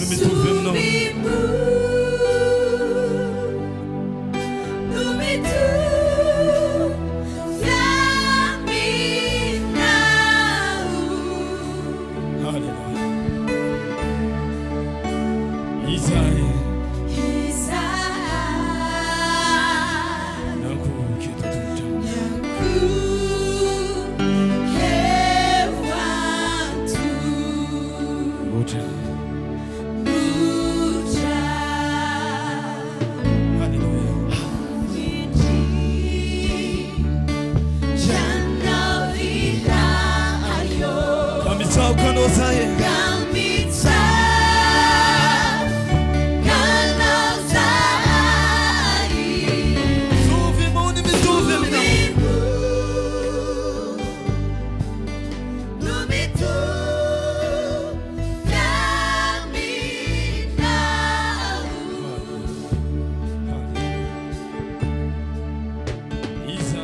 No mitovy aminao. Haleloia. Izahay. Miankohoka eto an-tongotrao. Loatra. Haleloia. Ka mitsaoka anao zahay e. Zovy moa ny mitovy aminao. Iza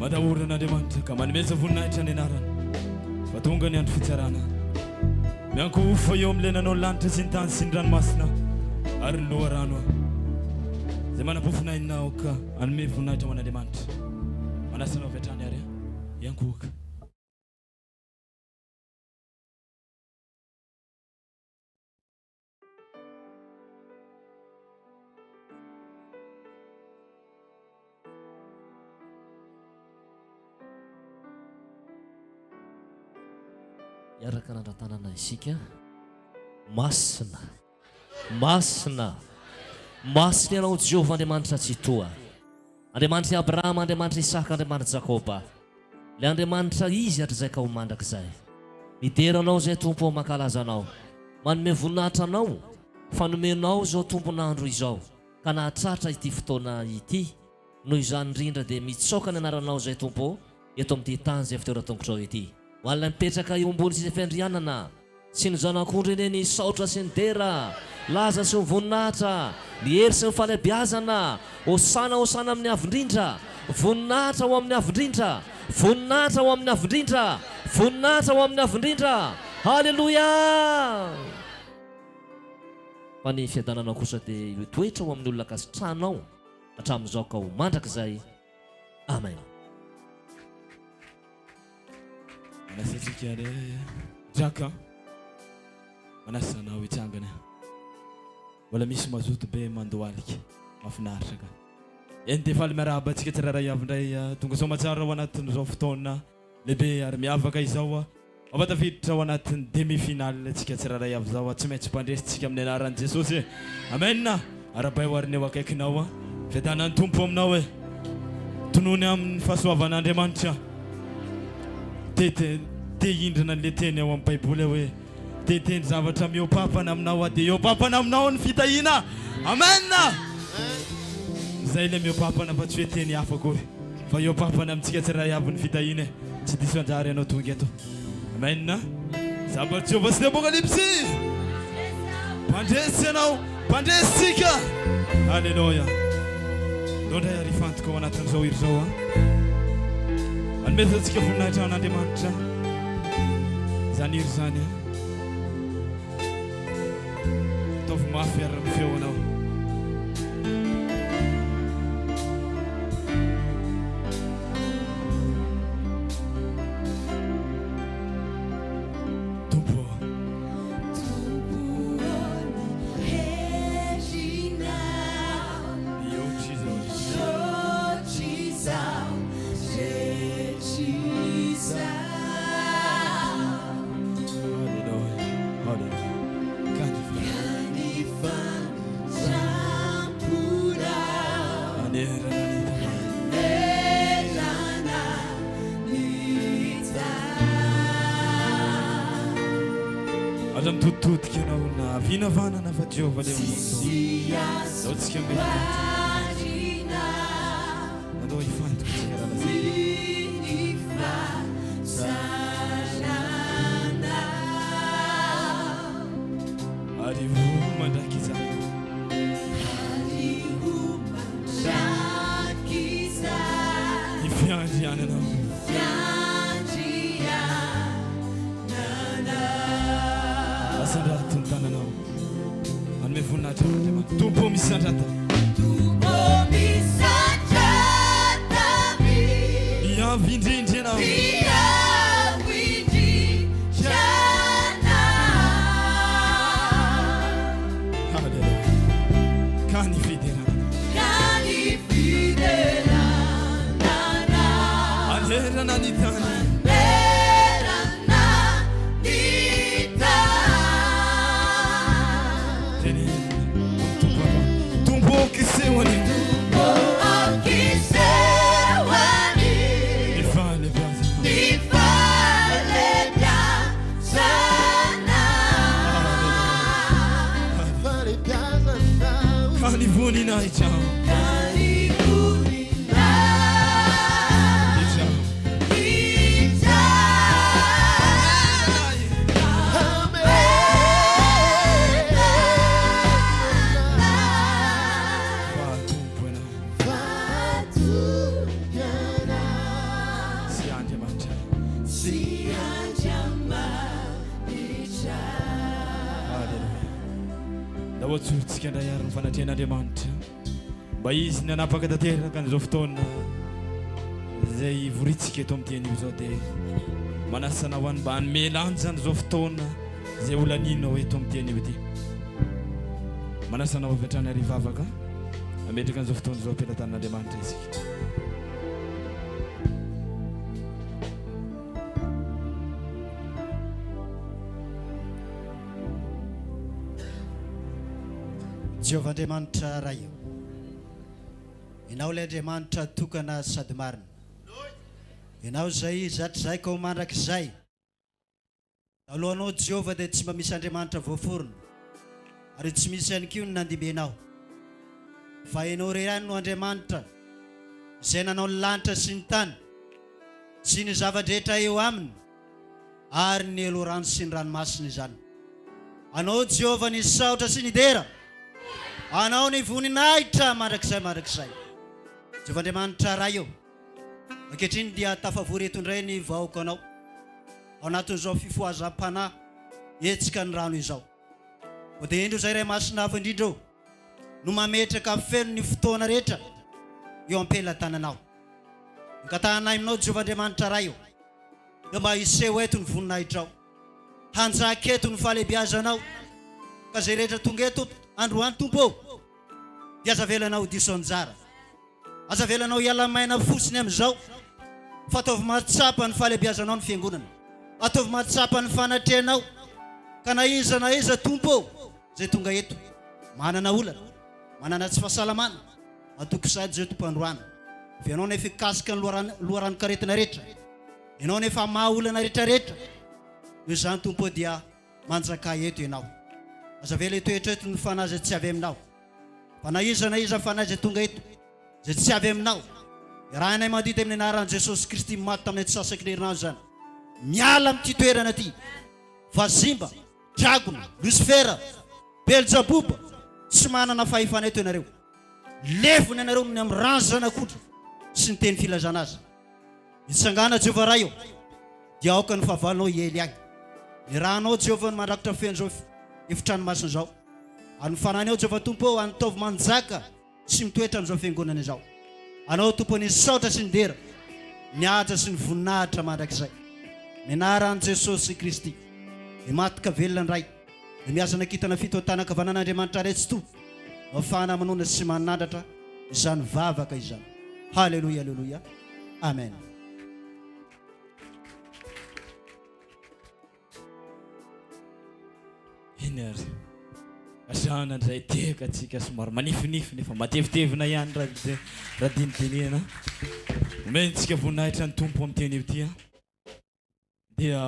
Matahora an'Andriamanitra ka manomeza voninahitra ny anarany fa tonga ny andro fitsarana. Miankohofa eo amin'ilay nanao ny lanitra sy ny tany sy ny ranomasina ary ny loharano. Izay manam-pofonaina aoka hanome voninahitra ho an'Andriamanitra. Manasa anao avy hatrany ary hiankohoka. Hiaraka hanandra-tanana isika. Masina, masina, masina Ianao Jehovah Andriamanitra Tsitoha. Andriamanitr'i Abrahama, Andriamanitr'i Isaka, Andriamanitr'i Jakoba. Ilay Andriamanitra Izy hatrizay ka ho mandrakizay. Midera Anao izay Tompo ô, mankalaza Anao. Manome voninahitra Anao fa nomenao izao tombon'andro izao ka nahatratra ity fotoana ity. Noho izany indrindra dia mitsaoka ny anaranao izay Tompo ô eto amin'ity tany izay fitoeran-tongotrao ity. Ho an'ilay mipetraka eo ambony seza fiandrianana sy ny Zanak'ondry anie ny saotra sy ny dera, laza sy ny voninahitra, ny hery sy ny fahalehibiazana. Hosana hosana amin'ny Avo indrindra, voninahitra ho amin'ny Avo indrindra, voninahitra ho amin'ny Avo indrindra, voninahitra ho amin'ny Avo indrindra. Haleloia! Fa ny fiadananao kosa dia hitoetra ho amin'ny olona ankasitrahanao hatramin'izao ka ho mandrakizay. Amen. Manasa antsika ary Jack a. Manasa anao hitsangana. Mbola misy mazoto be mandohalika. Mahafinaritra ka. Eny dia faly miarahaba antsika tsirairay avy indray. Tonga soamatsara ao anatin'izao fotoana lehibe ary miavaka izao. Mba tafiditra ao anatin'ny demi finale tsika tsirairay avy zao a, tsy maintsy mpandresy tsika amin'ny anaran'i Jesosy e! Amen! Arabaio ary ny eo akaikinao a! Fiadanan'ny Tompo aminao e! Tonony amin'ny fahasoavan'Andriamanitra. Te te te hindrana an'le teny ao amin'ny baiboly aho hoe te hiteny zavatra mihoa-papana aminao aho dia hihoa-papana aminao ny fitahiana! Amen! Zay le mihoa-papana fa tsy hoe teny hafa akory fa hihoa-papana amintsika tsirairay avy ny fitahiana e! Tsy diso anjara ianao tonga eto. Amen. Zavatry Jehovah sy ny Apokalypsy. Mpandresy ianao, mpandresy tsika. Aleloia. Ndao indray ary hifantoka ao anatin'izao hira izao. Anomezantsika voninahitra an'Andriamanitra izany hira izany. Ataovy mafy ary ny feonao. Tompo ô. Mihoatra izao. Aza mitoditodika ianao na havia na havanana fa Jehovah le mamonjy anao. Zao tsika mety Andao hifantoka tsika rahalahy. Ary ho mandrakizay. Ary ho mandrakizay. Ny fiandriananao. Fiandriananao. Asandrato ny tananao. Hanome voninahitra an'Andriamanitra. Tompo ô misandrata. Tompo misandrata. Miavo indrindra Ianao. Miavo indrindra Ianao. Haleloia. Ka ny fiderana Anao. Ka ny fiderana Anao. Manerana ny tany. Manerana ny tany. Teneno amin'ny Tompo androany. Tompo ô kiseho anio. Tompo ô kiseho anio. Ny fahalebiazanao. Ny fahalebiazanao. Ka ny voninahitrao. Ka ny voninahitrao. Ndao atsorintsika indray ary ny fanatrehan'Andriamanitra mba Izy nanapaka tanteraka an'izao fotoana izay hivorintsika eto amin'ity anio izao dia manasa anao any mba hanome lanja an'izao fotoana izay ho lanianao eto amin'ity anio ity. Manasa anao avy hatrany ary hivavaka hametraka an'izao fotoana izao am-pelatanan'Andriamanitra isika. Jehovah Andriamanitra Ray ô, Ianao ilay Andriamanitra tokana sady marina. Ianao izay izy hatrizay ka ho mandrakizay. Talohanao Jehovah dia tsy mba misy Andriamanitra voaforona, ary tsy misy ihany koa ny nandimby Anao. Fa Ianao irery ihany no Andriamanitra izay nanao ny lanitra sy ny tany sy ny zava-drehetra eo aminy ary ny helorano sy ny ranomasina izany. Anao Jehovah ny saotra sy ny dera, Anao ny voninahitra mandrakizay mandrakizay. Jehovah Andriamanitra Ray ô, ankehitriny dia tafavory eto indray ny vahoakanao ao anatin'izao fifohazam-panahy hetsika ny rano izao. Koa dia indro izay Ray Masina Avo Indrindra ô, no mametraka feno ny fotoana rehetra eo am-pelatananao. Angatahanay aminao Jehovah Andriamanitra Ray ô, dia mba hiseho eto ny voninahitrao. Hanjaka eto ny fahalehibiazanao, ka izay rehetra tonga eto androany Tompo ô, dia aza avelanao ho diso anjara. Aza avelanao hiala maina fotsiny amin'izao, fa ataovy mahatsapa ny fahalehibiazanao ny fiangonana. Ataovy mahatsapa ny fanatrehanao, ka na iza na iza Tompo ô, izay tonga eto, manana olana, manana tsy fahasalamana, matoky sahady izao Tompo androany, fa Ianao no efa hikasika ny loharanon-karetina rehetra. Ianao no efa hamaha olana rehetra rehetra. Noho izany Tompo ô dia manjakà eto Ianao. Aza avela hitoetra eto ny fanahy izay tsy avy Aminao. Fa na iza na iza fanahy izay tonga eto, izay tsy avy Aminao, iarahanay mandidy amin'ny anaran'i Jesosy Kristy maty tamin'ny antsasaky ny herinandro izany, miala amin'ity toerana ity. Vazimba, dragona, losifera, belzaboba, tsy manana fahefana eto ianareo. Levona ianareo noho ny amin'ny ran'ny Zanak'ondry sy ny teny filazana azy. Mitsangàna, Jehovah Ray ô, dia aoka ny fahavalonao hiely ahy. Ny ranao, Jehovah, no mandrakotra feno izao efitrano masina izao. Ary ny Fanahinao, Jehovah Tompo ô, antaovy manjaka sy mitoetra amin'izao fiangonana izao. Anao, Tompo, ny saotra sy ny dera, ny haja sy ny voninahitra mandrakizay. Ny anaran'i Jesosy Kristy, ny maty ka velona indray, ny mihazana kintana fito an-tanan-kavanan'Andriamanitra Ray Tsitoha, no afahana manona sy manandratra izany vavaka izany. Haleloia, aleloia. Amen. Eny ary. Asahana indray tehaka antsika somary manifinify nefa matevitevina ihany raha raha dinidinihana. Omentsika voninahitra ny Tompo amin'ity anio ity an. Dia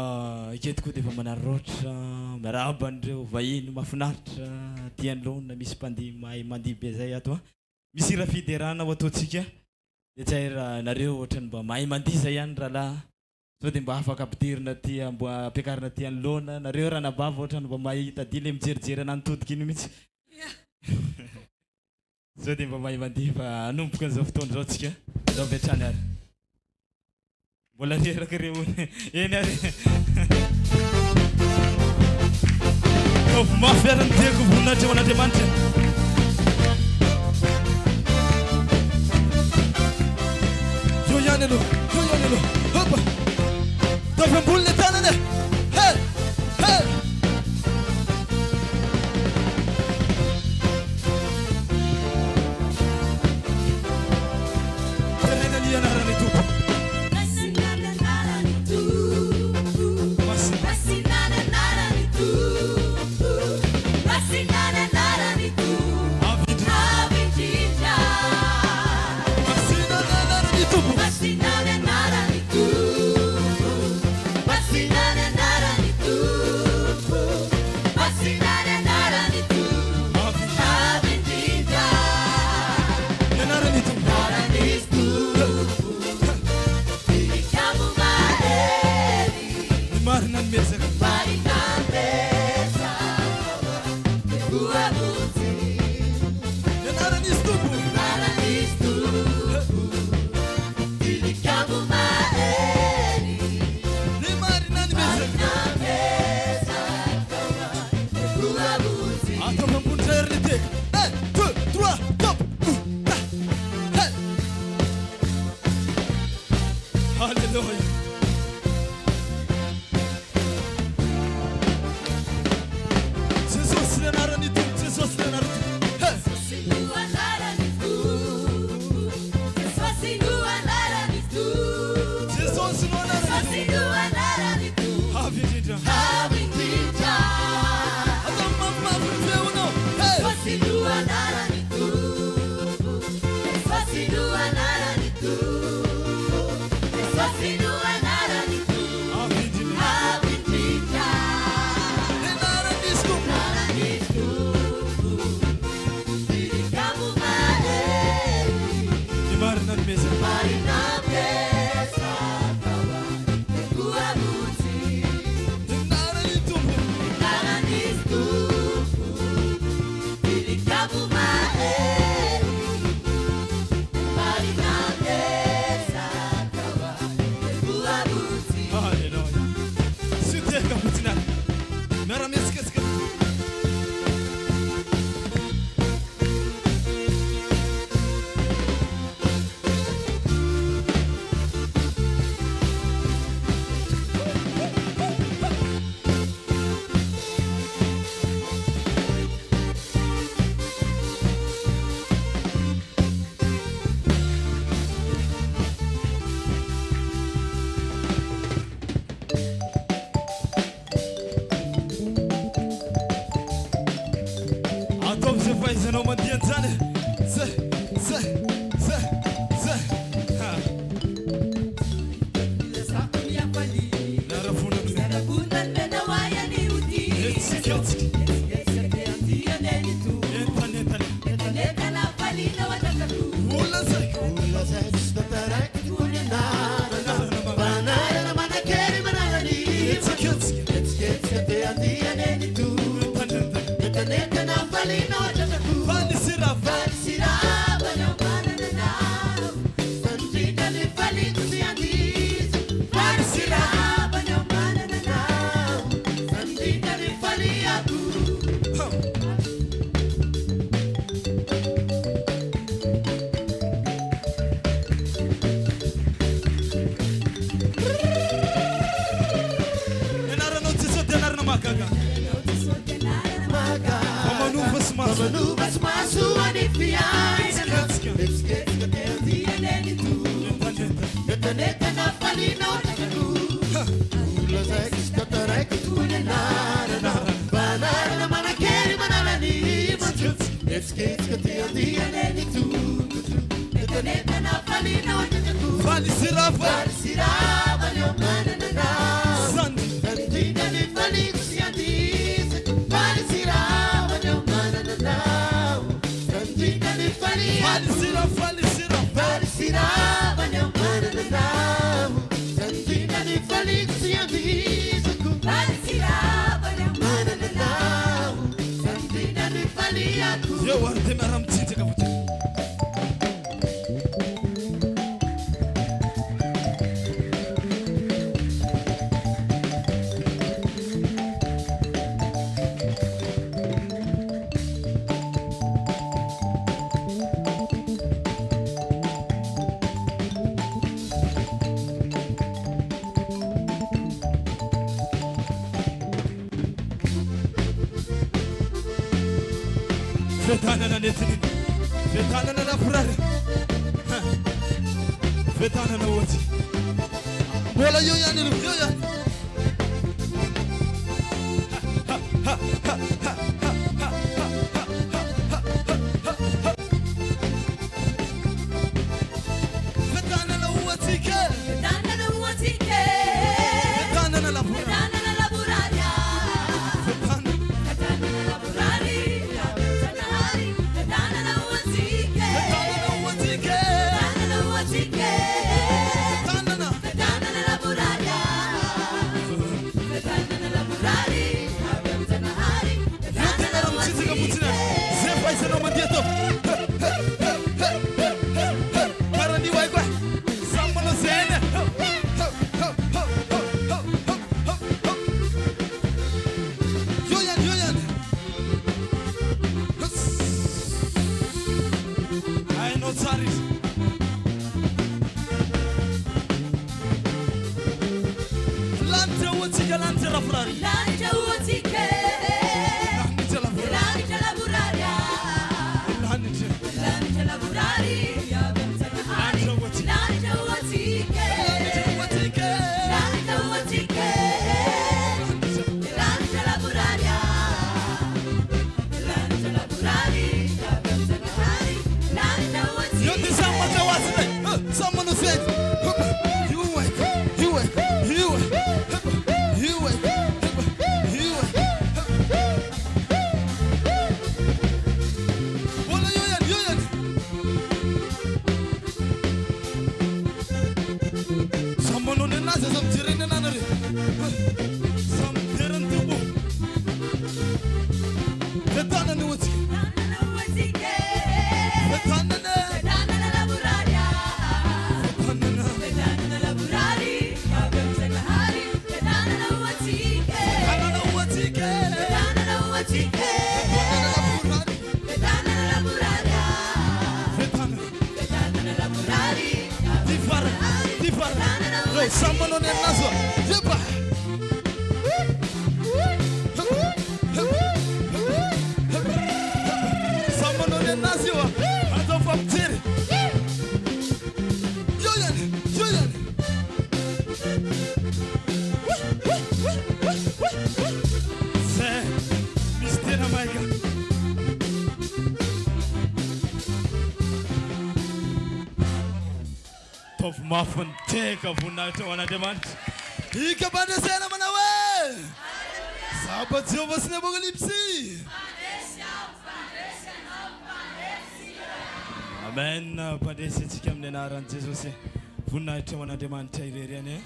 aketo koa dia efa manararaotra miarahaba an'ireo vahiny mahafinaritra aty anoloana misy mpandihy mahay mandihy be zay ato an. Misy hira fiderana ho ataontsika dia tsy hay raha nareo ohatran'ny mba mahay mandihy zay ihany rahalahy. Sao dia mba afaka ampidirina aty ambo ampiakarina aty anoloana nareo ranabavy ohatrany mba mahita dia le mijerijery anah nitodika iny mihitsy. Sao dia mba mahay mandihy fa hanomboka an'izao fotoana izao tsika. Ndao avy hatrany ary. Mbola reraka re hono. Eny ary. Ataovy mafy ary ny diako voninahitra ho an'Andriamanitra. Eo ihany aloha, eo ihany aloha. Hopa! Ataovy ambony le tanana e! He! He! Deraina ny anaran'ny Tompo. Masina ny anaran'ny Tompo. Masina. Masina ny anaran'ny Tompo. Masina ny anaran'ny Tompo. Avo indrindra. Avo indrindra. Masina ny anaran'ny Tompo. Masina ny anaran'ny Tompo. Masina ny anaran'ny Tompo. Masina ny anaran'ny Tompo. Avo indrindra. Avo indrindra. Ny anaran'ny Tompo. Anaran'izy Tompo. Tilikambo mahery. Ny marina ny miezaka. Marina betsaka. Voavonjy. Ny anaran'izy Tompo. Anaran'izy Tompo. Tilikambo mahery. Ny marina ny miezaka. Marina betsaka. Voavonjy. Ataovy ambony indray ary ny teka. Un, deux, trois, top. Ta, he. Alléluia. Jesosy ny anaran'ny Tompo, Jesosy ny anaran'ny Tompo. He. Jesosy no anaran'ny Tompo. Jesosy no anaran'ny Tompo. Jesosy no anaran'ny Jesosy Tompo. no anaran'ny Tompo. Avo indrindra. Avo indrindra. Ataovy mafimafy ny feonao. He. Jesosy no anaran'ny Tompo. Jesosy no anaran'ny Tompo. Jesosy no anaran'ny Tompo. Avo indrindra. Avo indrindra. Ny anaran'izy Tompo. Anaran'izy Tompo. Tilikambo mahery. Ny marina ny miezaka. Marina betsaka. Voavonjy. Ny anaran'ny Tompo. Anaran'izy Tompo. Tilikambo mahery. Marina betsaka. Voavonjy. Alléluia. Soteka fotsiny ary. Miara-mihetsiketsika. Ataovy izay fahaizanao mandihy an'izany e. Zay, zay, zay, zay. Ha. Miara-vonona. Hetsiketsika. Entanentana. Olona zay. Olona zay tsy tantaraiko tokoa ny anarana. Anarana manan-kery manala ny Hetsiketsika. Hetsiketsika te andiany eny Tompo. Entanentana. Entanentana hafaliana ao an-tratrako. Faly sy rava. Faly sy rava ny ao manana anao. Sandrina ny faliko sy andiso. Faly sy rava ny ao manana anao. Sandrina ny faliako. Ha. Ny anaranao Jesosy dia anarana mahagaga. Fa manova sy mahasoa. Manova sy mahasoa ny fiainana. Hetsiketsika. Hetsiketsika te andiany eny Tompo. Entanentana. Entanentana hafaliana ao an-tratrako. Olona zay tsy tantaraiko tokoa ny anarana. Anarana manan-kery manala ny manjo. Hetsiketsika te andiany eny Tompo. Entanentana hafaliana ao an-tratrako. Faly sy rava. Faly sy rava ny ao manana anao. Sandy. Sandrina ny faliko sy andisako. Faly sy rava ny ao manana anao. Sandrina ny faliako. Faly sy rava, faly sy rava. Faly sy rava ny ao manana anao. Sandrina ny faliako. Eo ary dia miara-mitsinjaka fotsiny. Fiadanana nentiny. Fiadanana lavorary. Fiadanana ho antsika. Mbola eo ihany aloha, eo ihany. Fiadanana ho antsika. Fiadanana ho antsika. Fiadanana lavorary. Fiadanana lavorary. Fiadanana. Fiadanana lavorary. Zanahary. Fiadanana ho antsika. Fiadanana ho antsika. Fiadanana ho antsika. Fiadanana. Fiadanana lavorary. Fiadanana lavorary. Zanahary. Eo tena raha mitsinjaka fotsiny any. Zay fahaizanao mandeha atao. Karaha an'io haiko e. Samy manao zay hainy e. Eo ihany, eo ihany. Hainao tsara izy. Lanitra ho antsika, lanitra lavorary. Lanitra ho antsika. Lanitra lavorary. Lanitra lavorary. Lanitra. Lanitra lavorary. Zanahary. Lanitra ho antsika. Lanitra ho antsika. Lanitra ho antsika. Lanitra ho antsika. Lanitra. Lanitra lavorary. Lanitra lavorary. Zanahary. Lanitra ho Eo dia antsika. samy maka ho azy indray. Samy manao zay hainy. Io haiko, io haiko, io haiko. Io haiko, io haiko. Mbola eo ihany, eo ihany. Samy manao ny anazy, aza mijery ny ananareo. Samy midera ny Tompo. Fiadanana ho antsika. Fiadanana ho antsika. Fiadanana. Fiadanana lavorary. Fiadanana. Fiadanana lavorary. Zanahary. Fiadanana ho antsika. Fiadanana ho antsika. Fiadanana ho antsika. Fiadanana lavorary. Fiadanana lavorary. Fiadanana. Fiadanana lavorary. Ty farany, ty farany. Reo samy manao ny anazy oa. Yepa. Samy manao ny anazy io a. Atao fampijery. Eo ihany, eo ihany. Zay, misy tena maika. Ataovy mafy ny teka voninahitra ho an'Andriamanitra. Ika-pandresena manao hoe Saba Jehovah sy ny Apokalypsy. Amen. Mpandresy antsika amin'ny anaran'i Jesosy. Voninahitra ho an'Andriamanitra irery ihany.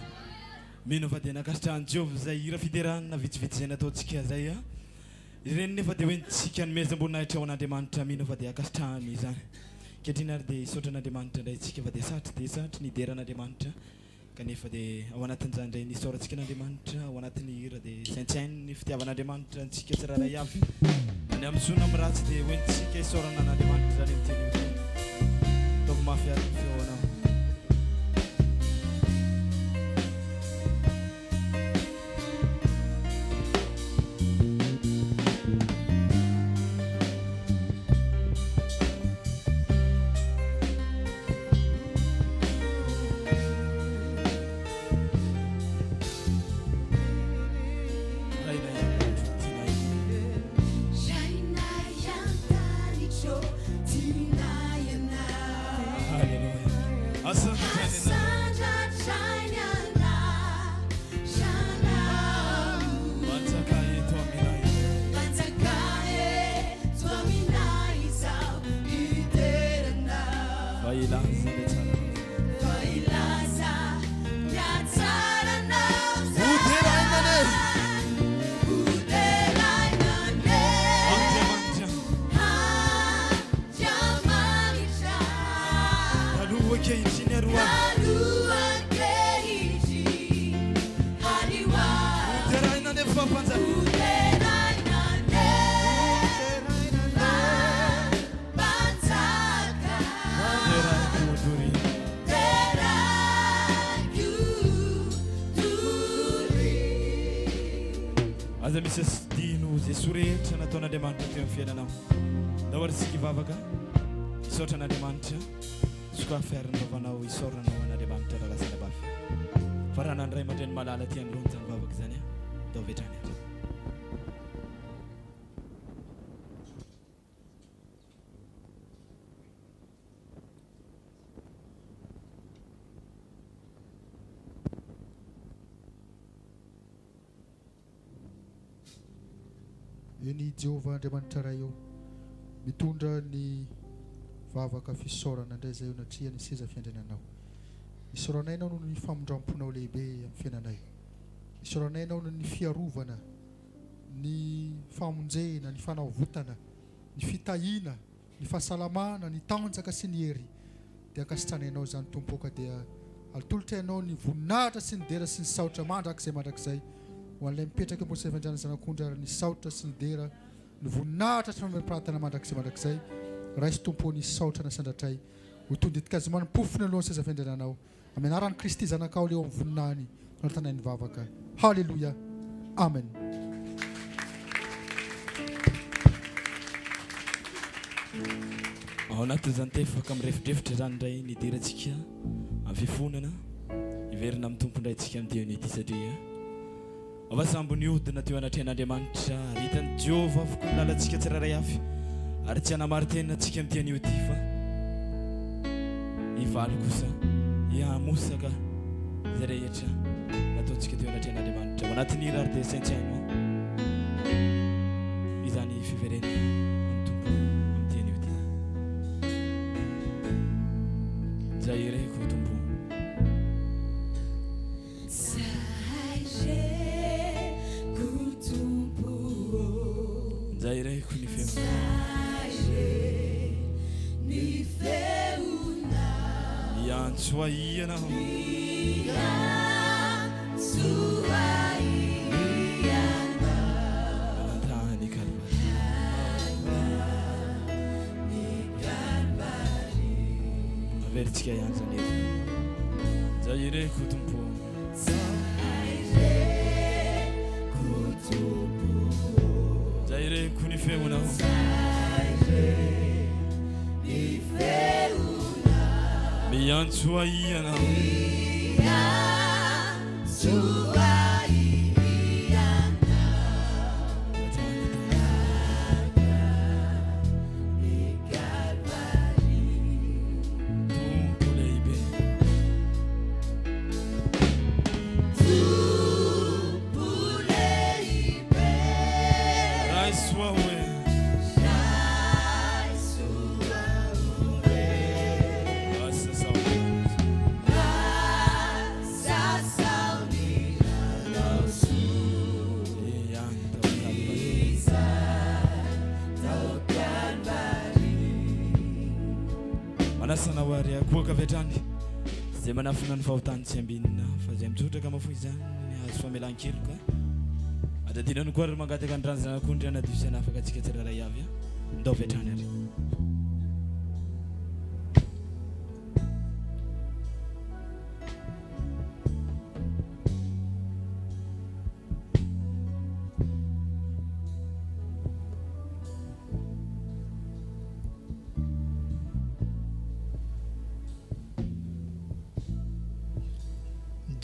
Mino fa dia nankasitrahan'i Jehovah izay hira fiderana vitsivitsy izay nataontsika izay. Ireny nefa dia hoentintsika hanomezam-boninahitra ho an'Andriamanitra. Mino fa dia ankasitrahany izany. Ankehitriny ary dia hisaotra an'Andriamanitra indray isika fa dia satry dia satry ny hidera an'Andriamanitra. Kanefa dia ao anatin'izany indray ny hisaorantsika an'Andriamanitra, ao anatin'ny hira dia saintsaino ny fitiavan'Andriamanitra antsika tsirairay avy. Na ny amin'ny soa na amin'ny ratsy dia hoentintsika hisaorana an'Andriamanitra izany amin'ny teny io. Ataovy mafy ary ny feonao. Rainay an-danitra, tianay. Rainay an-danitra, tianay ianao. Haleloia. rehetra nataon'Andriamanitra teo amin'ny fiainanao. Ndao ary isika hivavaka, hisaotra an'Andriamanitra. Sokafy ary ny vavanao hisaoranao an'Andriamanitra rahalahy sy anabavy. Fa raha na ny ray aman-dreny malala aty anoloana izany vavaka izany, ndao avy hatrany ary. Eny Jehovah Andriamanitra Ray ô, mitondra ny vavaka fisaorana indray izay eo anatrehan'ny seza fiandriananao. Isaoranay Anao noho ny famindram-ponao lehibe amin'ny fiainanay. Isaoranay Anao noho ny fiarovana, ny famonjena, ny fanavotana, ny fitahiana, ny fahasalamana, ny tanjaka sy ny hery. Dia ankasitrahana Ianao izany Tompo ô ka dia atolotra Ianao ny voninahitra sy ny dera sy ny saotra mandrakizay mandrakizay ho an'ilay mipetraka eo ambony seza fiandrianan'ny Zanak'ondry ary ny saotra sy ny dera ny voninahitra sy famirapiratana mandrakizay mandrakizay. Raiso Tompo ô ny saotra nasandratray ho toy ny ditin-kazo manim-pofona eo alohan'ny seza fiandriananao. Amin'ny anaran'i Kristy Zanakao leo amin'ny voninahiny no antanay ny vavaka. Haleloia. Amen. Ao anatin'izany tefaka mirefodrefotra izany indray ny hidirantsika amin'ny fifonana, hiverina amin'ny Tompo indray isika amin'ity anio ity satria Ava sambo nihodina teo anatrehan'Andriamanitra ary hitan'i Jehovah avokoa ny lalantsika tsirairay avy, ary tsy hanamarin-tena antsika amin'ity anio ity fa hivaly kosa hihamosaka izay rehetra nataontsika teo anatrehan'Andriamanitra. Ao anatin'ny hira ary dia saintsaino izany fiverenana amin'ny Tompo amin'ity anio ity. Izay ireko, Tompo. Njay reko ny feonao. Miantso ahy Ianao. Tany Kalvary. Averintsika ihany izany hevitra. Zay ireko Tompo. Zay ireko ny feonao. Miantso ahy Ianao. Miantso ahy Ianao. Tompo lehibe. Tompo lehibe. Raiso aho e. Raiso aho e. Asa sao. Asa sao ny nanao soa. Ihany tao Kalvary. Izany tao Kalvary. Manasa anao ary akoaka avy hatrany izay manafina ny fahotany tsy ambinina fa izay mitsotra ka mahafoy izany ny hahazo famelan-keloka. Aza adino koa ary mangataka ny ran'ny Zanak'ondry hanadio sy hanafaka antsika tsirairay avy. Ndao avy hatrany ary.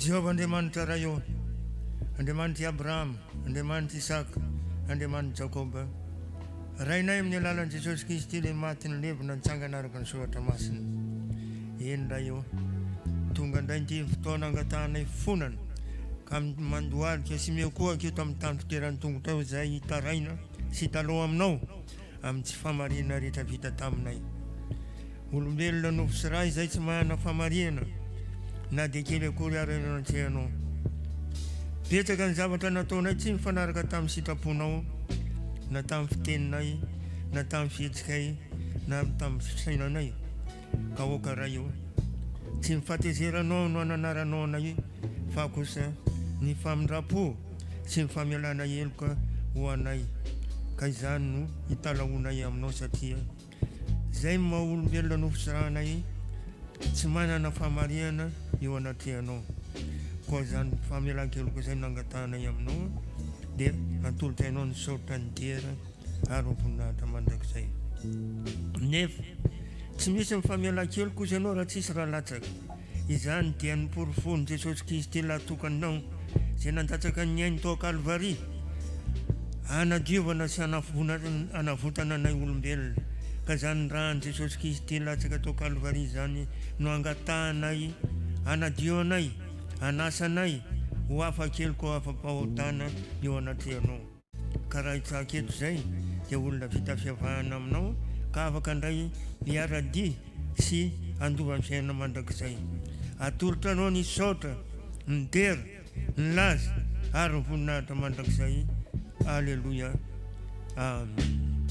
Jehovah Andriamanitra Ray ô, Andriamanitr'i Abrahama, Andriamanitr'i Isaka, Andriamanitr'i Jakoba, Rainay amin'ny alalan'i Jesosy Kristy ilay maty nilevina nitsangana araka ny Soratra Masina. Eny Ray ô, tonga indray ity fotoana angatahanay fonana ka mandohalika sy mihoakohaka eto amin'ny tany fitoeran'ny tongotrao izay hitaraina sy hitalaho aminao amin'ny tsy fahamarinana rehetra vita taminay. Olombelona nofo sy ra izay tsy manana fahamarinana na dia kely akory ara eo anatrehanao. Betsaka ny zavatra nataonay tsy nifanaraka tamin'ny sitraponao, na tamin'ny fiteninay, na tamin'ny fihetsikay, na tamin'ny fisainanay. Ka aoka Ray ô, tsy ny fahatezeranao no ananaranao anay fa kosa ny famindram-po sy ny famelana heloka ho anay, ka izany no italahoanay aminao satria izay no maha olombelona nofosirahanay tsy manana fahamarihana eo anatrehanao. Koa izany famelan-keloka izay no angatahanay aminao. Dia atolotra Anao ny saotra, ny dera ary ny voninahitra mandrakizay. Nefa tsy misy ny famelan-keloka kosa Ianao raha tsisy ra latsaka. Izany dia ny porofon'i Jesosy Kristy lahatokanao izay nandatsaka ny ainy tao Kalvary hanadiovana sy hanavotana anay olombelona. Ka izany ran'i Jesosy Kristy latsaka tao Kalvary izany no angatahanay hanadio anay, hanasa anay ho afa-keloka ho afa-pahotana eo anatrehanao. Ka raha hitsahaka eto izay dia olona vita fiavahana aminao ka afaka indray hiara-dia sy handova ny fiainana mandrakizay. Atolotra anao ny saotra, ny dera, ny laza ary ny voninahitra mandrakizay. Aleloia. Amen.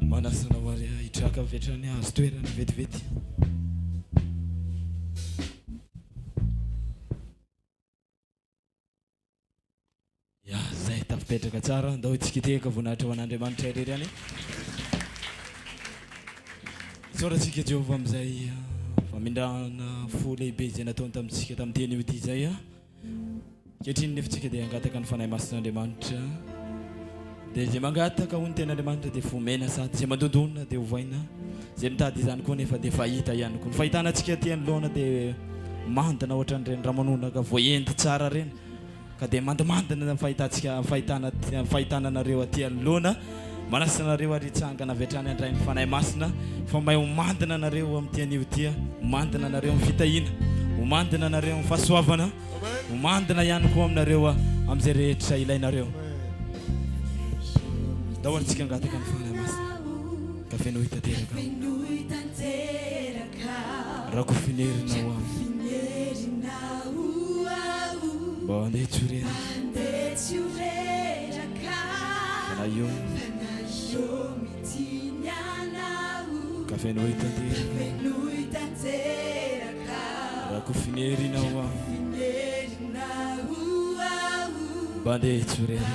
Manasa anao ary hitraka avy hatrany hahazo toerana vetivety. Ya, zay tafipetraka tsara. Ndao hitsikitehaka voninahitra ho an'Andriamanitra irery ihany. Isaora antsika Jehovah amin'izay famindrana fo lehibe izay nataony tamintsika tamin'ity anio ity izay. Ankehitriny nefa tsika dia hangataka ny Fanahy Masin'Andriamanitra. Dia izay mangataka hoy ny tenin'Andriamanitra dia fomena sady izay mandondona dia ovaina. Izay mitady izany koa nefa dia efa hita ihany koa. Ny fahitana antsika aty anoloana dia mandina ohatran'ireny ramanonaka voaendy tsara ireny. Ka dia mandimandina ny fahitantsika fahitana fahitana anareo aty anoloana. Manasa anareo ary hitsangana avy hatrany handray ny Fanahy Masina fa may ho mandina anareo amin'ity anio ity. Ho mandina anareo amin'ny fitahiana, ho mandina anareo amin'ny fahasoavana, ho mandina ihany koa aminareo amin'izay rehetra ilainareo. Ndao ary tsika hangataka ny Fanahy Masina ka fenoy tanteraka aho. Rakofinerina ho aho. Mba handeha tsy ho reraka. Fanahy ô. Ka fenoy tanteraka. Rakofinerina ho aho. Mba handeha tsy ho reraka.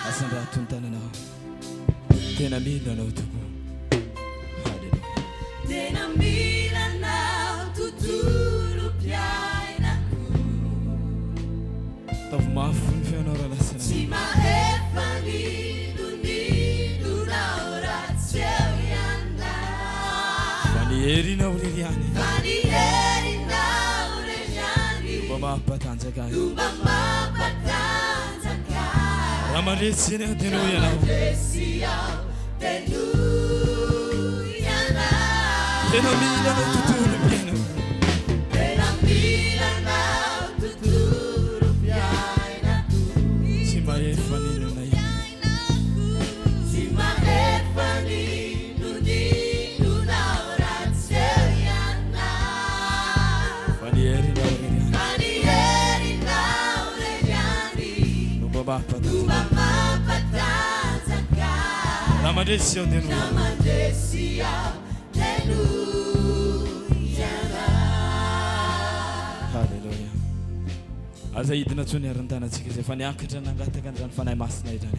Asandrato ny tananao. Tena mila anao tokoa. Haleloia. Tena mila anao tontolom-piainako. Ataovy mafy ny feonao rahalahy sy Tsy ranabavy. mahefa n'inon'inonao raha tsy eo ianao. Fa ny herinao irery ihany. Fa ny herinao irery ihany. No mba mampatanjaka ahy. No mba mampatanjaka ahy. Raha mandresy aho dia noho Raha ianao. mandresy aho dia noho ianao. Tena mila anao tontolom-piainako. Tena mila anao tontolom-piainako. Tsy mahefa n'inona inona. Tsy mahefa n'inon'inona aho raha tsy eo ianao. Fa ny herinao irery ihany. Fa ny herinao irery ihany. No mba mampatanjaka. No mba mampatanjaka. Raha mandresy aho dia noho Raha ianao. mandresy aho dia noho ianao. Haleloia. Aza hidina intsony ary ny tanantsika izay efa niakatra nangataka an'izany Fanahy Masina izany.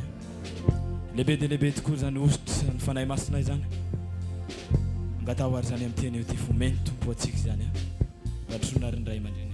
Lehibe dia lehibe tokoa izany hosotra ny Fanahy Masina izany. Angataho ary izany amin'ny teny eo ity fomeny Tompo antsika izany. Ratrona ary ny ray aman-dreny.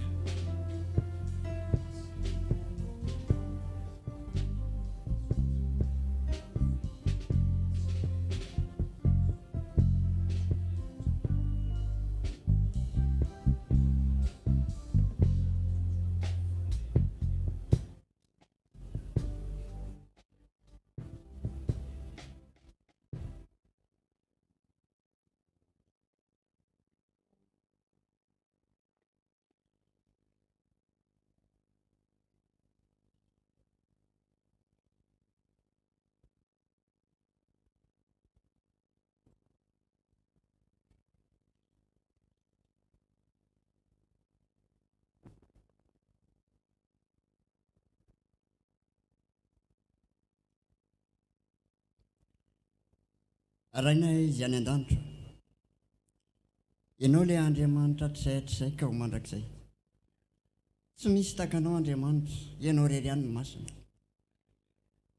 Rainay izay any an-danitra, Ianao ilay Andriamanitra hatrizay hatrizay ka ho mandrakizay. Tsy misy tahaka Anao Andriamanitra, Ianao irery ihany no masina.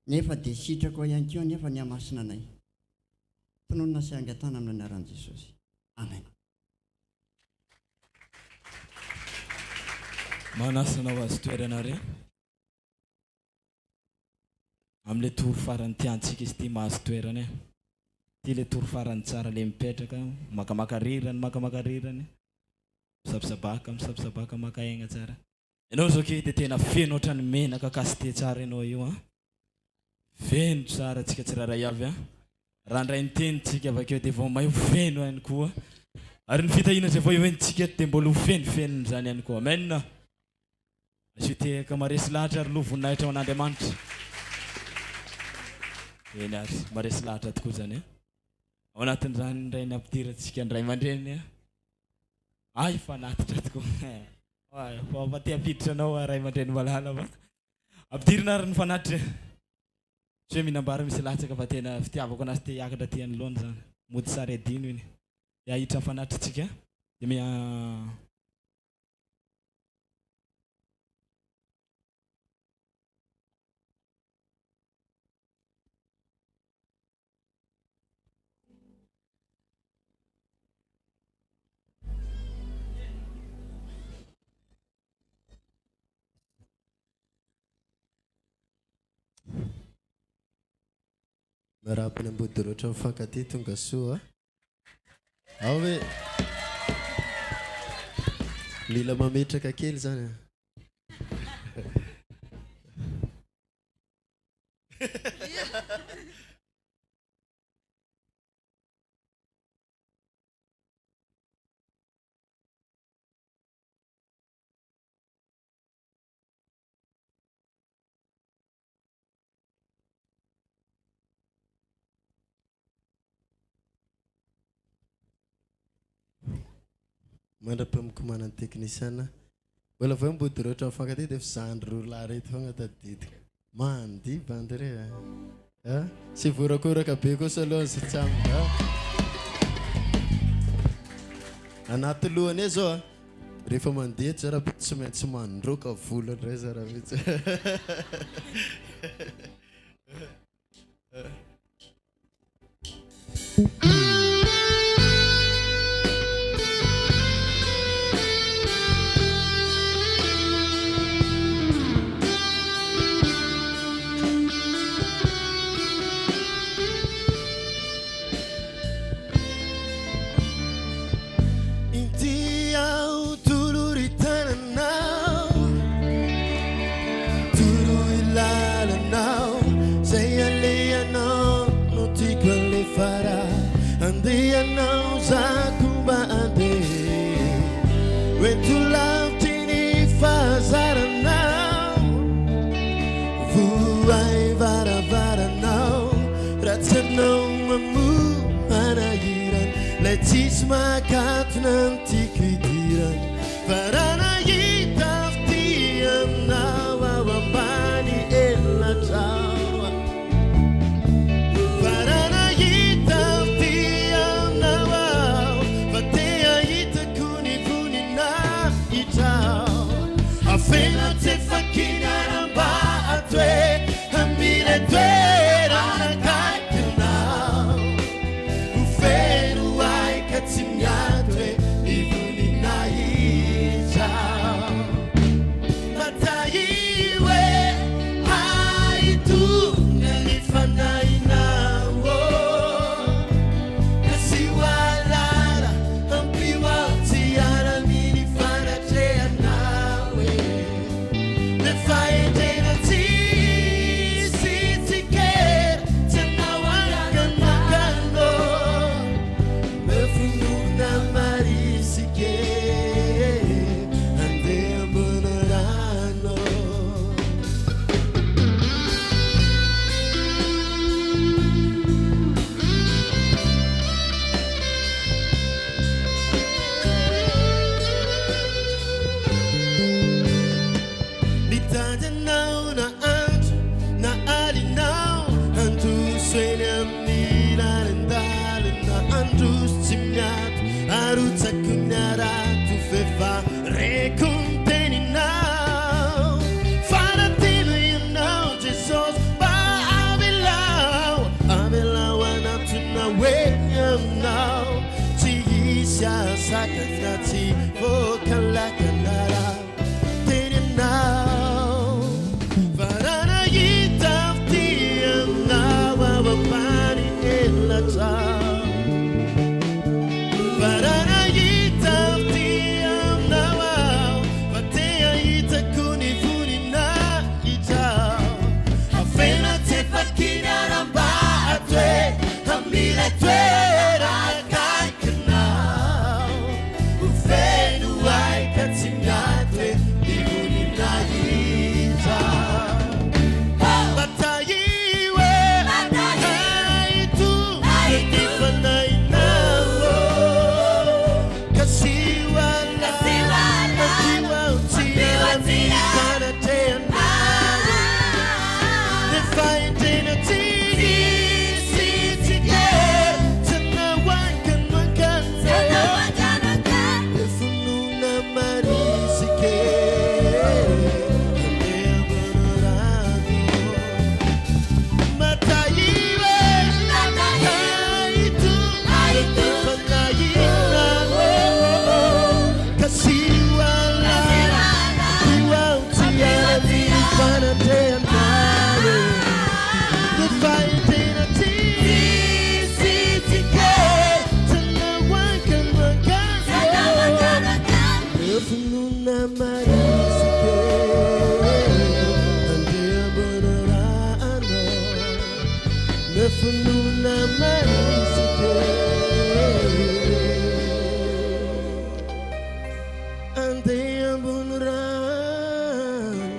Nefa dia sitrakao ihany koa anefa ny hamasina anay. Tononina sy angatahana amin'ny anaran'i Jesosy. Amen. Manasa anao azo toerana ary amin'ilay tour farany tiantsika izy ity mahazo toerana e. Ity ilay tour farany tsara ilay mipetraka, makamaka rirany, makamaka rirany, misabisabaka, misabisabaka maka aigna tsara. Ianao zao kay dia tena feno ohatran'ny menaka cassité tsara ianao io an. Feno tsara tsika tsirairay avy an. Raha handray ny teny tsika avakeo dia vao may ho feno ihany koa. Ary ny fitahiana izay vao hoentintsika eto dia mbola ho fenofenony izany ihany koa. Amen. Asio tehaka maresy lahatra ary loha voninahitra ho an'Andriamanitra. Eny ary, maresy lahatra tokoa izany an. Ao anatin'izany indray ny ampidirantsika ny ray aman-dreny an. Hay fanatitra tokoa. Fa te hampiditra anao aho ray aman-dreny malala fa ampidirina ary ny fanatitra e. Tsy hoe mihinam-bary misy latsaka fa tena fitiavako anazy te hiakatra aty anoloana izany. Mody sary adino iny. Dia hahitra ny fanatitra-tsika dia miha Miarahaba ny Ambodiroatra mifankatia tonga soa. Ao ve? Mila mametraka kely zany a. Mandra-pamikomanan'ny teknisiana. Mbola vao Ambodiroatra mifankatia dia efa zandry roa lahy reto foagna tadidiko. Mandihy bandy re a. A? Tsy vorakoraka be kosa aloha ny sitsam a. Anaty lohany eo zao a. Rehefa mandeha eto za rahampitso tsy maintsy mandroaka vola indray za rahampitso. Inty aho tolory tananao Toroy lalanao Zay alehanao no tiako alefa Raha andehanao za ko mba andeha Hoento lavitry ny fahazaranao Vohay varavaranao Raha tsy anao mamoa manahirana Lay tsisy mahakatona ny tiako hidirana Fa raha nahita fitia aminao aho ambany elatrao Fa raha nahita fitia aminao aho Fa te hahita koa ny voninahitrao Afeno tsy fakina raha mba atoe Amin'ilay toerana akaikinao Ho feno ahy ka tsy miato e ny voninahitrao Matahiho e ahy tonga ny fanahinao Ka tsy ho ahalala ampio aho tsy hiala amin'ny fanatrehanao e Le fahendrena tsisy tsikera tsy anao araka ny makanao Le finoana marisika e andeha ambony rano. Mitady anao na andro na alinao Handroso eny amin'ny lalindalina Handroso tsy miato Arotsako ny harato F'efa reko ny teninao Fa raha tena ianao Jesosy Mba avelao Avelao hanantona ho eny aminao Tsy hisy hahasakana tsy voakalakana raha teny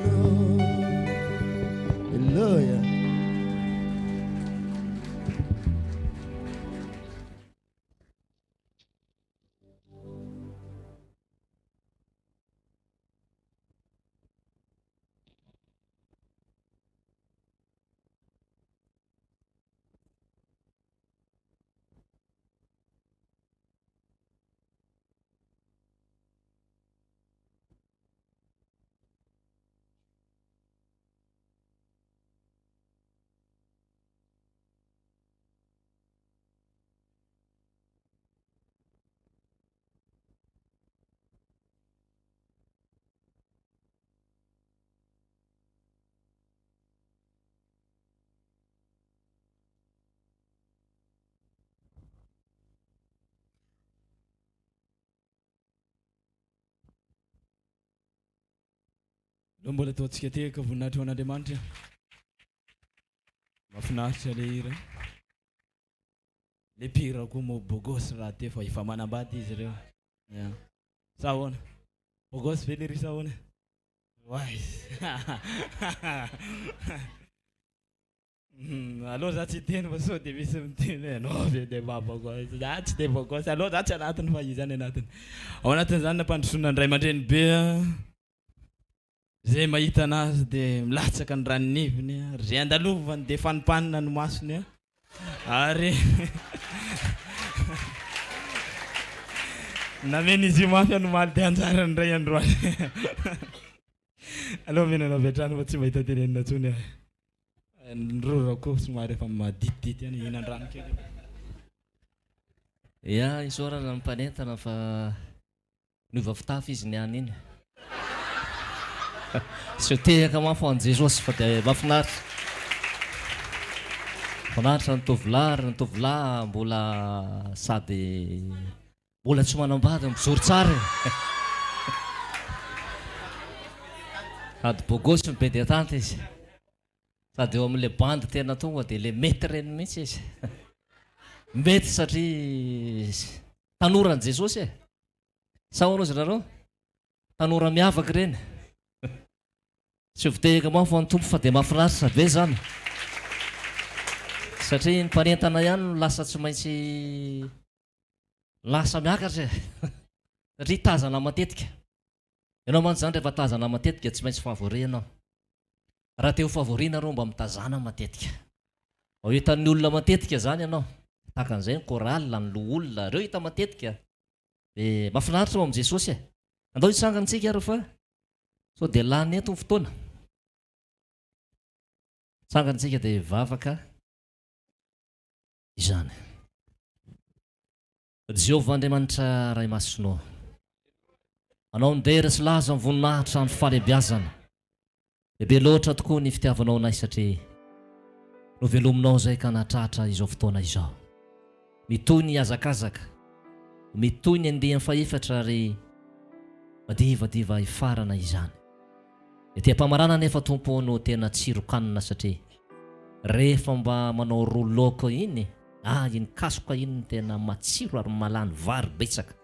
rano. Alleloia. Aleo mbola ataontsika tehaka voninahitra ho an'Andriamanitra. Mahafinaritra le hira. Le mpihira koa moa beau gosse rahateo fa efa manambady izy ireo. Ya. Sa ahoana? Beau gosse ve lery sa ahoana? Oay. Aleo za tsy hiteny fa sao dia misy miteny hoe ianao ve dia mba beau gosse. Za tsy dia beau gosse. Aleo za tsy anatiny fa izy ihany anatiny. Ao anatin'izany nampandrosoana ny ray aman-dreny be Izay mahita anazy dia milatsaka ny ranoniviny ary izay andalovany dia fanimpanina ny masony ary namen'izy io mafy any omaly dia anjarany indray androany. Aleo omena anao avy hatrany fa tsy mahita tenenina intsony aho. Ny rora koa somary efa maditidity ihany, hihinan-drano kely. Ya, isaorana ny mpanentana fa Niova fitafy izy niany iny. Seho tehaka mafy ho an'i Jesosy fa dia mahafinaritra. Mahafinaritra ny tovolahy ary ny tovolahy mbola sady mbola tsy manambady mijoro tsara e. Sady beau gosse no be dia tanty izy. Sady eo amin'ilay bandy tena tonga dia ilay mety ireny mihitsy izy. Mety satria Tanora an'i Jesosy e! Sa ahoana ozy nareo? Tanora miavaka ireny. Tsy ho vitehaka mafy ho an'ny Tompo fa dia mahafinaritra be izany. Satria ny mpanentana ihany no lasa tsy maintsy lasa miakatra e. Satria tazana matetika. Ianao mantsy izany rehefa tazana matetika tsy maintsy favori ianao. Raha te ho favori nareo mba mitazana matetika. Ao hitan'ny olona matetika izany ianao. Tahaka an'izay ny chorale, ny loholona, ireo hita matetika. Dia mahafinaritra ao amin'i Jesosy e. Andao hitsangana isika ary fa sao dia lany eto ny fotoana. Tsangana isika dia hivavaka izany. Jehovah Andriamanitra Ray Masina ô, Anao ny dera sy laza ny voninahitra ny fahalebiazana. Lehibe loatra tokoa ny fitiavanao anay satria novelominao izay ka nahatratra izao fotoana izao. Mitohy ny hazakazaka, mitohy ny andiany fahefatra ary madivadiva hifarana izany. Ety am-pamarana anefa Tompo ô no tena tsiron-kanina satria rehefa mba manao ro laoka iny, ah iny kasoka iny no tena matsiro ary mahalany vary betsaka.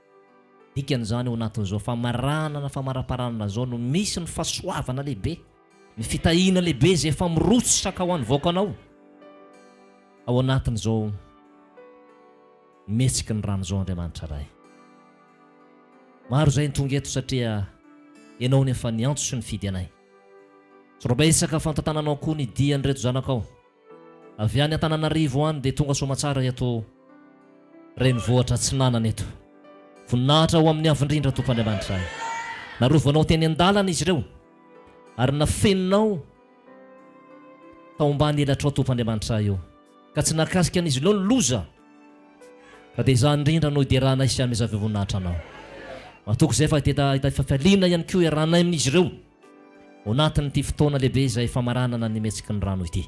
Dikan'izany ao anatin'izao famaranana famaraparanana izao no misy ny fahasoavana lehibe, ny fitahiana lehibe izay efa mirotsaka ho an'ny vahoakanao ao anatin'izao mihetsiky ny rano izao Andriamanitra Ray. Maro izay ny tonga eto satria Ianao no efa niantso sy nifidy anay. Sorabesaka fantantananao koa ny dian'ireto zanakao. Avy any Antananarivo any dia tonga soamatsara eto renivohitra atsinanana eto. Voninahitra ho amin'ny Avo Indrindra Tompo Andriamanitra Ray. Narovanao teny an-dalana izy ireo ary nafeninao tao ambany elatrao Tompo Andriamanitra Ray o. Ka tsy nahakasika an'izy ireo ny loza. Ka dia izany indrindra no hideranay sy hanomezanay voninahitra Anao. Matoky izay fa hahita fifaliana ihany koa iarahanay amin'izy ireo ao anatin'ity fotoana lehibe izay famaranana ny Metsiky ny Rano ity.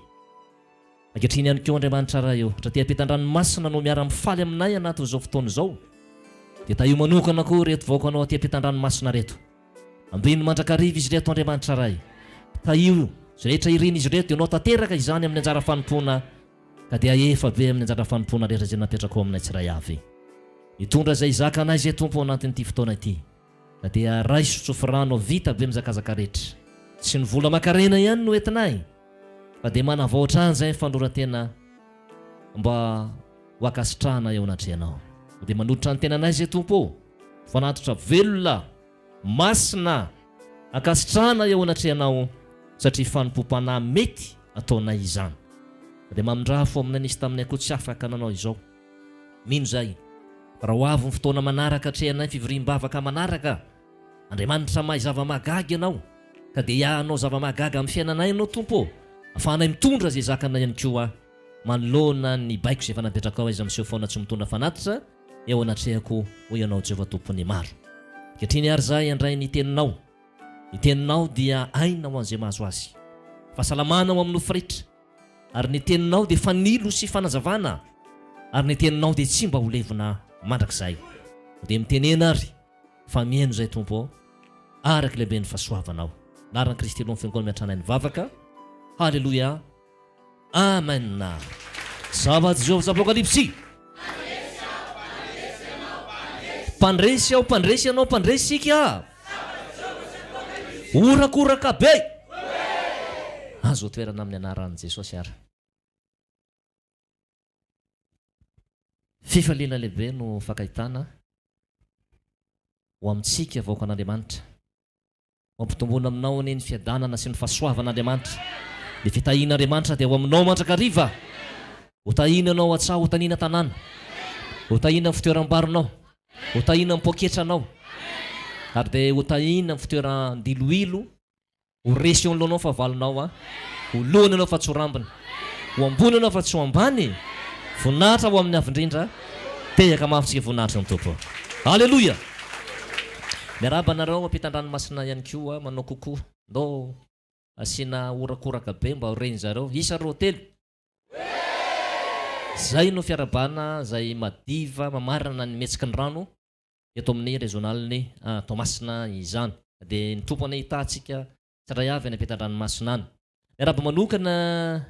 Ankehitriny ihany koa Andriamanitra Ray o, raha aty ampitan-dranomasina no miara-mifaly aminay anatin'izao fotoana izao, dia tahio manokana koa ireto vahoakanao aty ampitan-dranomasina ireto. Ambino mandrakariva izy ireto Andriamanitra Ray. Tahio izay rehetra irin'izy ireto dia Ianao tanteraka izany amin'ny anjara fanompoana ka dia hahefa be amin'ny anjara fanompoana rehetra izay napetrakao aminay tsiray avy. Mitondra izay hizaka anay izay Tompo ao anatin'ity fotoana ity ka dia raiso tsofy rano vita be mizakazaka rehetra. Tsy ny vola aman-karena ihany no entinay fa dia manavao hatrany izay ny fanoloran-tena mba ho ankasitrahana eo anatrehanao. Dia manolotra ny tenanay izay Tompo ô, fanatitra velona, masina, ankasitrahana eo anatrehanao satria fanompoam-panahy mety ataonay izany. Dia mamindrà fo aminay nisy taminay koa tsy afaka nanao izao. Mino izahay fa raha ho avy ny fotoana manaraka atrehanay fivoriam-bavaka manaraka, Andriamanitra mahay zava-mahagaga Ianao, ka dia hanao zava-mahagaga amin'ny fiainanay Ianao Tompo ô, afahanay mitondra izay zakanay ihany koa manoloana ny baiko izay efa napetrakao aiza miseho foana tsy mitondra fanatitra eo anatrehako hoy Ianao Jehovah Tompon'ny maro. Ankehitriny ary izahay handray ny teninao, ny teninao dia aina ho an'izay mahazo azy, fahasalamana ho amin'ny nofo rehetra, Ary ny teninao dia fanilo sy fanazavana, ary ny teninao dia tsy mba ho levona mandrakizay. Dia mitenena ary fa mihaino izay Tompo ô, araka ilay ben'ny fahasoavanao. Anaran'i Kristy Lohan'ny Fiangonana miantrana ny vavaka. Haleloia. Amen. Zava-jovy Apokalypsy. Mpandresy aho, mpandresy ianao, mpandresy isika. Horakoraka be! Azo toerana amin'ny anaran'i Jesosy ary. Fifaliana lehibe no fankahitana ho amintsika vahoakan'Andriamanitra. Ho ampitomboina aminao anie ny fiadanana sy ny fahasoavan'Andriamanitra. Ny fitahian'Andriamanitra dia ho aminao mandrakariva. Ho tahiana ianao an-tsaha, ho tahiana an-tanàna. Ho tahiana ny fitoeram-barinao. Ho tahiana ny poketranao. Ary dia ho tahiana ny fitoeran-diloilo. Ho resy eo anoloanao ny fahavalonao a. Ho lohany ianao fa tsy ho rambony. Ho ambony ianao fa tsy ho ambany. Voninahitra ho amin'ny Avo Indrindra. Tehaka mafy tsika voninahitry ny Tompo. Aleloia! Miarahaba anareo ampitan-dranomasina ihany koa manao coucou. Ndao asiana horakoraka be mba ho ren'zareo. Isa roa telo. Zay no fiarahabana zay madiva mamarana ny mihetsiky ny rano eto amin'ny rezionalin'i Toamasina izany. Dia ny Tompo anie hitaha antsika tsirairay avy any ampitan-dranomasina any. Miarahaba manokana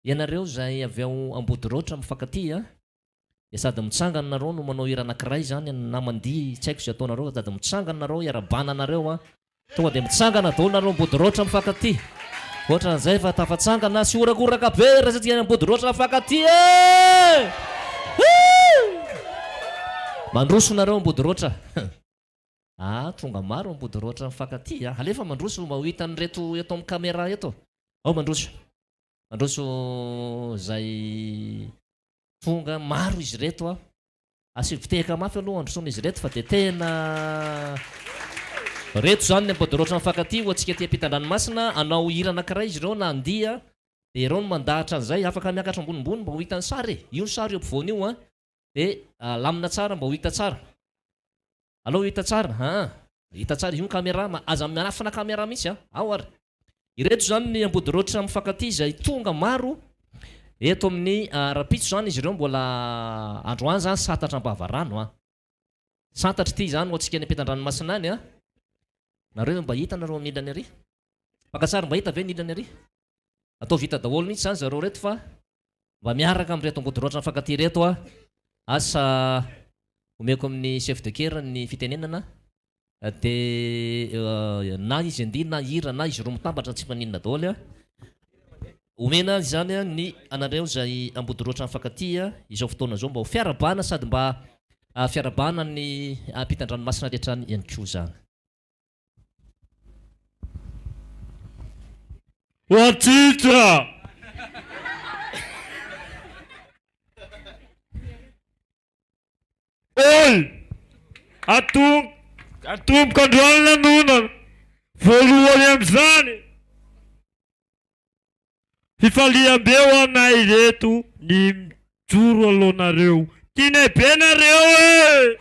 ianareo izay avy ao Ambodiroatra mifankatia dia sady mitsangana nareo no manao hira anakiray zany na mandihy tsy haiko izay ataonareo fa sady mitsangana nareo iarabana anareo an tonga dia mitsangana daholo nareo Ambodiroatra mifankatia ohatran'izay fa tafatsangana sy horakoraka be raha any Ambodiroatra mifankatia e! Mandroso nareo Ambodiroatra. Ah tonga maro Ambodiroatra mifankatia a! Alefa mandroso mba ho hitan'ireto eto amin'ny camera eto. Ao mandroso. Mandroso izay tonga maro izy ireto a! Asio fitehaka mafy aloha handrosoana izy ireto fa dia tena Reto izany ny Ambodiroatra mifankatia ho antsika aty ampitan-dranomasina, hanao hira anankiray izy ireo na handihy dia ireo no mandahatra an'izay, afaka miakatra ambonimbony mba ho hitan'ny sary e! Io ny sary eo ampovoany io an! Dia alamina tsara mba ho hita tsara. Aleo hita tsara aa. Hita tsara io ny camera ma aza miafina camera mihitsy a. Ao ary. Ireto izany ny Ambodiroatra mifankatia izay tonga maro eto amin'ny rahampitso izany izy ireo mbola androany izany santatra am-bavarano a. Santatra ity izany ho antsika any ampitan-dranomasina any a. Nareo mba hita nareo amin'ny ilany ary. Mpaka sary mba hita ve ny ilany ary? Atao vita daholo mihitsy izany zareo ireto fa mba miaraka amin'ireto Ambodiroatra mifankatia ireto a. Asa Omeko amin'ny chef de chœur ny fitenenana dia na izy andihy na hira na izy roa mitambatra tsy maninona daholo a. Omena izany ny anareo izay Ambodiroatra mifankatia izao fotoana izao mba ho fiarahabana sady mba fiarahabana ny ampitan-dranomasina rehetra any ihany koa izany. Ho antsika! Oi! Atomboka atomboka androany lanonana voalohany amin'izany. Fifaliam-be ho anay ireto ny mijoro alohanareo. Tianay be nareo e!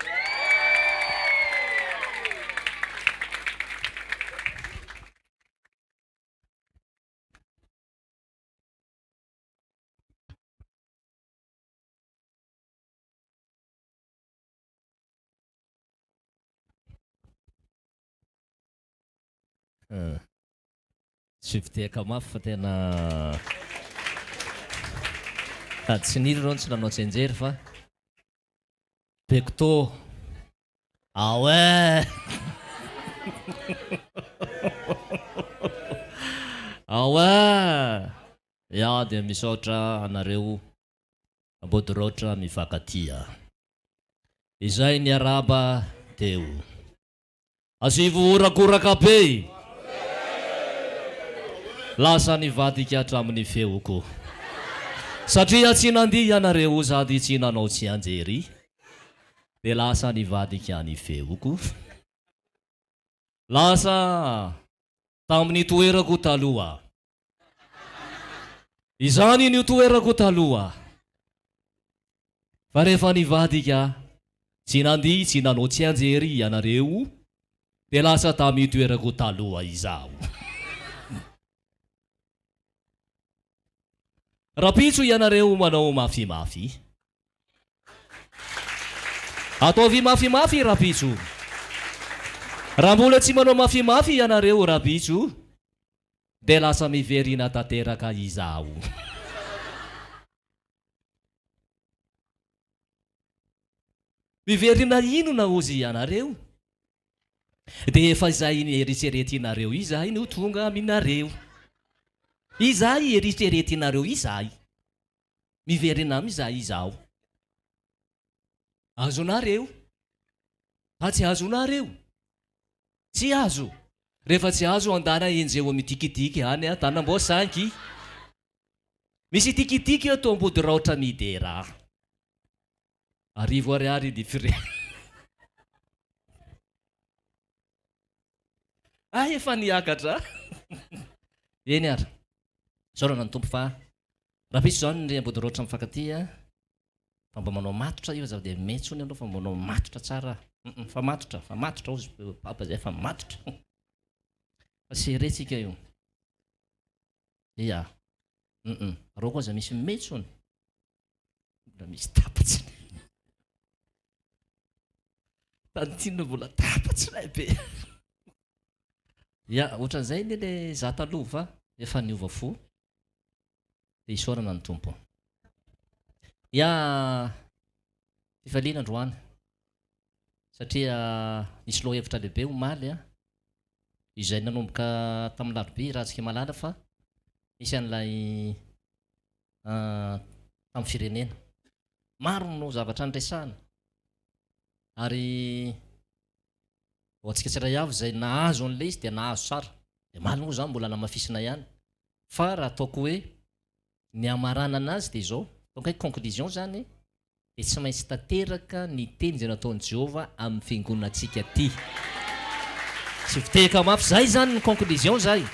Tsy fitehaka mafy fa tena sady tsy niry ireo no tsy nanao tsianjery fa Bekoto ah ouais! Ao eh! Ya dia misaotra anareo Ambodiraotra mifankatia. Izay niarahaba teo. Asivo horakoraka be! Lasa nivadika hatramin'ny feoko. Satria tsy nandihy ianareo sady tsy nanao tsianjery dia lasa nivadika ny feoko. Lasa tamin'ny toerako taloha. Izany no toerako taloha. Fa rehefa nivadika, tsy nandihy tsy nanao tsianjery ianareo, dia lasa tamin'ny toerako taloha izaho. Rahampitso ianareo manao mafimafy. Ataovy mafimafy rahampitso. Raha mbola tsy manao mafimafy ianareo rahampitso, dia lasa miverina tanteraka izaho. Miverina inona hozy ianareo? Dia efa izay eritreretinareo izay no tonga aminareo. Izay eritreretinareo izay. Miverina amin'izay izaho. Azonareo? Fa tsy azonareo? Tsy azo. Rehefa tsy azo andana enjeho midikidiky any a Tanamboasangy. Misy dikidiky eto Ambodiraotra Midera. Arivo ariary ny frais. Ah efa niakatra. Eny ary. Isaorana ny Tompo fa rahampitso izany ry Ambodiraotra mifankatia fa mba manao matotra io aza dia mety tsony aloha fa mba manao matotra tsara hum fa matotra fa matotra hozy papa zay fa matotra fa serré tsika io ia hum reo koa aza misy mety tsony mbola misy tapatsy tantine mbola tapatsy lay be ia ohatran'izay anie le za taloha fa efa niova fo Dia isaorana ny Tompo. Ya, fifaliana androany satria nisy lohahevitra lehibe omaly izay nanomboka tamin'ny larobia Ratsika Malala fa nisy an'ilay tamin'ny firenena. Maro no zavatra niresahana ary ho antsika tsirairay avy izay nahazo an'ilay izy dia nahazo tsara. Dia omaly moa izany mbola namafisina ihany. Fa raha ataoko hoe ny hamaranana azy dia izao, donc hoe conclusion izany dia tsy maintsy tanteraka ny teny izay nataon'i Jehovah amin'ny fiangonantsika ity. Tsy fitehaka mafy, izay izany ny conclusion izay.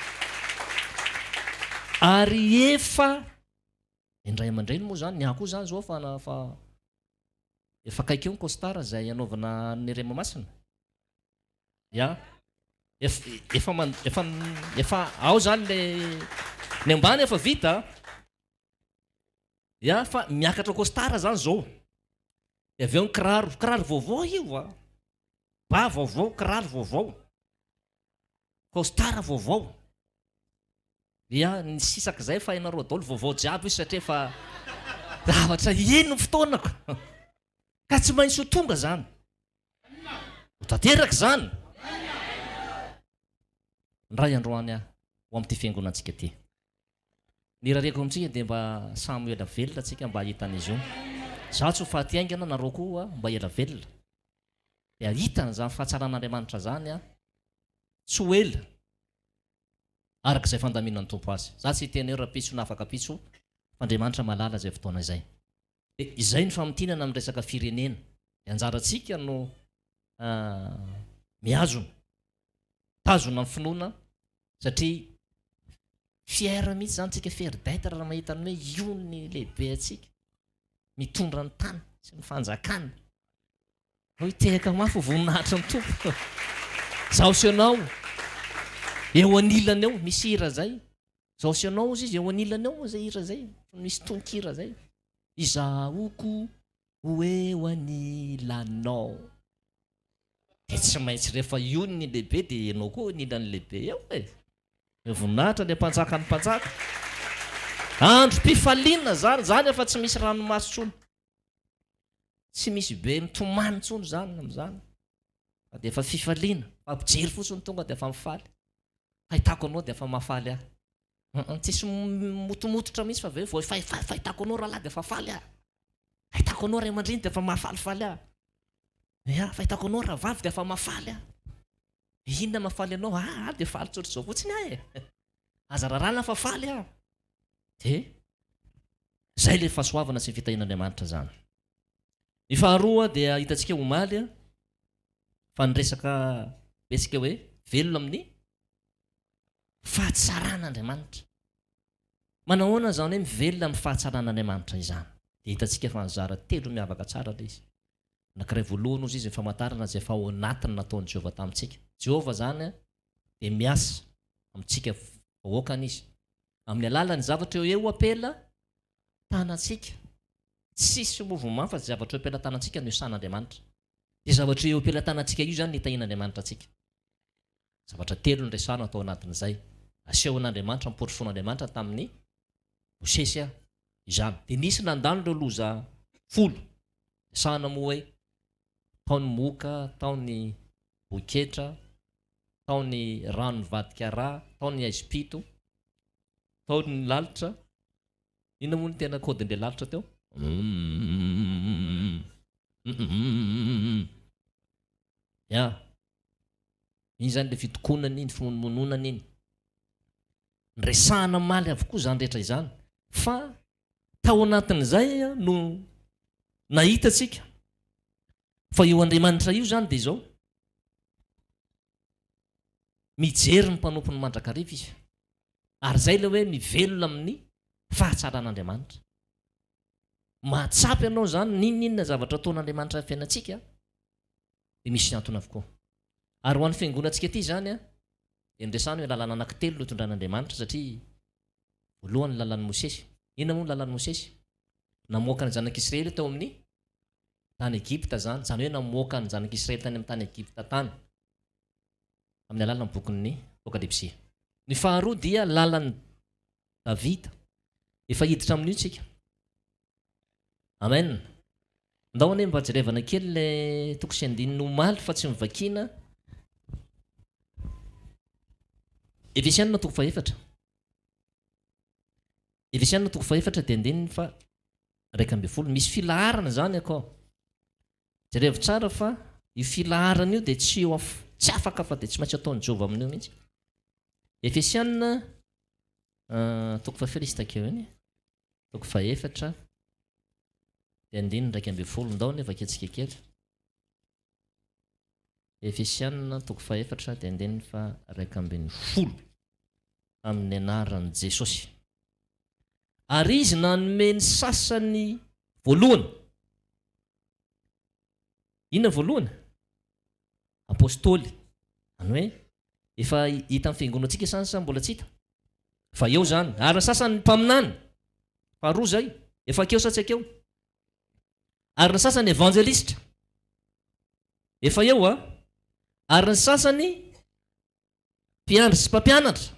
Ary efa ny ray aman-dreny moa izany, ny ahy koa izany izao fa fa efa akaiky eo ny costard izay hanaovana ny Rema Masina. Ya. Efa efa man efa efa ao zany le ny ambany efa vita. Ya fa miakatra costard zany zao. De avy eo ny kiraro, kiraro vaovao io a. Ba vaovao, kiraro vaovao. Costard vaovao. Ya, ny sisak'izay efa hainareo daholo vaovao jiaby io satria efa zavatra iny ny fotoanako. Ka tsy maintsy ho tonga zany. Ho tanteraka izany! Indray androany aho ho amin'ity fiangonantsika ity. Ny irariako amintsika dia mba samy ho ela velona tsika mba hahita an'izy io. Izaho tsy ho faty haingana, nareo koa mba ela velona. Dia hahita an'izany fahatsaran'Andriamanitra izany aho tsy ho ela, araka izay fandaminan'ny Tompo azy. Izaho tsy hiteny hoe rahampitso na afaka ampitso, fa Andriamanitra mahalala izay fotoana izay. Dia izay ny famintinana amin'ny resaka firenena. Dia anjarantsika no mihazona, mitazona ny finoana satria fier mihitsy izany tsika, fier d'être raha mahita ny hoe io ny lehibe antsika mitondra ny tany sy ny fanjakana. Hoy tehaka mafy ho voninahitry ny Tompo. Zaho sy ianao eo anilany eo, misy hira izay. Zaho sy ianao hozy izy eo anilany eo moa izay hira izay, misy tononkira izay. Izaho koa ho eo anilanao. Dia tsy maintsy rehefa io ny lehibe dia ianao koa eo anilan'ny lehibe eo e. Voninahitra ilay mpanjakan'ny mpanjaka. Androm-pifaliana izany, izany efa tsy misy ranomaso intsony. Tsy misy be mitomany intsony izany amin'izany. Fa dia efa fifaliana, fa mijery fotsiny tonga dia efa mifaly. Fahitako anao dia efa mahafaly ahy. Tsisy motomototra mihitsy fa avy eo vao fahitako anao rahalahy dia efa faly aho. Fahitako anao ray aman-dreny dia efa mahafalifaly ahy. Ya, fahitako anao rahavavy dia efa mahafaly ahy. Inona mahafaly anao? Ah, ah dia faly tsotr'izao fotsiny aho e. Aza raràna fa faly aho. Dia izay ilay fahasoavana sy ny fitahian'Andriamanitra izany. Ny faharoa dia hitantsika omaly fa niresaka betsika hoe velona amin'ny fahatsaran'Andriamanitra. Manahoana izany hoe mivelona amin'ny fahatsaran'Andriamanitra izany? Dia hitantsika fa nizara telo miavaka tsara ilay izy. Anankiray voalohany hozy izy ny famantarana izay efa ao anatiny nataon'i Jehovah tamintsika. Jehovah izany dia miasa amintsika vahoakany izy. Amin'ny alalan'ny zavatra eo eo am-pela tanantsika. Tsisy mouvement fa izay zavatra eo am-pelatanantsika no iasan'Andriamanitra. Io zavatra eo am-pelatanantsika io izany no itahian'Andriamanitra antsika. Zavatra telo no resahana tao anatin'izay. Asehon'Andriamanitra, noporofoin'Andriamanitra tamin'i Mosesy izany. Dia nisy nandalo ireo loza folo. Resahana moa hoe tao ny moka, tao ny boketra, tao ny rano nivadika rà, tao ny haizim-pito, tao ny lalitra. Inona moa no tena code-n'ilay lalitra teo? Ya. Iny izany ilay fitokonana iny, fimonomononana iny. Niresahana omaly avokoa izany rehetra izany. Fa tao anatin'izay no nahita antsika fa io Andriamanitra io izany dia izao, mijery ny mpanompony mandrakariva izy. Ary izay ilay hoe mivelona amin'ny fahatsaran'Andriamanitra. Mahatsapa ianao izany n'inon'inona zavatra ataon'Andriamanitra amin'ny fiainantsika dia misy antony avokoa. Ary ho an'ny fiangonantsika ity izany dia niresahana hoe lalana anankitelo no itondran'Andriamanitra satria voalohany ny lalan'i Mosesy. Inona moa ny lalan'i Mosesy? Namoaka ny zanak'Israely tao amin'ny tany Egypta izany, izany hoe namoaka ny zanak'Israely tany amin'ny tany Egypta tany amin'ny alalan'ny bokin'ny Apokalypsy. Ny faharoa dia lalan'i Davida. Efa hiditra amin'io tsika. Amen. Ndao anie mba jerevana kely le toko sy andininy omaly fa tsy novakiana. Efesianina toko fahefatra. Efesianina toko fahefatra dia andininy fa 11. Misy filaharana izany akao. Jerevo tsara fa io filaharana io dia tsy eo tsy afaka fa dia tsy maintsy ataon'i Jehovah amin'io mihitsy. Efesianina toko fahafiry izy takeo iny? Toko fahefatra dia andininy 11. Ndao anie vakintsika kely. Efesianina toko fahefatra dia andininy faha 11. Amin'ny anaran'i Jesosy. Ary izy nanome ny sasany voalohany. Inona ny voalohany? Apostoly. Izany hoe efa hita amin'ny fiangonantsika izany sa mbola tsy hita? Fa eo izany. Ary ny sasany mpaminany. Faharoa izay. Efa akeo sa tsy akeo? Ary ny sasany evanjelistra. Efa eo a. Ary ny sasany Mpiandry sy mpampianatra.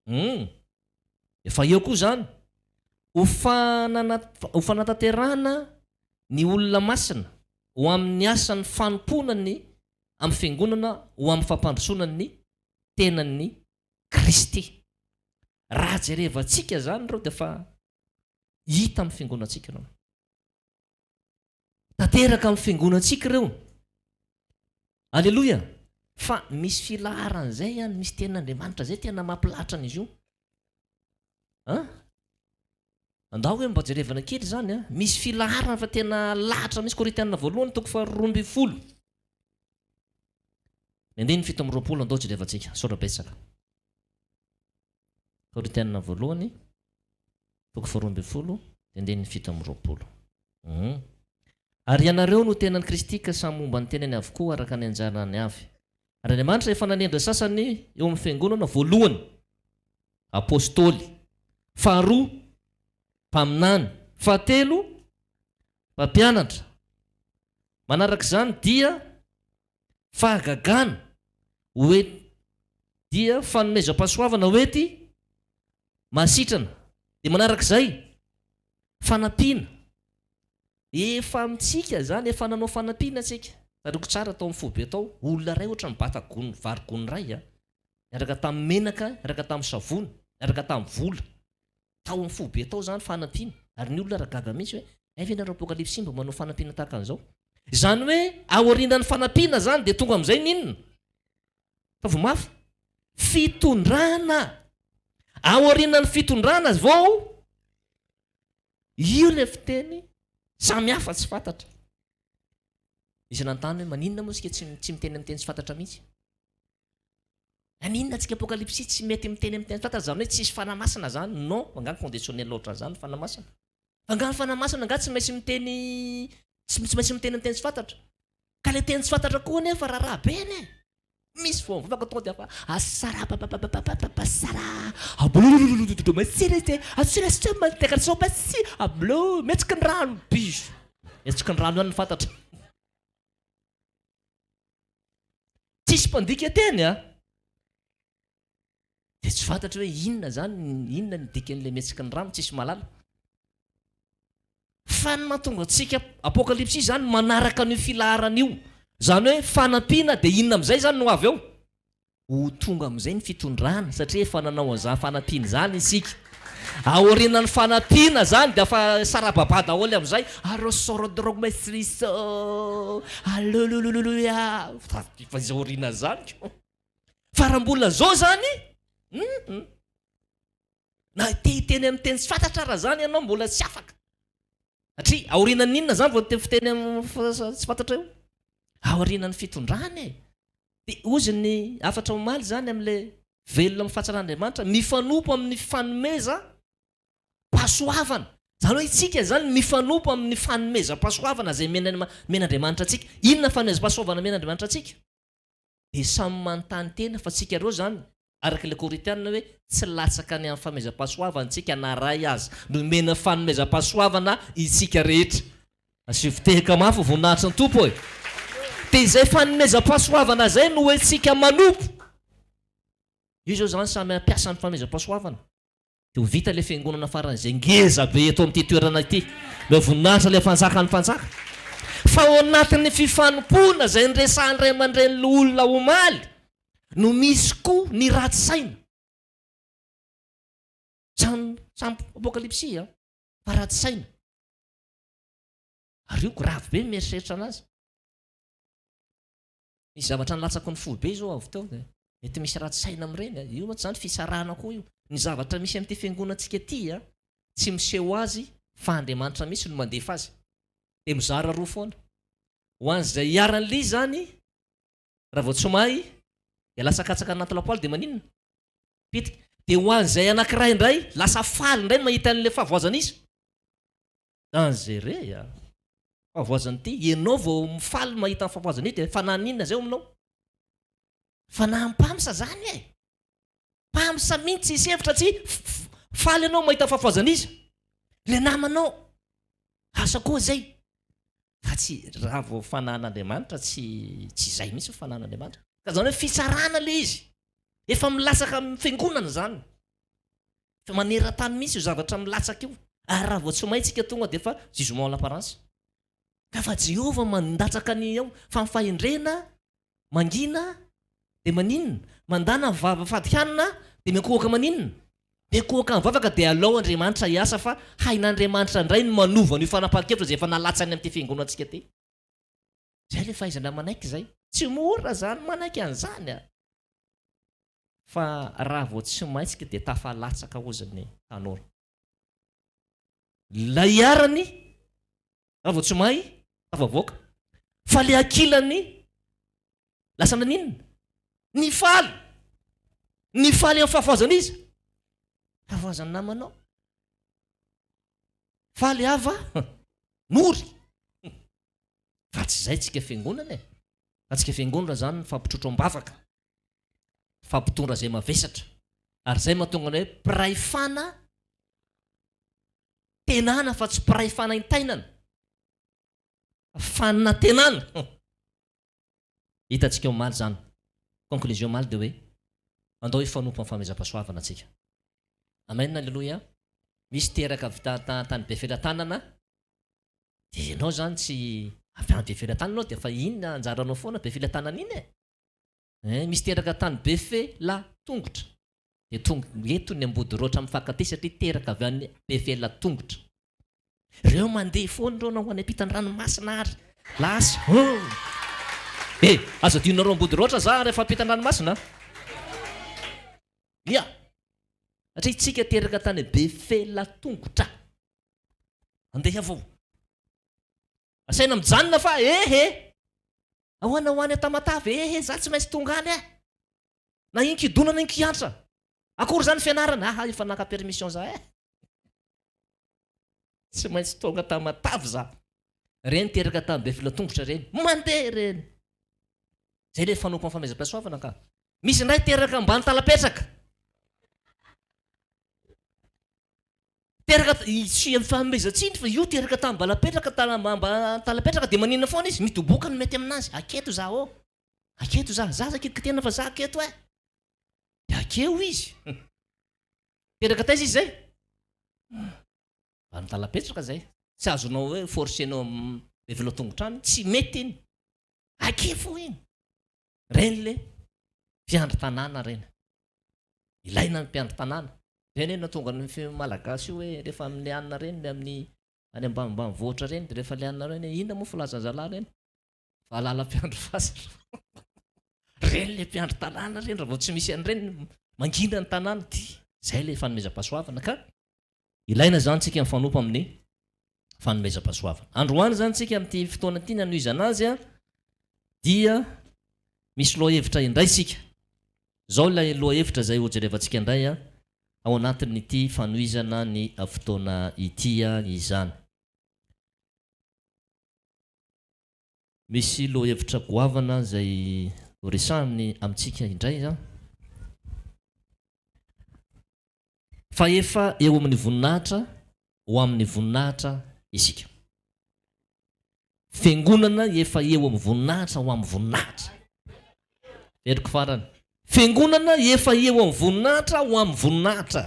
Humm. Efa eo koa izany. Ho fanana, ho fanatanterahana ny olona masina, ho amin'ny asan'ny fanompoana ny amin'ny fiangonana, ho amin'ny fampandrosoana ny tenan'i Kristy. Raha jerevantsika izany ireo dia efa hita amin'ny fiangonantsika ireo. Tanteraka amin'ny fiangonantsika ireo. Aleloia! Fa misy filaharana izay an, misy tenin'Andriamanitra izay tena mampilahatra an'izy io. An? Andao hoe mba jerevana kely izany an. Misy filaharana fa tena lahatra mihitsy Korintiana voalohany toko faha 12. Ny andininy 27 andao jerevantsika. Misaotra betsaka. Korintiana voalohany toko faha 12 dia andininy 27. Hum. Ary ianareo no tenan'i Kristy ka samy momba ny tenany avokoa araka ny anjarany avy. Ary Andriamanitra efa nanendry ny sasany eo amin'ny fiangonana voalohany, apostoly, faharoa, mpaminany, fahatelo, mpampianatra. Manaraka izany dia fahagagana hoe dia fanomezam-pahasoavana hoety mahasitrana. Dia manaraka izay, fanampiana. Efa amintsika izany, efa nanao fanampiana tsika. Tsaroako tsara tao amin'ny foibe tao, olona iray ohatra nibata gony vary gony iray a, niaraka tamin'ny menaka, niaraka tamin'ny savony. Niaraka tamin'ny vola. Tao amin'ny foibe tao izany fanampiana. Ary ny olona ary gaga mihitsy hoe, hay ve nareo Apokalypsy mba manao fanampiana tahaka an'izao? Izany hoe aorianan'ny fanampiana izany dia tonga amin'izay ny inona? Ataovy mafy. Fitondrana. Aorianan'ny fitondrana vao io ilay fiteny samy hafa tsy fantatra. Nisy nanontany hoe maninona moa isika tsy tsy miteny amin'ny teny tsy fantatra mihitsy? Naninona antsika apokalypsy tsy mety miteny amin'ny teny fantatra izany hoe tsisy fanahy masina izany? Non, fa angaha conditionnel ohatran'izany ny fanahy masina? Fa angaha ny fanahy masina angaha tsy maintsy miteny tsy tsy maintsy miteny amin'ny teny tsy fantatra? Ka ilay teny tsy fantatra koa anefa raharaha be anie e! Misy vao mivavaka tonga dia efa asarababababababasara abololololololololo mihetsiky ny rano bizo mihetsiky ny rano ihany no fantatra. Tsisy mpandika teny a! Dia tsy fantatra hoe inona izany, inona ny dikan'ilay mihetsiky ny rano, tsisy mahalala. Fa ny mahatonga antsika Apokalypsy izany manaraka an'io filaharana io, izany hoe fanampiana dia inona amin'izay izany no avy eo? Ho tonga amin'izay ny fitondrana satria efa nanao an'izany fanampiana izany isika. Aorianan'ny fanampiana izany dia efa sarababa daholo amin'izay, Arosorodromesriso, alelololoia, fa efa aorianan'izany ko. Fa raha mbola izao izany, hum, na te hiteny amin'ny teny tsy fantatra ara izany ianao mbola tsy afaka. Satria aorianan'ny inona izany vao te fiteny amin'ny tsy fantatra io? Aorianan'ny fitondrana e! Dia hozy ny hafatra omaly izany amin'ilay velona amin'ny fahatsaran'Andriamanitra, mifanompo amin'ny fanomezam-pahasoavana. Izany hoe isika izany mifanompo amin'ny fanomezam-pahasoavana izay omen'Andriamanitra antsika. Inona ny fanomezam-pahasoavana omen'Andriamanitra antsika? Dia samy manontany tena fa tsika ireo izany, araka ilay Korintiana hoe tsy latsaka ny amin'ny fanomezam-pahasoavana tsika na ray aza. Nomena fanomezam-pahasoavana isika rehetra. Asio fitehaka mafy ho voninahitry ny Tompo e! Dia izay fanomezam-pahasoavana izay no hoentsika manompo. Io izao izany samy hampiasa ny fanomezam-pahasoavana. Dia ho vita ilay fiangonana faran'izay ngeza be eto amin'ity toerana ity. Omeo voninahitra ilay Mpanjakan'ny mpanjaka. Fa ao anatin'ny fifanompoana izay niresahan'ny ray aman-dreny loholona omaly no misy koa ny ratsy saina. Samy samy apokalypsy an! Fa ratsy saina. Ary io grave be ny mieritreritra anazy. Nisy zavatra nilatsako ny fo be izao avy teo dia mety misy ratsy saina amin'ireny a! Io mantsy izany fisarahana koa io. Ny zavatra misy amin'ity fiangonantsika ity a, tsy miseho azy fa Andriamanitra mihitsy no mandefa azy. Dia mizara roa foana. Ho an'izay iharan'ilay izy izany, raha vao tsy mahay dia lasa katsaka anaty lapoaly dia maninona? Pitika. Dia ho an'izay anankiray indray, lasa faly indray ny mahita an'ilay fahavoazan'iza? Dangereux a! Fahavoazana ity, ianao vao mifaly mahita ny fahavoazana io dia fanahy inona izay ao aminao? Fanahy mpamsa zany e! Mpamsa mihitsy tsisy hevitra tsy faly ianao mahita ny fahavoazana iza? Ilay namanao! Asa koa izay! Fa tsy raha vao fanahin'Andriamanitra tsy tsy izay mihitsy ny fanahin'Andriamanitra. Ka izany hoe fitsarana ilay izy. Efa milatsaka amin'ny fiangonana izany. Efa maneran-tany mihitsy io zavatra milatsaka io. Ary raha vao tsy mahay tsika tonga dia efa jugement en l'apparence. Ka fa Jehovah mandatsaka ny ao fa ny fahendrena mangina dia maninona? Mandana vava fady hanina dia miankohoka maninona? Miankohoka mivavaka dia alao Andriamanitra hiasa fa hain'Andriamanitra indray ny manova an'io fanapahan-kevitra izay efa nalatsany amin'ity fiangonantsika ity. Izay ilay fahaizana manaiky izay. Tsy mora izany manaiky an'izany a! Fa raha vao tsy maitsika dia tafalatsaka hozy ny tanora. Ilay iharany raha vao tsy mahay tafavoaka. Fa ilay ankilany lasa naninona? Nifaly! Nifaly amin'ny fahavoazan'iza? Fahavoazan'ny namanao. Faly hava nory. Fa tsy izay tsika fiangonana e. Fa tsika fiangonana izany mifampitrotro am-bavaka. Mifampitondra izay mavesatra. Ary izay mahatonga ny hoe mpiray fana tenana fa tsy mpiray fanaintainana. Fanantenana. Hitantsika omaly izany. Conclusion omaly dia hoe andao hifanompo amin'ny fanomezam-pahasoavana tsika. Amen Aleloia. Misy teraka avy tany Befelatanana dia ianao izany tsy avy any Befelatanana ianao dia efa iny anjaranao foana Befelatanana iny e. Eh, misy teraka tany Befelatongotra. Dia tonga eto ny Ambodiroatra mifankatia satria teraka avy any Befelatongotra. Ireo mandeha foana ireo na ho any ampitan-dranomasina ary lasa. Oh! Eh, aza adinonareo Ambodiroatra za rehefa ampitan-dranomasina. Ia! Satria isika teraka tany Befelatongotra. Andeha vao. Asaina mijanona fa ehe! Ahoana ho any Tamatave ehe, za tsy maintsy tonga any eh! Na inkidona na inkiantra. Akory zany fianarana? Aha efa naka permission za eh! Tsy maintsy tonga Tamatave za. Reny teraka tany Befilatongotra reny. Mandeha reny. Zay le fanompo amin'ny fanomezam-pahasoavana ka. Misy indray teraka ambany talapetraka. Teraka tsy amin'ny fanomezan-tsiny fa io teraka tany balapetraka tany ambany talapetraka dia maninona foana izy? Midoboka no mety aminazy. Aketo za ô. Aketo za, za aza kitikitihana fa za aketo eh! Dia akeo izy. Teraka taiza izy zay? Ambany talapetraka zay. Tsy azonao hoe forcer-nao am tongotra any, tsy mety iny. Ake fo iny. Reny le mpiandry tanàna reny. Ilaina ny mpiandry tanàna. Zay anie nahatonga ny feo malagasy io hoe rehefa amin'ny anona reny, amin'ny any ambanimbanivohitra reny, dia rehefa le anona reny, inona moa filazan-jalahy reny? Valala mpiandry fasana. Reny le mpiandry tanàna reny, raha vao tsy misy an'ireny, mangina ny tanàna. Dia zay le fanomezam-pahasoavana ka ilaina zany tsika mifanompo amin'ny fanomezam-pahasoavana. Androany zany tsika amin'ity fotoana ity ny hanohizana azy a, dia misy lohahevitra indray tsika. Zao ilay lohahevitra izay hojerevantsika indray a, ao anatin'ity fanohizana ny fotoana ity izany. Misy lohahevitra goavana izay horesahiny amintsika indray izany. Fa efa eo amin'ny voninahitra ho amin'ny voninahitra isika. Fiangonana efa eo amin'ny voninahitra ho amin'ny voninahitra. Veriko farany. Fiangonana efa eo amin'ny voninahitra ho amin'ny voninahitra.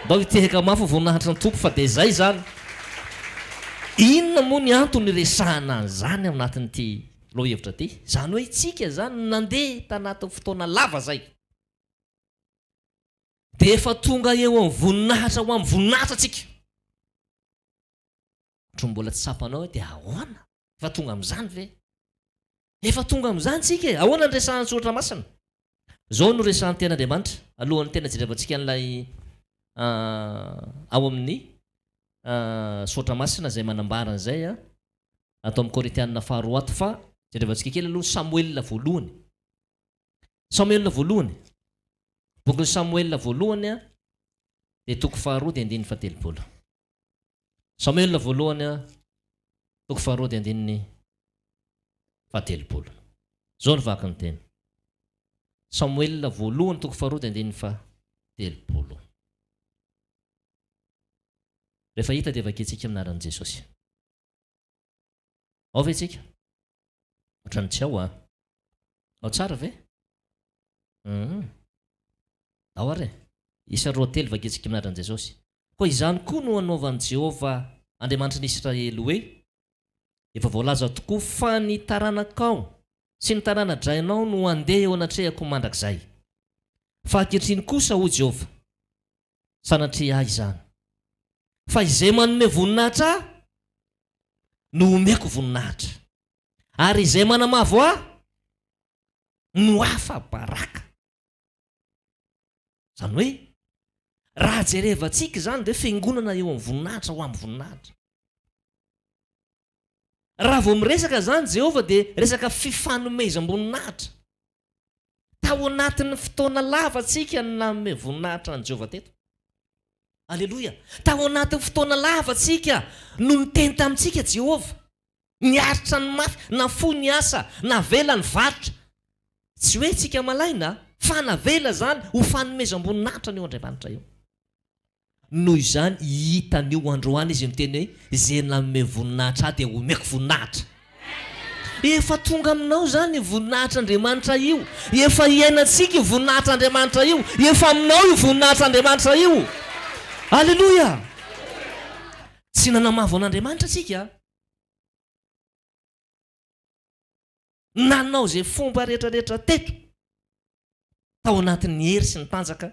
Ndao hitehaka mafy ho voninahitry ny Tompo fa dia izay izany. Inona moa ny antony iresahana an'izany ao anatin'ity lohahevitra ity? Izany hoe isika izany nandeha tanatin'ny fotoana lava izay. Dia efa tonga eo amin'ny voninahitra ho amin'ny voninahitra isika. Ohatran'ny mbola tsy tsapanao hoe dia ahoana? Efa tonga amin'izany ve? Efa tonga amin'izany tsika e! Ahoana ny resahan'ny Soratra Masina? Izao no resahan'ny Tenin'Andriamanitra, alohan'ny tena jerevantsika an'ilay ao amin'ny Soratra Masina izay manambara an'izay ato amin'ny Korintianina faharoa ato, fa jerevantsika kely aloha Samoela voalohany. Samoela voalohany. Bokin'i Samoela voalohany dia toko faharoa dia andininy fahatelopolo. Samoela voalohany toko faharoa dia andininy fahatelopolo. Izao no vaky ny teny. Samoela voalohany toko faharoa dia andininy fahatelopolo. Rehefa hita dia vakintsika amin'ny anaran'i Jesosy. Ao ve tsika? Ohatran'ny tsy ao an. Ao tsara ve? Hum. Ao ary e. Isa 2 3 vakintsika amin'ny anaran'i Jesosy. Koa izany koa no anaovan'i Jehovah Andriamanitry ny Israely hoe, Efa voalaza tokoa fa ny taranakao sy ny tarana-drainao no handeha eo anatrehako mandrakizay. Fa ankehitriny kosa, hoy Jehovah, sanatria ahy izany, fa izay manome voninahitra ahy no homeko voninahitra, ary izay manamavo ahy no afa-baraka. Izany hoe, raha jerevantsika izany dia fiangonana eo amin'ny voninahitra ho amin'ny voninahitra. Raha vao miresaka izany Jehovah dia resaka fifanomezam-boninahitra. Tao anatin'ny fotoana lava tsika no nanome voninahitra an'i Jehovah teto. Aleloia! Tao anatin'ny fotoana lava tsika no niteny tamintsika Jehovah. Niaritra ny mafy, nafoy ny asa, navela ny varotra. Tsy hoe tsika malaina fa navela izany ho fanomezam-boninahitra an'io Andriamanitra io. Noho izany hitan'io androany izy miteny hoe izay nanome voninahitra ahy dia homeko voninahitra. Efa tonga aminao izany io voninahitr'Andriamanitra io. Efa iainantsika io voninahitr'Andriamanitra io. Efa aminao io voninahitr'Andriamanitra io. Aleloia! Tsy nanamavo an'Andriamanitra tsika. Nanao izay fomba rehetra rehetra teto tao anatin'ny hery sy ny tanjaka.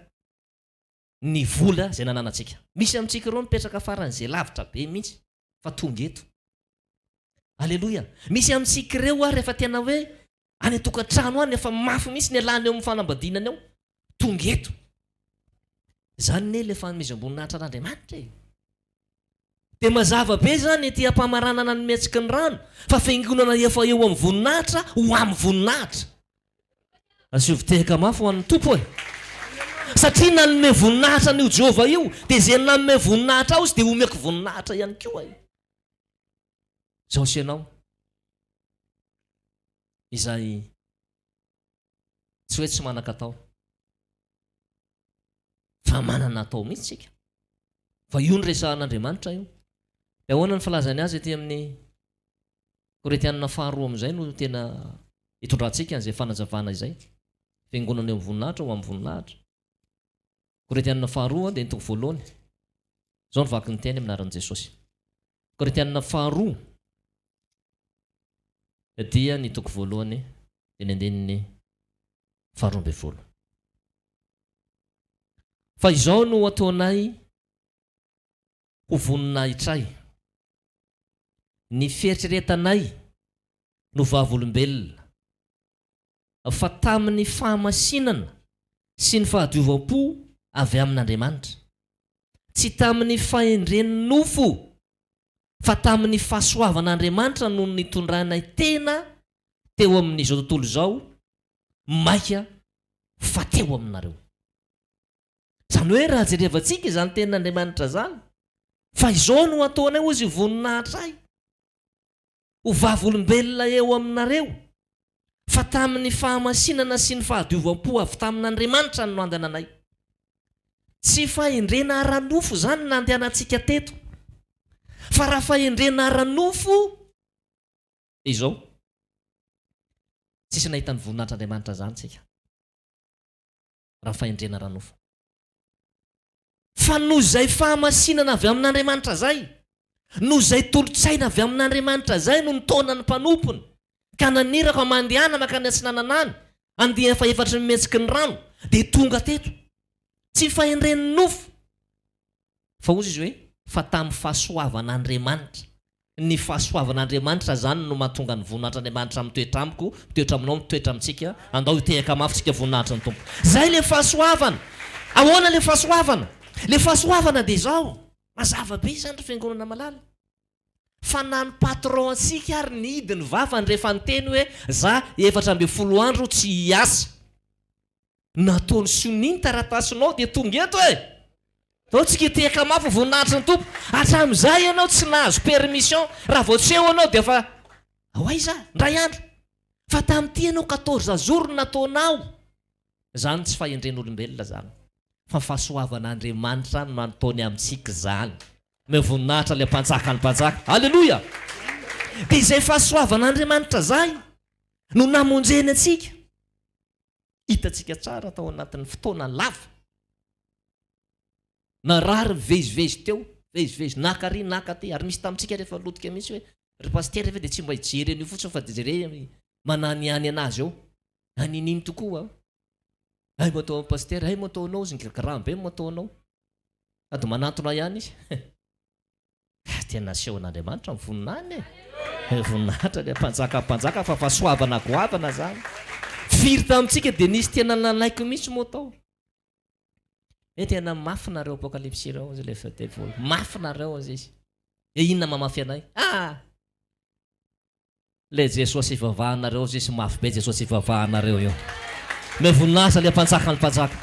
Ny vola izay nananantsika. Misy amintsika ireo mipetraka faran'izay lavitra be mihitsy fa tonga eto. Aleloia. Misy amintsika ireo ary efa tena hoe any an-tokantrano any efa mafy mihitsy ny alany eo amin'ny fanambadiana any ao. Tonga eto. Izany ne ilay fanomezam-boninahitra an'Andriamanitra e. Dia mazava be izany ety am-pamaranana ny mihetsiky ny rano fa fiangonana efa eo amin'ny voninahitra ho amin'ny voninahitra. Asio tehaka mafy ho an'ny Tompo e! Satria nanome voninahitra an'io Jehovah io, dia izay nanome voninahitra ahy dia omeko voninahitra ihany koa e! Izao sy ianao izay tsy hoe tsy manan-katao fa manana atao mihitsy isika. Fa io no resahan'Andriamanitra io. Dia ahoana ny filazany azy aty amin'ny Korintianina faharoa amin'izay no tena itondrantsika an'izay fanazavana izay. Fiangonana eo amin'ny voninahitra ho amin'ny voninahitra. Korintianina faharoa dia ny toko voalohany. Izao no vaky ny teny amin'ny anaran'i Jesosy. Korintianina faharoa dia ny toko voalohany dia ny andininy faharoa ambin'ny folo. Fa izao no ataonay ho voninahitray, ny fieritreretanay no vavolombelona, fa tamin'ny fahamasinana sy ny fahadiovam-po avy amin'Andriamanitra, tsy tamin'ny fahendren'ny nofo, fa tamin'ny fahasoavan'Andriamanitra no nitondranay tena teo amin'izao tontolo izao, maika fa teo aminareo. Izany hoe raha jerevantsika izany tenin'Andriamanitra izany, fa izao no ataonay hozy voninahitray, ho vavolombelona eo aminareo, fa tamin'ny fahamasinana sy ny fahadiovam-po avy tamin'Andriamanitra no nandehananay. Tsy fahendrena ara-nofo izany nandehanantsika teto, fa raha fahendrena ara-nofo, dia izao, tsisy nahita ny voninahitr'Andriamanitra izany isika, raha fahendrena ara-nofo. Fa noho izay fahamasinana avy amin'Andriamanitra izay, noho izay tolo-tsaina avy amin'Andriamanitra izay no nitaona ny mpanompony, ka naniraka mandehana mankany atsinanana any, andiany fahefatry ny mihetsiky ny rano, dia tonga teto. Tsy fahendren'ny nofo, fa hozy izy hoe, fa tamin'ny fahasoavan'Andriamanitra. Ny fahasoavan'Andriamanitra izany no mahatonga ny voninahitr'Andriamanitra mitoetra amiko, mitoetra aminao, mitoetra amintsika. Andao hitehaka mafy tsika voninahitry ny Tompo. Izay ilay fahasoavana. Ahoana ilay fahasoavana? Ilay fahasoavana dia izao, mazava be izany ry fiangonana malala, fa na ny patron antsika ary nihidy ny vavany rehefa niteny hoe za 14 andro tsy hiasa. Nataony sonia ny taratasinao dia tonga eto e! Ndao tsika hitehaka mafy ho voninahitry ny Tompo. Hatramin'izay ianao tsy nahazo permission, raha vao tsy eo ianao dia efa ho aiza? Indray andro. Fa tamin'ity ianao quatorze jours no nataonao. Izany tsy fahendren'olombelona izany, fa fahasoavan'Andriamanitra no nataony amintsika izany. Omeo voninahitra ilay Mpanjakan'ny mpanjaka. Aleloia! Dia izay fahasoavan'Andriamanitra izay no namonjeny antsika. Hitantsika tsara tao anatin'ny fotoana lava. Narary nivezivezy teo, nivezivezy naka ary naka aty, ary misy tamintsika rehefa lotika mihitsy hoe ry pasitera ve dia tsy mba hijery an'io fotsiny fa dia jereo mananihany anazy eo. Haninino tokoa an. Hay moa atao pasitera, hay moa ataonao izy, ngigraham be moa ataonao. Sady manantona ihany izy. Tena asehon'Andriamanitra ny voninahiny e! Voninahitra ilay mpanjaka mpanjaka fa fahasoavana goavana izany. Firy tamintsika dia nisy tena nanaiky mihitsy moa tao. Hoe tena mafy nareo apokalypsy ireo hozy ilay devoly. Mafy nareo hozy izy. Dia inona mamafy anay? Ah! Ilay Jesosy ivavahanareo hozy izy, mafy be Jesosy ivavahanareo io. Omeo voninahitra ilay mpanjakan'ny mpanjaka.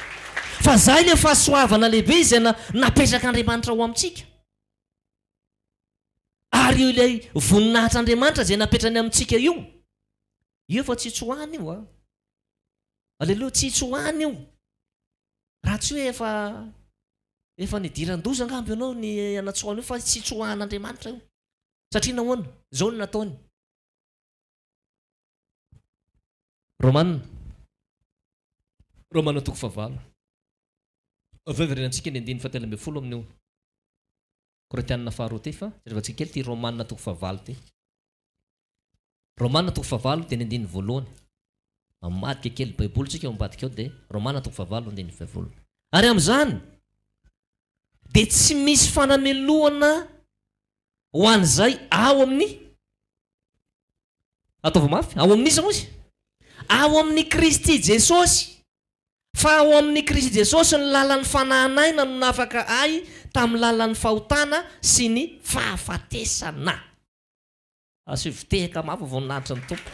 Fa izay ilay fahasoavana lehibe izay napetrak'Andriamanitra ho amintsika. Ary io ilay voninahitr'Andriamanitra izay napetrany amintsika io, io efa tsy tsoahana io an. Aleloia, tsy tsoahana io. Raha tsy hoe efa efa nidiran-doza angamba ianao ny anatsoahana io fa tsy tsoahan'Andriamanitra io. Satria nahoana? Izao no nataony. Romana. Romana toko fahavalo. Avy eo hiverenantsika ny andininy fahatelo ambin'ny folo amin'io Korintianina faharoa ity fa jerevantsika kely ity Romana toko fahavalo ity. Romana toko fahavalo dia ny andininy voalohany. Mamadika kely Baiboly tsika ao ambadika ao dia Romana toko fahavalo andininy fahavalo. Ary amin'izany. Dia tsy misy fanamelohana ho an'izay ao amin'ny, ataovy mafy, ao amin'iza hozy? Ao amin'i Kristy Jesosy. Fa ao amin'i Kristy Jesosy ny lalan'ny fanahan'aina no nafaka ahy tamin'ny lalan'ny fahotana sy ny fahafatesana. Asio tehaka mafy voninahitry ny Tompo.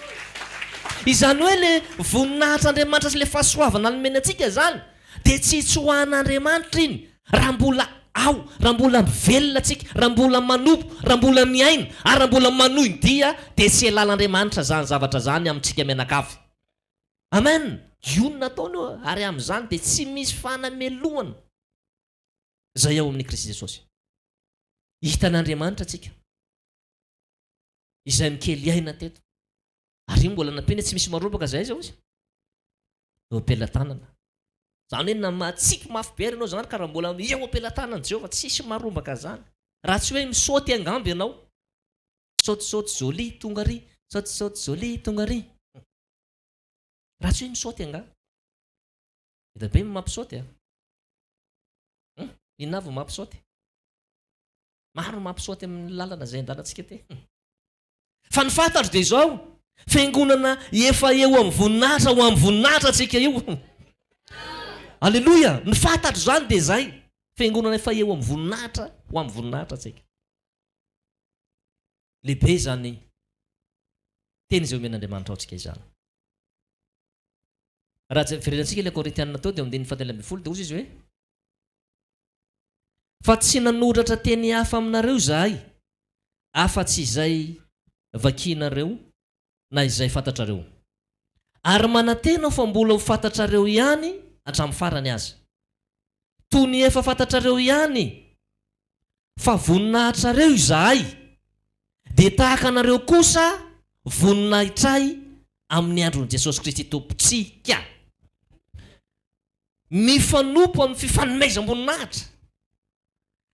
Izany hoe le voninahitr'Andriamanitra sy le fahasoavana nomeny antsika izany dia tsy hitsoahan'Andriamanitra iny raha mbola ao, raha mbola mivelona tsika, raha mbola manompo, raha mbola miaina ary raha mbola manohy ny dia dia tsy hialan'Andriamanitra izany zavatra izany amintsika mianakavy. Amen! Io no nataony io ary amin'izany dia tsy misy fanamelohana izay ao amin'i Kristy Jesosy. Hitan'Andriamanitra tsika. Izay mikely aina teto. Ary io mbola nampiana tsy misy maroboka izay aiza ozy? Eo am-pelatanana. Izany hoe na mahatsiky mafy be ary ianao izany ka raha mbola eo am-pelatanan'i Jehovah tsisy marombaka izany. Raha tsy hoe misaoty angamba ianao. Saotisaoty jolie tonga ary, saotisaoty jolie tonga ary. Raha tsy hoe misaoty angaha. Be dia be ny mampisaoty a. Hum, inona avy no mampisaoty? Maro ny mampisaoty amin'ny lalana izay andalantsika ety. Fa ny fantatro dia izao, fiangonana efa eo amin'ny voninahitra ho amin'ny voninahitra antsika io. Aleloia! Ny fantatro izany dia izay, fiangonana efa eo amin'ny voninahitra ho amin'ny voninahitra antsika. Lehibe izany teny izay omen'Andriamanitra ao antsika izany. Raha verenantsika ilay Korintianina teo dia eo andininy fahatelo ambin'ny folo dia hozy izy hoe Fa tsy nanoratra teny hafa aminareo izahay, afa-tsy izay vakinareo na izay fantatrareo. Ary manantena aho fa mbola ho fantatrareo ihany hatramin'ny farany aza. Toy ny efa fantatrareo ihany fa voninahitrareo izahay, dia tahaka anareo kosa voninahitray amin'ny andron'i Jesosy Kristy Tompontsika. Mifanompo amin'ny fifanomezam-boninahitra.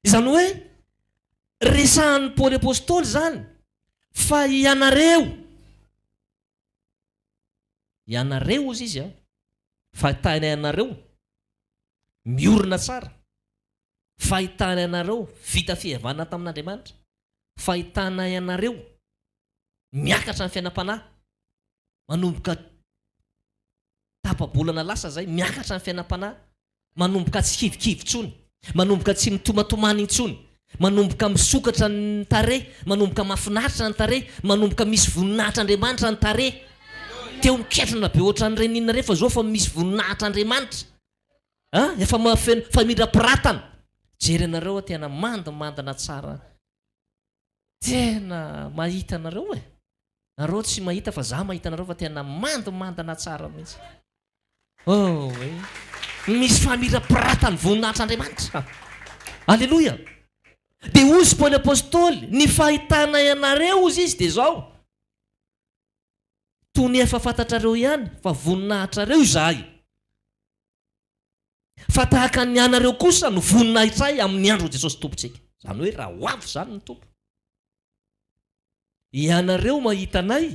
Izany hoe, resahan'i Paoly Apostoly izany fa ianareo, ianareo hozy izy an, fahitana anareo miorina tsara, fahitana anareo vita fihavanana tamin'Andriamanitra, fahitana anareo miakatra ny fiainam-panahy, manomboka Tapa-bolana lasa izay, miakatra ny fiainam-panahy, manomboka tsy kivikivy intsony, manomboka tsy mitomatomany intsony, manomboka misokatra ny tarehy, manomboka mahafinaritra ny tarehy, manomboka misy voninahitr'Andriamanitra ny tarehy. Teo miketrona be ohatran'ireny inona ireny fa izao efa misy voninahitr'Andriamanitra. An! Efa mahafeno famindram-piratana. Jery anareo aho tena mandimandina tsara. Tena mahita anareo e! Nareo tsy mahita fa za mahita anareo fa tena mandimandina tsara mihitsy. Oh e! Misy famirapiratan'ny voninahitr'Andriamanitra. Aleloia! Dia hozy Paoly Apostoly, ny fahitanay anareo hozy izy dia izao, toy ny efa fantatrareo ihany fa voninahitrareo izahay. Fa tahaka ny anareo kosa no voninahitray amin'ny andron'i Jesosy Tompontsika. Izany hoe raha ho avy izany ny Tompo. Ianareo mahita anay,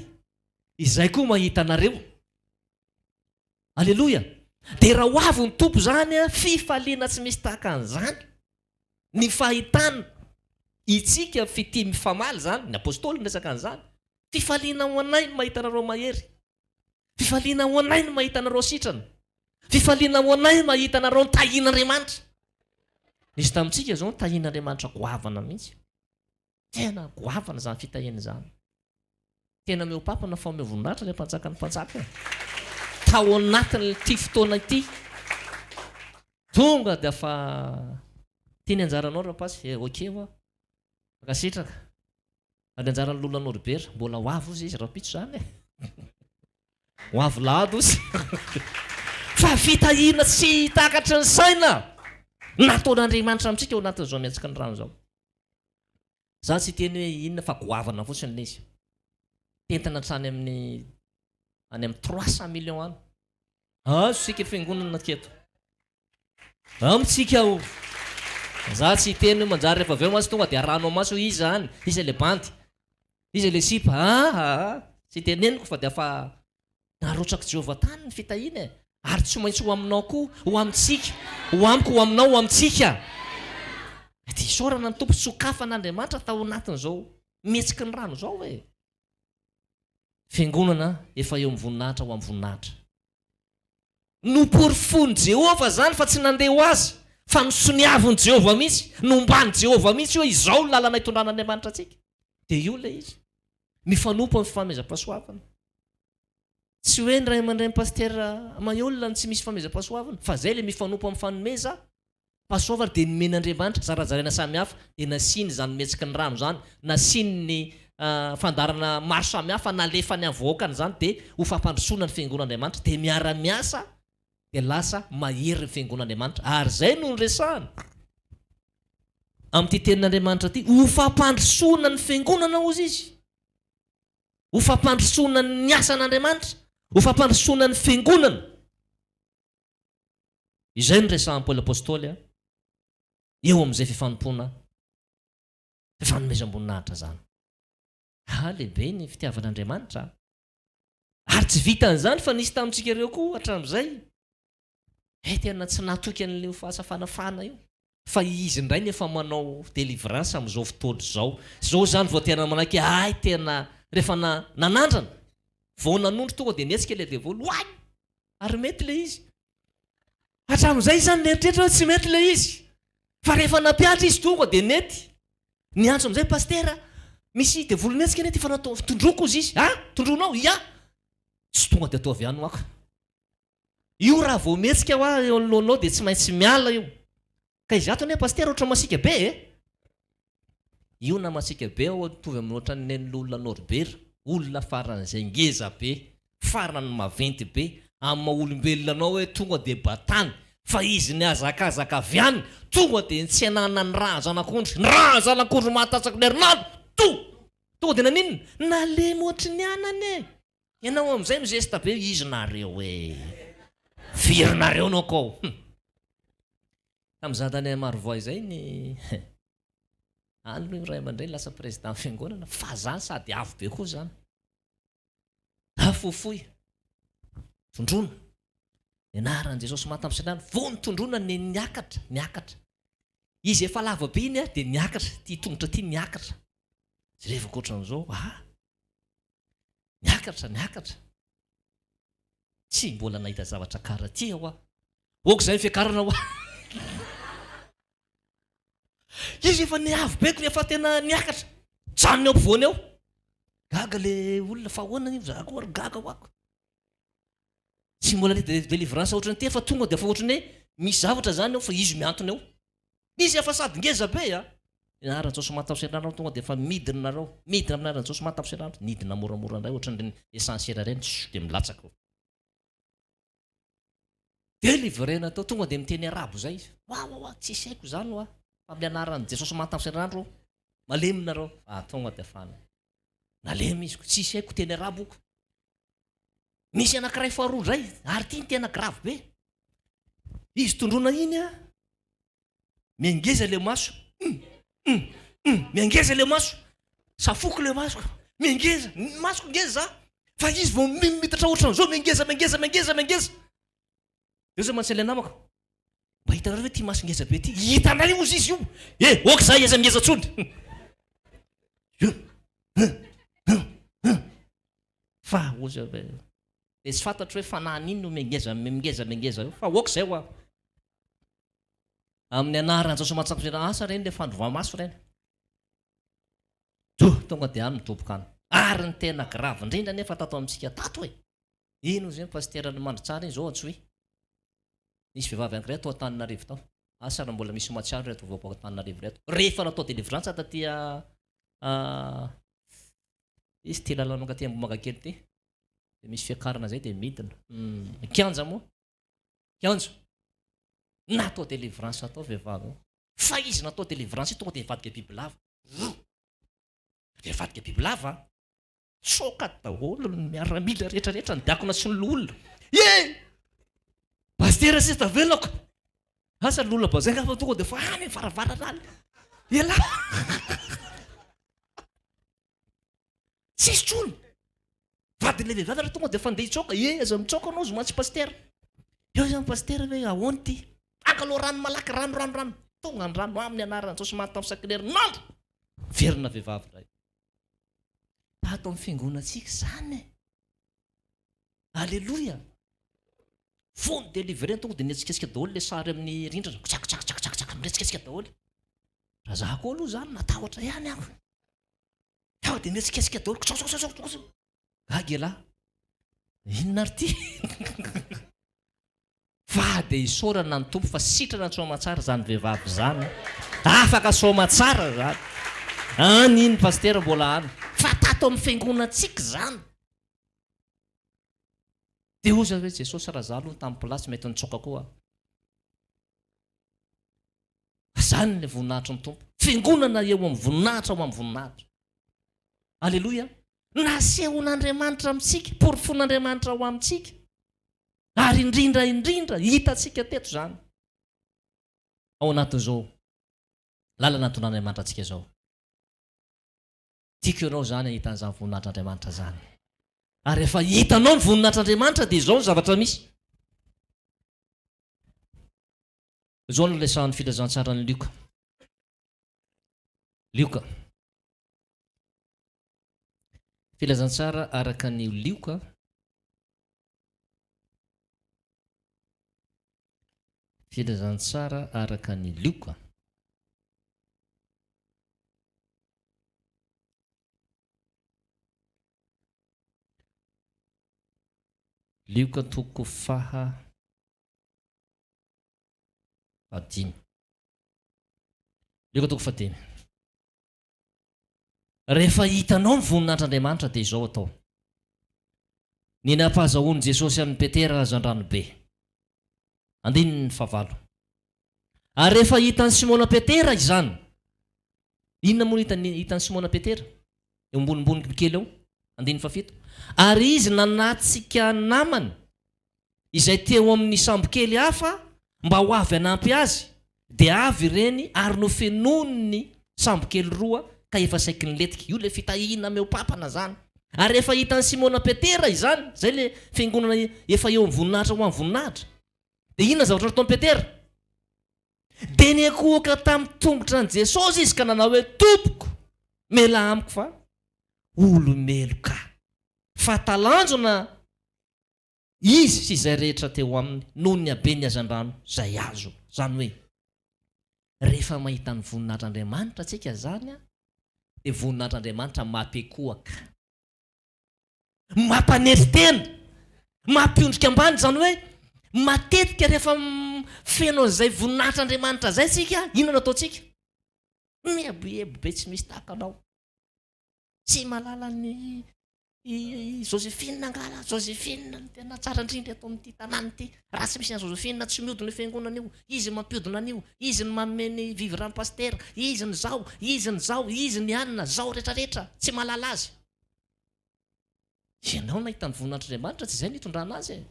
izay koa mahita anareo. Aleloia! Dia raha ho avy ny Tompo izany, fifaliana tsy misy tahaka an'izany. Ny fahitana itsika fitia mifamaly izany, ny Apostoly niresaka an'izany. Fifaliana ho anay ny mahita anareo mahery. Fifaliana ho anay ny mahita anareo sitrana. Fifaliana ho anay ny mahita anareo nitahian'Andriamanitra. Nisy tamintsika izao nitahian'Andriamanitra goavana mihitsy. Tena goavana izany fitahiana izany. Tena mihoa-papana fa omeo voninahitra ilay mpanjakan'ny mpanjaka. Tao anatin'ity fotoana ity, tonga dia fa ity ny anjaranao Rapasy, eh, ok hoa. Mankasitraka. Ary anjaran'i Lola Norbert, mbola ho avy ozy izy rahampitso izany e. Ho avy lahady ozy. Fa fitahiana tsy takatry ny saina nataon'Andriamanitra amintsika ao anatin'izao miantsika ny rano izao. Za tsy hiteny hoe inona fa goavana fotsiny ilay izy. Tentina hatrany amin'ny any amin'ny 300 millions any. Azo isika fiangonana aketo. Amintsika o! Za tsy hiteny hoe manjary rehefa avy eo mantsy tonga dia arahano maso hoe iza any, iza ilay bandy, iza ilay sipa, aa tsy teneniko fa dia fa narotsak'i Jehovah tany ny fitahiana e! Ary tsy maintsy ho aminao koa, ho amintsika, ho amiko, ho aminao, ho amintsika. Dia isaorana ny Tompo, sokafan'Andriamanitra tao anatin'izao mihetsiky ny rano izao e! Fiangonana efa eo amin'ny voninahitra ho amin'ny voninahitra. Noporofoin'i Jehovah izany fa tsy nandeha ho azy, fa nosoniavin'i Jehovah mihitsy, nomban'i Jehovah mihitsy hoe izao ny lalana itondran'Andriamanitra antsika. Dia io ilay izy. Mifanompo amin'ny fifanomezam-pahasoavana. Tsy hoe ny ray aman-dreny Pasitera Maheolona no tsy misy fanomezam-pahasoavana, fa izay ilay mifanompo amin'ny fanomeza Pahasoavana dia nomen'Andriamanitra, zarazaraina samihafa, dia nasiany izany mihetsiky ny rano izany, nasiany ny fandaharana maro samihafa nalefany amin'ny vahoakany izany dia ho fampandrosoana ny fiangonan'Andriamanitra, dia miara-miasa dia lasa mahery ny fiangonan'Andriamanitra, ary izay no niresahana amin'ity tenin'Andriamanitra ity, ho fampandrosoana ny fiangonana hozy izy, ho fampandrosoana ny asan'Andriamanitra, ho fampandrosoana ny fiangonana. Izay no resahan'i Paoly Apostoly eo amin'izay fifanompoana, fifanomezam-boninahitra izany. Ha, lehibe ny fitiavan'Andriamanitra a! Ary tsy vitan'izany fa nisy tamintsika ireo koa hatramin'izay, eh, tena tsy nahatoky an'ilay fahasafanafana io. Fa izy indray no efa manao délivrance amin'izao fotoana izao. Izao izany vao tena manaiky hoe hay tena rehefa nanandrana, vao nanondro tonga dia nihetsika ilay devoly, oay! Ary mety ilay izy. Hatramin'izay izany nieritreritra hoe tsy mety ilay izy. Fa rehefa nampihatra izy tonga dia nety. Niantso amin'izay pasitera, misy devoly mihetsika anie ity fa natao tondroko hozy izy. Ah! Tondronao? Ia! Tsy tonga dia ataovy ihany ho'ako. Io raha vao mihetsika hoa eo anoloanao dia tsy maintsy miala io. Ka izato anie pasitera ohatran'ny masiaka be e! Io na masiaka be ao mitovy amin'ny ohatran'ny nen'olona Norbert, olona faran'izay ngeza be, farany maventy be, amin'ny maha olombelona anao hoe tonga dia batany, fa izy nihazakazaka avy any, tonga dia nitsenana ny rà zanak'ondry, ny rà zanak'ondry mahatatsaky ny herinandro, to! Tonga dia naninona? Nalemy ohatry ny anana e! Ianao amin'izay mizesta be izy nareo e! Firy nareo no akao? Hum! Tamin'izaho tany Marovoay izay ny any aloha ray aman-dreny lasa président fiangonana fa zany sady avo be koa zany. Afofoy. Tondroina. Ny anaran'i Jesosy maty tamin'ny fiainana vao nitondroina ny niakatra, niakatra. Izy efa lava be iny dia niakatra, ity tongotra ity niakatra. Jerevako ohatran'izao, ah! Niakatra, niakatra. Tsy mbola nahita zavatra kara ty aho. Ok izay ny fiakarana hoa. Izy efa niavo be ko efa tena niakatra. Janona eo ampovoany eo. Gaga le olona fa ahoana io za koa ary gaga hoako. Tsy mbola nahita délivrance ohatran'ity fa tonga dia efa ohatran'ny hoe misy zavatra zany eo fa izy mihantona eo. Izy efa sady ngeza be a! Ny anaran'i Jaosy maty tamin'ny seranana tonga dia efa midina nareo, midina amin'ny anaran'i Jaosy maty tamin'ny seranana, nidina moramora indray ohatran'ireny essentiel ireny, tssy dia milatsaka eo. Delivrena teo, tonga dia miteny arabo izay izy, wa wa wa, tsisy haiko izany wa, fa amin'ny anaran'i Jesosy maty tamin'ny seranana malemy nareo, fa tonga dia fa nalemy izy, tsisy haiko teny arabo ko. Misy anankiray faharoa indray, ary ity ny tena grave be. Izy tondroina iny a, miangeza le maso, hum hum hum, miangeza le maso, safoko le masoko, miangeza, ny masoko ngeza za, fa izy vao mimitatra ohatran'izao, miangeza, miangeza, miangeza, miangeza. Eo zay mantsy ilay namako, mba hitanareo ve ity maso ngeza be ity? Hitanay ozy izy io, eh ok zay aza miheza tsony. Hum hum hum hum. Fa ozy aho hoe dia tsy fantatro hoe fanahin'inona io mengeza mengeza mengeza io fa ok izay hoa. Amin'ny anaran'i Jesosy mahatsapa asa ireny ilay fandrova-maso ireny. Do tonga dia any midoboka any. Ary ny tena grave indrindra nefa tato amintsika tato e. Iny ozy ny pasiteran'ny Mandritsara iny izao antsoy. Nisy vehivavy anankiray tao Antananarivo tao. Asa raha mbola misy mahatsiaro ireto vaovao Antananarivo ireto. Rehefa natao délivrance taty a Izy ity lalana mankaty Ambohimangakely ity. Dia misy fiakarana izay dia midina. Hum, kianja moa. Kianja. Natao délivrance atao vehivavy io. Fa izy natao délivrance io tonga dia nivadika bibilava. Dia nivadika bibilava. Tsoaka daholo ny miaramila rehetra rehetra, ny diakona sy ny loholona. Ye! Pasitera sisa tavelako. Asa ny olona bazay angamba tonga dia efa any varavarana any. Elah. Tsisy tsony. Vadin'ilay vehivavy ary tonga dia efa andeha hitsoaka. Ye, aza mitsoaka anao zy mantsy pasitera. Eo zany pasitera hoe ahoana ity? Angalao rano malaky, rano, rano, rano. Tonga ny rano amin'ny anaran'i Jesosy maty tamin'ny sakin'herinandro. Miverina vehivavy indray. Tato amin'ny fiangonantsika izany e. Aleloia. Vao ny delivrena tonga dia nihetsiketsika daholo ilay sary amin'ny rindrina. Tsak tsak tsak tsak tsak mihetsiketsika daholo. Raha za koa aloha izany natahotra ihany aho. Tonga dia mihetsiketsika daholo. Tsak tsak tsak tsak. Gaga ialahy. Inona ary ity? Fa dia isaorana ny Tompo fa sitrana soamatsara izany vehivavy izany a! Afaka soamatsara izany. Any iny Pasitera mbola any. Fa tato amin'ny fiangonantsika izany. Dia hoy za hoe Jesosy raha za aloha ny tamin'ny place mety nitsoaka koa aho. Fa izany ilay voninahitry ny Tompo. Fiangonana eo amin'ny voninahitra ho amin'ny voninahitra. Aleloia. Nasehon'Andriamanitra amintsika, porofon'Andriamanitra ho amintsika. Ary indrindra indrindra hitantsika teto izany ao anatin'izao lalana nitondran'Andriamanitra antsika izao. Tiako ianao izany hahita an'izany voninahitr'Andriamanitra izany. Ary rehefa hitanao ny voninahitr'Andriamanitra dia izao ny zavatra misy. Izao no resahan'ny filazantsaran'i Lioka. Lioka. Filazantsara araka ny Lioka. Filazantsara araka ny Lioka. Lioka toko faha fahadimy. Lioka toko fahadimy. Rehefa hitanao ny voninahitr'Andriamanitra dia izao atao. Ny nampahazahoan'i Jesosy an'i Petera hazandrano be. Andininy fahavalo. Ary rehefa hitan'i Simona Petera izany, inona moa no hitany, hitan'i Simona Petera? Eo ambonimbony kely eo, andininy fahafito. Ary izy nanatsika namany izay teo amin'ny sambokely hafa mba ho avy hanampy azy, dia avy ireny ary nofenoiny ny sambokely roa ka efa saiky nilentika. Io ilay fitahiana mihoa-papana izany. Ary rehefa hitan'i Simona Petera izany, izay ilay fiangonana efa eo amin'ny voninahitra ho amin'ny voninahitra, dia inona ny zavatra nataon'i Petera? Dia niankohoka tamin'ny tongotra an'i Jesosy izy ka nanao hoe, Tompoko, mialà amiko fa olo-meloka. Fa talanjona Izy sy izay rehetra teo aminy noho ny haben'ny hazandrano izay azo. Izany hoe, rehefa mahita ny voninahitr'Andriamanitra tsika izany dia voninahitr'Andriamanitra mampiankohoka, mampanetry tena, mampiondrika ambany, izany hoe, matetika rehefa feno an'izay voninahitr'Andriamanitra izay tsika, inona no ataontsika? Mieboebo be tsy misy tahaka anao. Tsy mahalala ny i Josephine angaha raha Josephine no tena tsara indrindra eto amin'ity tanàna ity. Raha tsy misy an'i Josephine tsy mihodina io fiangonana io. Izy no mampihodina an'io. Izy no manome ny vivre an'i Pasitera. Izy no zao, izy no zao, izy ny anona, zao rehetra rehetra. Tsy mahalala azy. Ianao nahita ny voninahitr'Andriamanitra, tsy izay no hitondrana azy e.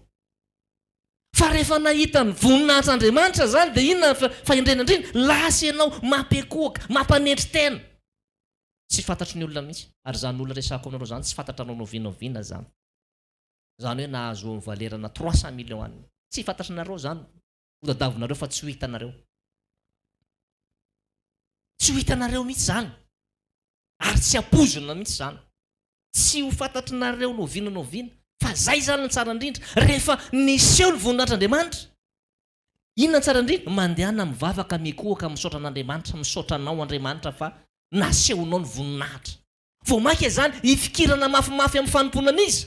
Fa rehefa nahita ny voninahitr'Andriamanitra izany dia inona ny fahendrena indrindra? Lasa ianao mampiankohoka, mampanetry tena. Tsy fantatry ny olona mihitsy. Ary izany olona resahako aminareo izany tsy fantatranao n'oviana n'oviana izany. Izany hoe nahazo valeur-na 300 millions any. Tsy fantatrinareo izany. Ho tadavinareo fa tsy ho hitanareo. Tsy ho hitanareo mihitsy izany. Ary tsy ampoizina mihitsy izany. Tsy ho fantatrinareo n'oviana n'oviana. Fa izay izany no tsara indrindra. Rehefa niseho ny voninahitr'Andriamanitra. Inona ny tsara indrindra? Mandehana mivavaka, mikohaka, misaotra an'Andriamanitra, misaotra anao Andriamanitra fa nasehonao ny voninahitra. Vao mainka izany hifikirana mafimafy amin'ny fanompoana an'iza?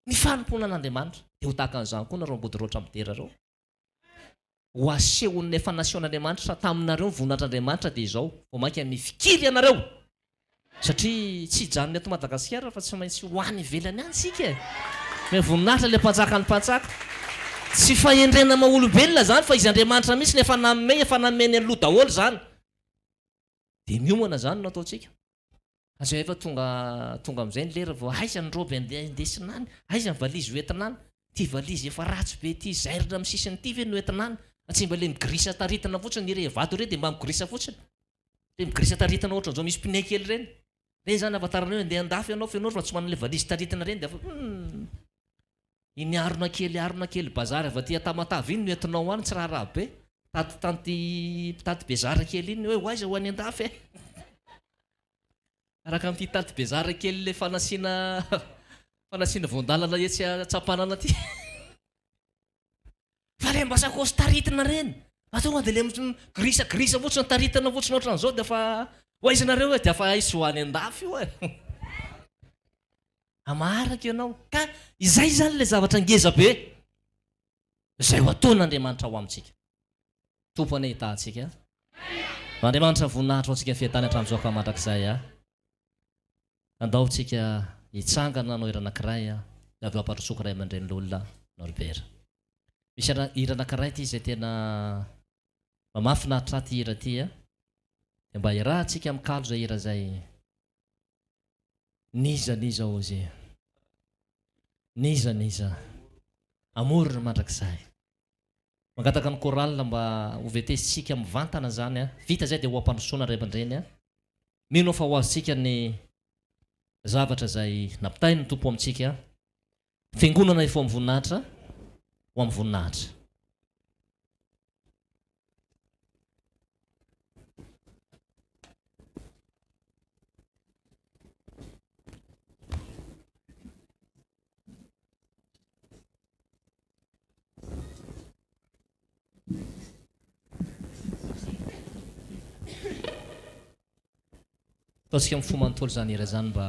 Ny fanompoana an'Andriamanitra. Dia ho tahaka an'izany koa nareo ambodiroatra midera ireo. Ho asehon'ny efa nasehon'Andriamanitra taminareo ny voninahitr'Andriamanitra dia izao, vao mainka mifikiry ianareo. Satria tsy hijanona eto Madagasikara fa tsy maintsy ho any ivelany any isika e! Omeo voninahitra ilay mpanjakan'ny mpanjaka. Tsy fahendrena maha olombelona izany fa izy Andriamanitra mihitsy no efa nanome, efa nanome ny aloha daholo izany. Dia miomana izany no ataontsika. Fa efa tonga tonga amin'izay ny lera vao aiza ny robe andeha indesina any, aiza ny valizy ho entina any. Ity valizy efa ratsy be ity zairina amin'ny sisiny ity ve no entina any? Fa tsy mba ilay migrisa taritina fotsiny, ireny vato ireny dia mba migrisa fotsiny. Ilay migrisa taritina ohatran'izao misy pneu kely ireny. Ireny izany ahafantarana hoe andeha andafy ianao f'ianao rehefa tsy manana ilay valizy taritina ireny dia hum. Iny harona kely harona kely bazary avy aty Tamatave iny no entinao any, tsy raharaha be. Mpitaty tanty mpitaty bezara kely iny hoe ho aiza ho any an-dafy e. Araka amin'ity taty bezara kely le fanasiana fanasiana voan-dalana etsy Antsapanana ity. Fa le mba sakaosy taritina reny, fa tonga dia le grisa grisa fotsiny taritina fotsiny ohatran'izao dia fa ho aiza nareo e, dia fa aiza ho any an-dafy io e. Hamaraka ianao. Ka izay izany ilay zavatra ngeza be izay ho ataon'Andriamanitra ho amintsika. Tompo anie hitaha antsika. Andriamanitra voninahitra ho antsika ny fiadany hatramin'izao ka mandrakizay a. Andao tsika hitsangana hanao hira anankiray a, dia avy eo ampandrosoako ray aman-dreny Lola Norbert. Misy hira anankiray ity izay tena mba mahafinaritra ahy ity hira ity a. Dia mba iarahantsika mikalo izay hira izay. N'iza n'iza ozy. N'iza n'iza. Amorony mandrakizay. Mangataka ny chorale mba ho vetesintsika mivantana izany a. Vita izay dia ho ampandrosoana ray aman-dreny a. Mino aho fa ho azontsika ny zavatra izay nampitain'ny Tompo amintsika. Fiangonana efa ho amin'ny voninahitra ho amin'ny voninahitra. Ataontsika amin'ny fo manontolo izany hira izany mba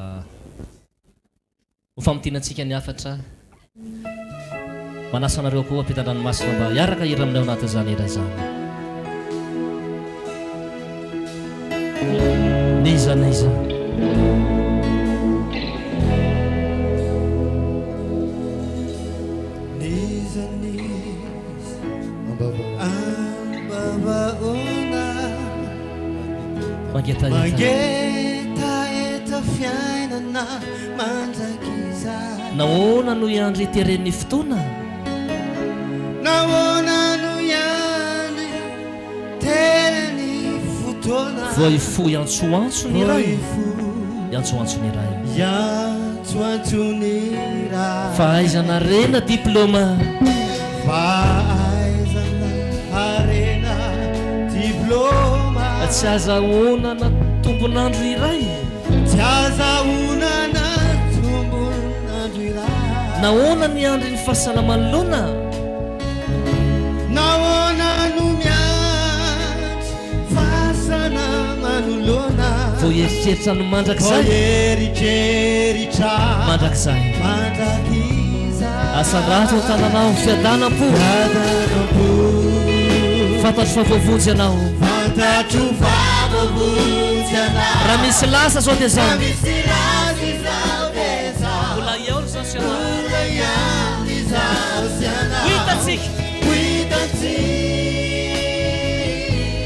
ho famintinantsika ny hafatra. Manasa anareo koa ampitan-dranomasina mba hiaraka hira aminay ao anatin'izany hira izany. N'iza n'iza. N'iza n'iza ambavahoana Mangetaheta. Mangetaheta fiainana mandrakizay. Nahoana no hiandry teren'ny fotoana? Nahoana no hiandry teren'ny fotoana? Voahifoha hiantsoantso ny iray. Hiantsoantso ny iray. Hiantsoantso ny iray. Fahaizana harena diploma. Fahaizana harena diploma. Tsy azahoana na tombon'andro iray. Tsy azahoana na tombon'andro iray. Nahoana niandry ny fahasalaman'i Lona? Nahoana no miandry fasana manoloana? Vao hieritreritra ny mandrakizay. Vao hieritreritra mandrakizay. Mandrakizay. Asandrato ny tananao, fiadanam-po. Fiadanam-po. Fantatro fa voavonjy ianao. Fantatro fa voavonjy ianao. Raha misy lasa izao dia izao. Raha misy lasa izao dia izao. Mbola eo izao sy ianao. Mbola eo izao sy ianao. Ho hitantsika. Ho hitantsika.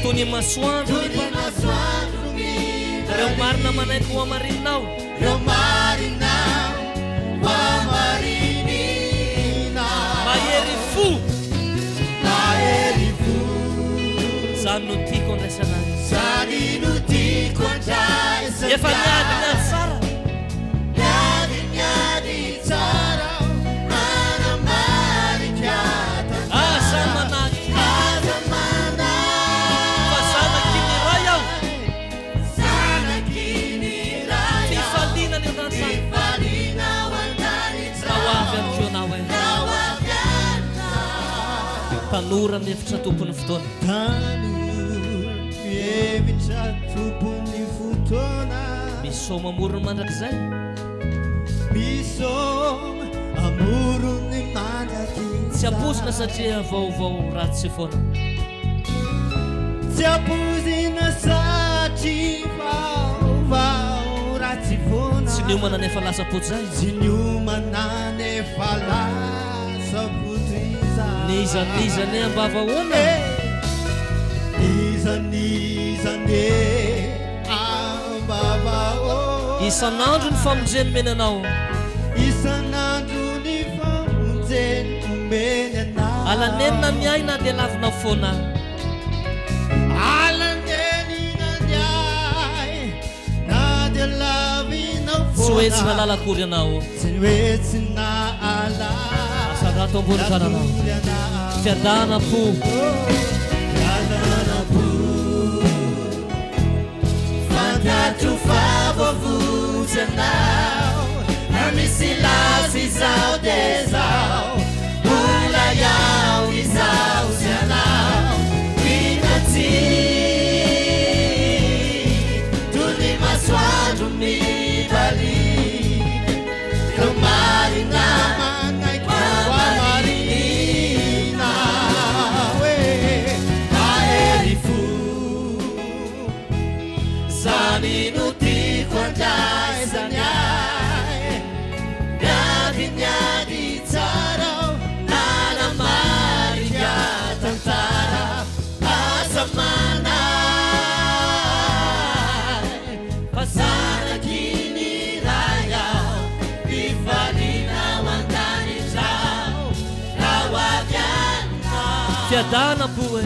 Toy ny masoandro Toy ny masoandro mibaribary. Ireo marina manaiky ho hamarininao. Ireo marina ho hamarininao. Mahery fo. Mahery fo. Izany no tiako andraisana ahy. Izany no tiako andraisana ahy. Efa niady ny ady tsara. Niady ny ady tsara hanamarika tantara. Aza manahy. Aza manahy. Fa zanaky ny Ray aho. Zanaky ny Ray aho. Fifaliana ny an-danitra. Fifaliana ao an-danitra. Raha ho avy any koa ianao e. Raha ho avy any ianao. Tanora mihevitra tompon'ny fotoana. Tanora mihevitra tompon'ny fotoana. Misaoma amorony mandrakizay. Misaoma amorony mandrakizay. Tsy ampoizina satria vaovao ratsy foana. Tsy ampoizina satria vaovao ratsy foana. Tsy niomana nefa lasa potzay. Tsy niomana nefa lasa potzay. N'iza n'iza anie ambavahoana. N'iza n'iza anie ambavahoana. Isan'andro ny famonjeny omeny anao. Isan'andro ny famonjeny omeny anao. Alanenina ny ahy na dia lavinao foana. Alanenina ny ahy na dia lavinao foana. Tsy hoe tsy nahalala akory ianao. Tsy hoe tsy nahalala Asandrato ambony tananao. akory ianao. Fiadanam-po. dia izao Mbola iaho izaho sy ianao Hitantsika Toy ny masoandro mibaliaka Ireo marina manaiky hohamarinina Hoe mahery fo Zany no tiako andraisany ahy Miady ny ady tsara aho Nanamarika tantara Asa manahy Fa zanaky ny Ray aho Fifaliana ao an-danitra aho Raha ho avy ianao Fiadanam-po e.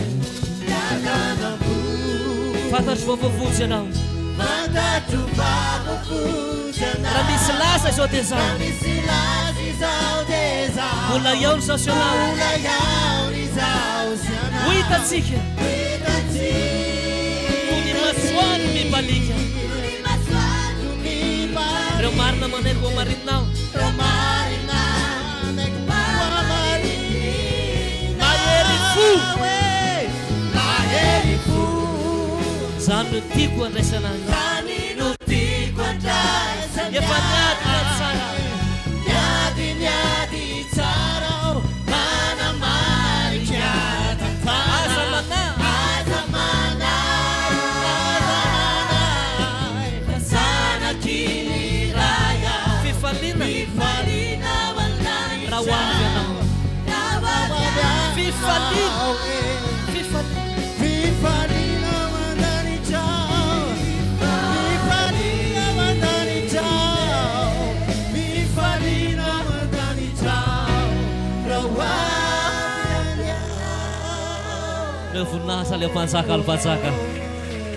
Fiadanam-po. Fantatro fa voavonjy ianao. Fantatro fa voavonjy ianao. Raha misy laza izao dia izaho. Raha misy laza izao dia izaho. Mbola eo ny izaho sy ianao. Mbola eo ny izaho sy ianao. Ho hitantsika. Ho hitantsika. Toy ny masoandro mibaliaka. Toy ny masoandro mibaliaka. Ireo marina manaiky ho hamarinina aho. Ireo marina manaiky ho hamarinina. Mahery fo. Mahery fo. Zany no tiako andraisana ahy. Zany no tiako andraisana ahy. Efa niady ny ady tsara. Niady ny ady tsara aho. Manamarika tantara. Aza manahy. Aza manahy. Aza manahy. Fa zanaky ny Ray aho. Fifaliana. Fifaliana ao an-danitra. Raha ho avy ianao. Raha ho avy ianao. Fifaliana. Fifaliana. Fifaliana ao an-danitra ao. Fifaliana ao an-danitra ao. Fifaliana ao an-danitra ao. Raha ho avy ianao. Omeo voninahitra ilay mpanjaka ny mpanjaka.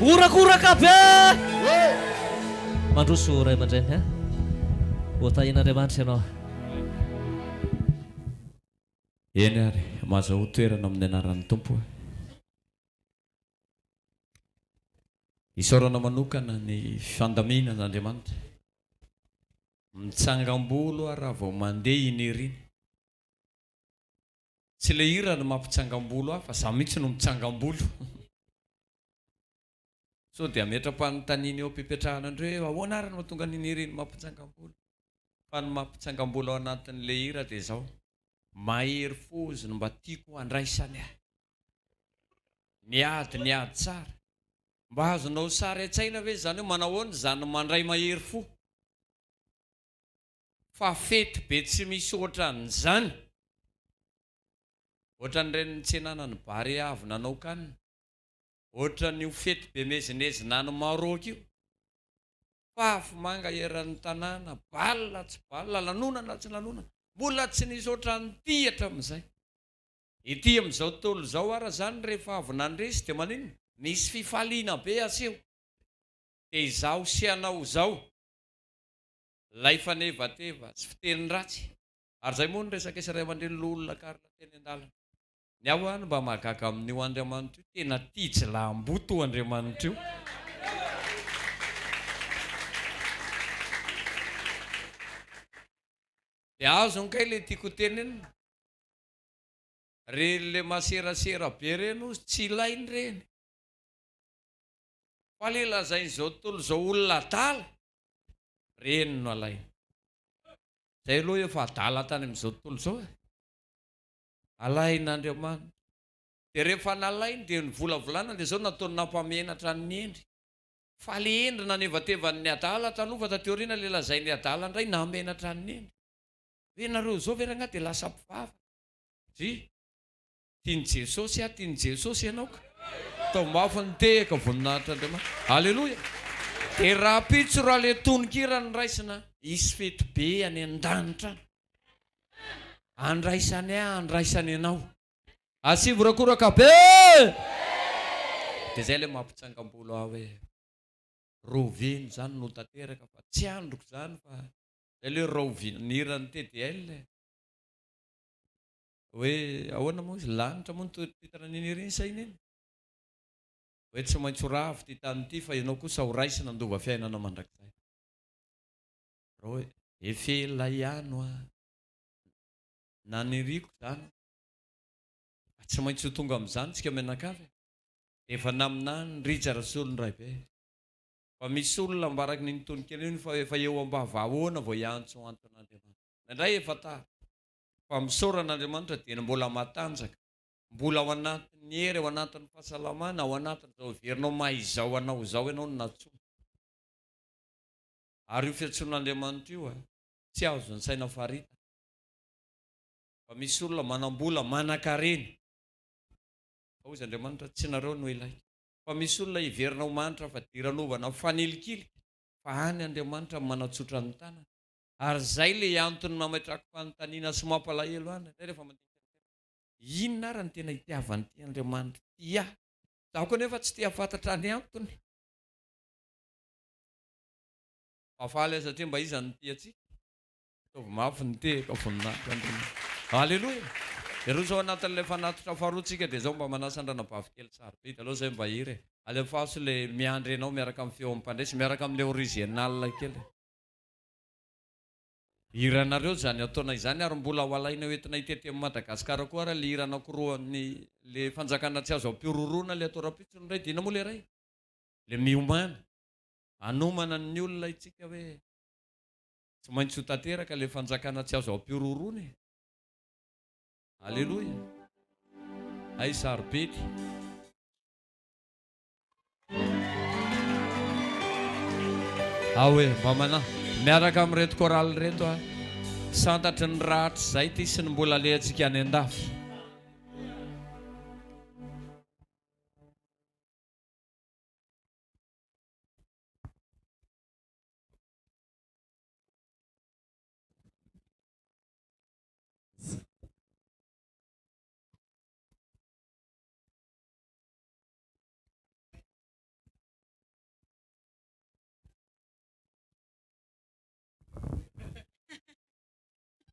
Horakoraka be! Mandroso ray aman-dreny a. Ho tahian'Andriamanitra ianao. Eny ary, mahazahoa toerana amin'ny anaran'ny Tompo e. Isaorana manokana ny fandaminan'Andriamanitra. Mitsangam-bolo aho raha vao mandeha iny ery iny. Tsy ilay hira no mampitsangam-bolo ahy fa za mihitsy no mitsangam-bolo. Sao dia hametra-panontaniana eo am-pipetrahana indray hoe ahoana ary no mahatonga an'iny hira iny mampitsangam-bolo? Fa ny mampitsangam-bolo ao anatin'ilay hira dia izao, Mahery fo izy no mba tiako handraisany ahy. Niady ny ady tsara. Mba azonao sary an-tsaina ve izany hoe manahoana izany mandray mahery fo? Fa fety be tsy misy ohatran'izany. Ohatran'ireny nitsenana ny Barea avy nanao can. Ohatran'io fety be miezinezina any Maroc io. Fafy manga eran'ny tanàna, bal tsy bal, lanonana tsy lanonana. Mbola tsy nisy ohatran'ity hatramin'izay. Ety amin'izao tontolo izao ara izany rehefa avy nandresy dia maninona? Misy fifaliana be aseho. Dia izaho sy ianao izao. Ilay fanevateva sy fiteny ratsy. Ary izay moa no resaka isy ray aman-dreny loholona Karl teny an-dalana. Ny ahy ho'a no mba mahagaga amin'io Andriamanitra io, tena tia jilamboto io Andriamanitra io. Dia azony kay ilay tiako ho tenenina. Reny le maserasera be reny ozy tsy ilainy reny. Fa le lazain'izao tontolo izao olona adala, reny no alainy. Zay aloha efa adala tany amin'izao tontolo izao e. Alain'Andriamanitra. Dia rehefa nalainy dia nivolavolana dia izao nataony nampamenatra an'ny hendry. Fa le hendry nanevatevan'ny adala taloha fa taty aoriana le lazain'ny adala indray namenatra an'ny hendry. Hoe nareo izao ve rangahy dia lasa mpivavaka? Dry. Tian'i Jesosy aho, tian'i Jesosy ianao ka. Atao mafy ny tehaka, voninahitr'Andriamanitra. Aleloia! Dia rahampitso raha ilay tononkira no raisina, hisy fety be any an-danitra any. Andraisany ahy, andraisany anao. Asivo horakoraka be! Dia izay ilay mampitsangam-bolo ahy hoe, rahoviana izany no tanteraka fa tsy andriko izany fa izay ilay hoe rahoviana, ny hiran'ny TDL e. Hoe ahoana moa izy, lanitra moa no titre an'iny hira iny sa inona? Hoe tsy maintsy ho ravo ity tany ity fa ianao kosa ho raisina handova fiainana mandrakizay. Raha hoe efa ela ihany hoa. Naniriako izany fa tsy maintsy ho tonga amin'izany isika mianakavy e. Dia efa naminany Rija Rasolondraibe fa misy olona ambaraky ny tononkira iny fa efa eo am-bavahoana vao hiantso anton'Andriamanitra. Indraindray efa tara fa misaora an'Andriamanitra dia ny mbola matanjaka, mbola ao anatin'ny hery, ao anatin'ny fahasalamana, ao anatin'izao heverinao maha izao anao izao ianao no nantsoina. Ary io fiantsoan'Andriamanitra io tsy azon'ny saina faritana. Fa misy olona manam-bola, manan-karena. Fa hoy izy Andriamanitra, tsy nareo no ilaiko. Fa misy olona heverina ho mahantra fadiranovana fanilikilika, fa any Andriamanitra no manatsotra ny tanany. Ary izay ilay antony nametrahako fanontaniana sy mampalahelo ahy indraindray rehefa mandinika ny fiainana. Inona ary no tena itiavan'ity Andriamanitra ity ahy? Izaho koa anefa tsy te hahafantatra ny antony. Fa faly aho satria mba iza no tia antsika? Ataovy mafy ny tehaka voninahitra Andriamanitra. Aleloia! Hiroso ao anatin'ilay fanatitra faharoa tsika dia izao mba manasa an-dRanabavy kely sarobidy aloha izay mba hira e. Alefaso ilay miandry anao miaraka amin'ny feon'ny mpandresy miaraka amin'ilay original kely. Hiranareo izany ataonay izany ary mbola ho alaina ho entina hitety an'i Madagasikara koa ary ilay hira anankiroa ny le fanjakana tsy azo ampihorohoroana ilay atao rahampitso ny iray dia inona moa ilay iray? Ilay miomàna. Hanomana ny olona itsika hoe Tsy maintsy ho tanteraka ilay fanjakana tsy azo ampihorohoroana e! Aleloia! Hay sarobidy. Ao e, mba mana. Miaraka amin'ireto chorale ireto aho. Santatry ny rahatrizay ity sy ny mbola alehantsika any an-dafy.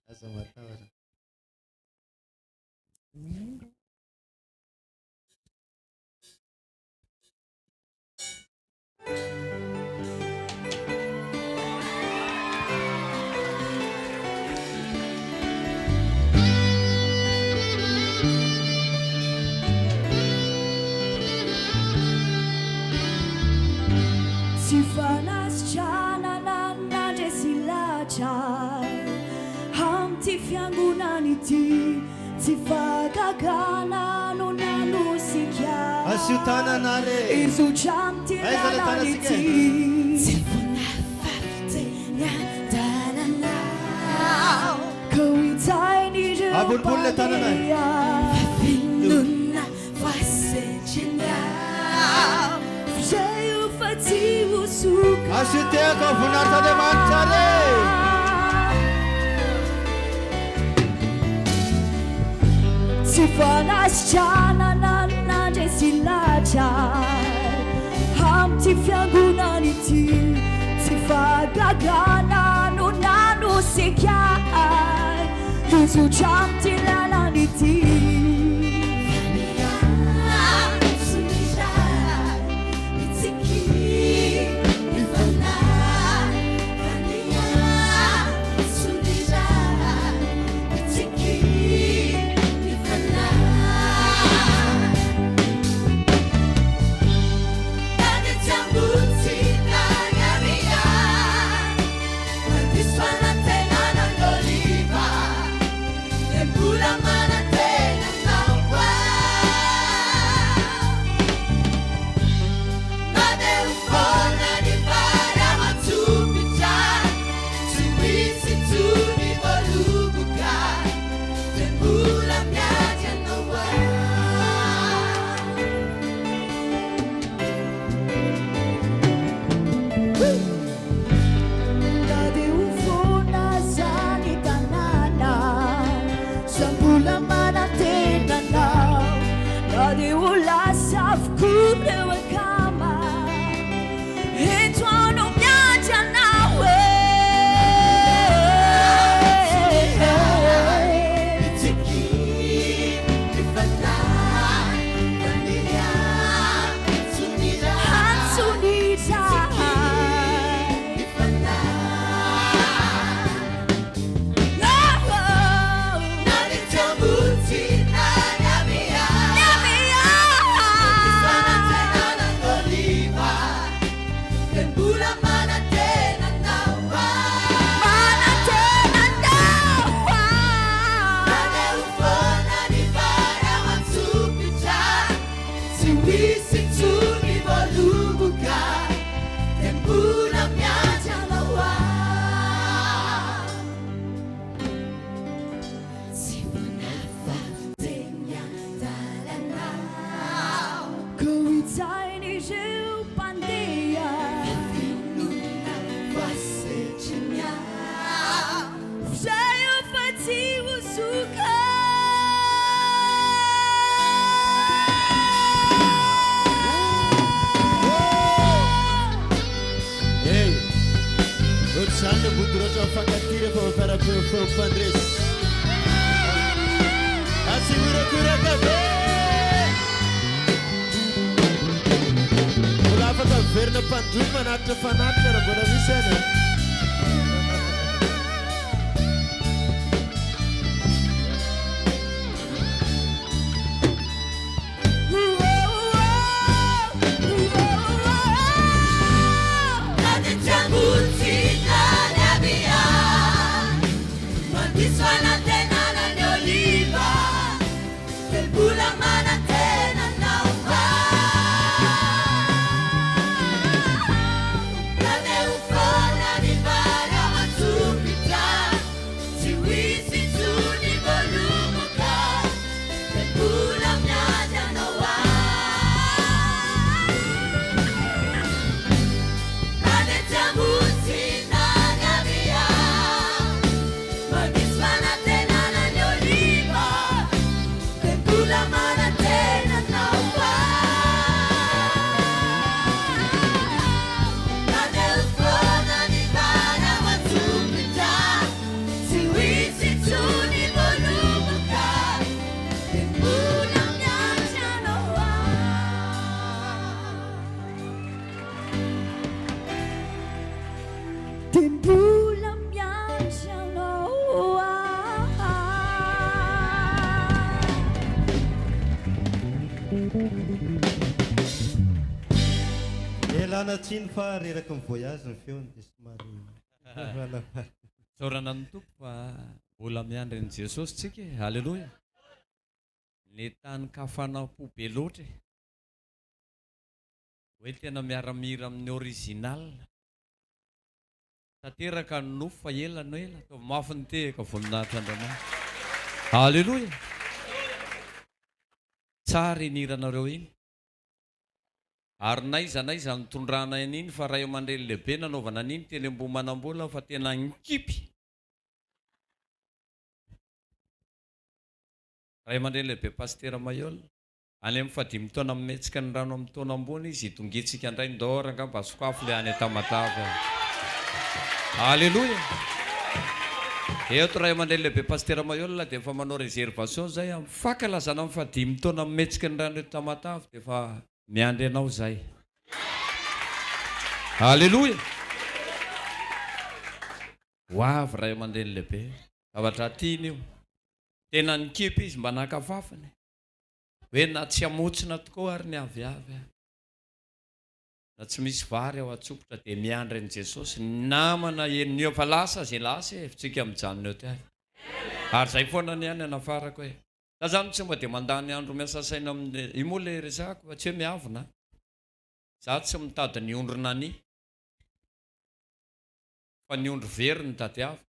Aza matahotra. Tsy fanasitranana nandresy lahatra amin'ity fiangonana ity. Tsy fahagagana no nanosika Asio tanana ary e! hizotra amin'ity Aiza ilay lalana tanantsika ity. e? Tsy vonafaritse ny adalanao. Ka ho hitain'ireo Ambonimbony ilay tanana e! mpandeha. Fa finoana voasetrinao. F'izay fa tsy ho soka. Asio tehaka ho voninahitr'Andriamanitra ary e! Tsy fanasitranana nandresy lahatra amin'ity fiangonana ity. Tsy fahagagana no nanosika ahy hizotra amin'ity lalana ity. Na dia ho foana aza ny tanàna, za mbola manantena anao. Na dia ho lasa avokoa ireo akama, eto aho no miandry anao e. Antso ny ray. Zany le ambodiroatra mifankatia rehefa mampiara-peo feo mpandresy. Asio horakoraka be! Mbola afaka miverina mpandroy manatitra fanatitra raha mbola misy any e. Dia mbola miandry anao aho. Ialana tsiny fa reraky ny voyage ny feony dia somary Isaorana ny Tompo fa mbola miandry an'i Jesosy tsika e! Aleloia! Nentanin-kafanam-po be loatra e! Hoe tena miara-mihira amin'ny original. Tanteraka ny nofy fa ela no ela. Ataovy mafy ny tehaka voninahitra Andriamanitra. Aleloia! Tsara iny hiranareo iny. Ary n'aiza n'aiza nitondrana an'iny fa ray aman-dreny lehibe nanaovana an'iny teny Ambohimanambola fa tena nikipy. Ray aman-dreny lehibe Pasitera Mayol. Any amin'ny fahadimy taona mihetsika ny rano amin'ny taona ambony izy hidongitsika indray ndao ary angamba sokafo le any Tamatave any. Aleloia! Eto ray aman-dreny lehibe Pasitera Mayol dia efa manao réservation zay amin'ny fankalazana amin'ny fahadimy taona mihetsika ny rano eto Tamatave dia efa miandry anao zay. Aleloia! Ho avy ray aman-dreny lehibe. Zavatra tiany io. Tena nikipy izy mba naka fafiny. Hoe na tsy hamotsina tokoa ary ny aviavy a. Na tsy misy vary ao an-tsompitra dia miandry an'i Jesosy. Ny namana henon'io efa lasa izay lasa e, tsika mijanona eo ty ary. Ary izay foana ny ahy ny anafarako e. Za zany tsy mba dia mandany andro miasa saina amin'ny, io moa ilay resahako fa tsy hoe miavona a. Za tsy mitady ny ondry nania fa ny ondry very no tadiaviko.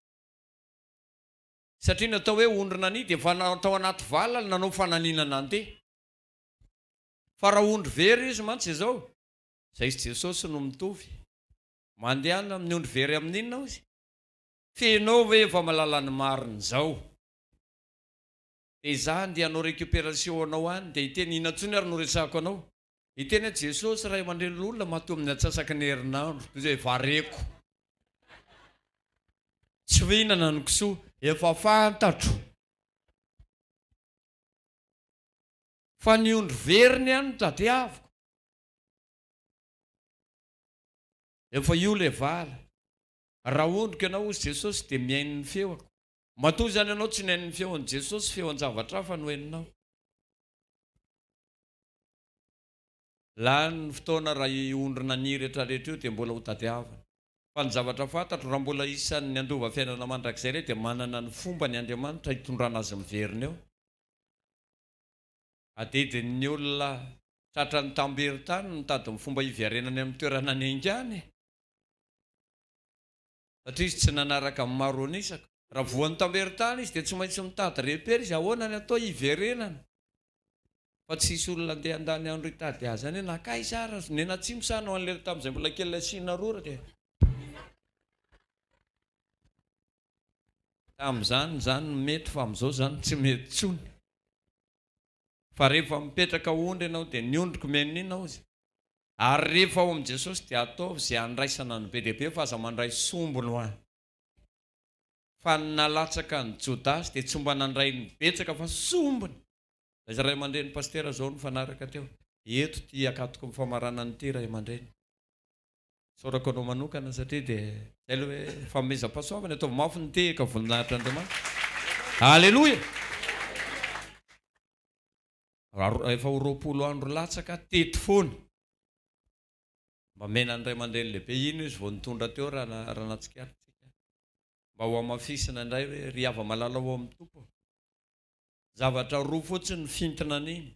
Satria ny atao hoe ondry nania dia efa tao anaty vala nanao fananiana nandeha. Fa raha ondry very izy mantsy izao, izay sy Jesosy no mitovy. Mandehana amin'ny ondry very amin'inona hozy? F'enao ve efa mahalala ny marina izao? Dia izaho andeha hanao récupération anao any dia hiteny inona intsony ary no resahako anao? Hiteny hoe Jesosy ray aman-dreny loholona maty eo amin'ny antsasaky ny herinandro, toy izay vareko. Tsy fihinana ny kisoa, efa fantatro. Fa ny ondry veriny ihany no tadiaviko. Efa io ilay vala. Raha ondriko ianao hozy Jesosy dia mihaino ny feoko. Matoa izany ianao tsy nihaino ny feon'i Jesosy, feon-javatra hafa no henonao. Lany ny fotoana raha io ondry nania retraretra io dia mbola ho tadiavina. Fa ny zavatra fantatro raha mbola isan'ny handova fiainana mandrakizay re dia manana ny fombany Andriamanitra hitondrana azy miverina eo. Adidin'ny olona tratran'ny tamberin-tany ny mitady ny fomba hiverenany amin'ny toerana niaingàny e. Satria izy tsy nanaraka ny maro an'isa ka. Raha voan'ny tamberin-tany izy dia tsy maintsy mitady repera izy ahoana ny atao hiverenana. Fa tsy hisy olona andeha handany andro hitady azy any hoe nankaiza ary aza. Nianatsimo sa hanao an'ilay tamin'izay mbola kely ilay asiana rora dia. Tamin'izany izany no mety fa amin'izao izany tsy mety intsony. Fa rehefa mipetraka ondry ianao dia ny ondriko mihaino inona hozy? Ary rehefa ao amin'i Jesosy dia ataovy izay handraisana ny be dia be fa aza mandray sombiny ho an. Fa ny nalatsaka an'i Jodasy dia tsy mba nandray ny betsaka fa sombiny. Aiza ray aman-dreny Pasitera zao nifanaraka teo. Eto ity akatoko ny famaranana ity ray aman-dreny. Isaorako anao manokana satria dia zay ilay hoe fanomezam-pahasoavana, ataovy mafy ny tehaka voninahitr'Andriamanitra. Aleloia! Efa ho 20 andro latsaka teto foana. Mba mena ny ray aman-dreny lehibe iny izy vao nitondra teo raha raha natsikaritsika. Mba ho hamafisina indray hoe ry hava-malala ao amin'ny Tompo. Zavatra roa fotsiny ny fintina an'iny,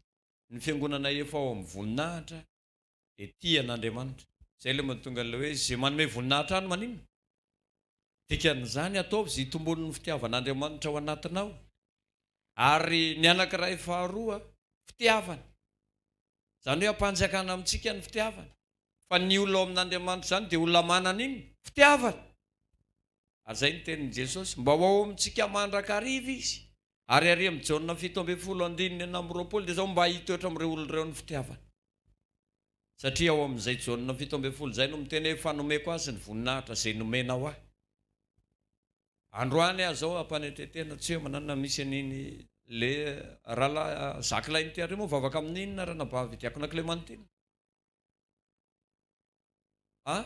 ny fiangonana efa ao amin'ny voninahitra dia tia an'Andriamanitra. Izay ilay mahatonga an'ilay hoe izay manome voninahitra ahy no maninona? Dikan'izany ataovy izay hitomboan'ny fitiavan'Andriamanitra ao anatinao. Ary ny anankiray faharoa, fitiavana. Izany hoe ampanjakana amintsika ny fitiavana. Fa ny olona ao amin'Andriamanitra izany dia olona manana inona? Fitiavana. Ary izay ny tenin'i Jesosy, mba ho ao amintsika mandrakariva Izy. Ary ary amin'ny Jaona 17 andininy 26 dia izao, mba hitoetra amin'ireo olona ireo ny fitiavana. Satria ao amin'izay Jaona 17 izay no miteny hoe, efa nomeko azy ny voninahitra izay nomenao ahy. Androany aho izao ampanetren-tena, tsy hoe mananona misy an'iny le rahalahy Jacques Laintiary moa mivavaka amin'inona ranabavy Diakona Clémentine? A?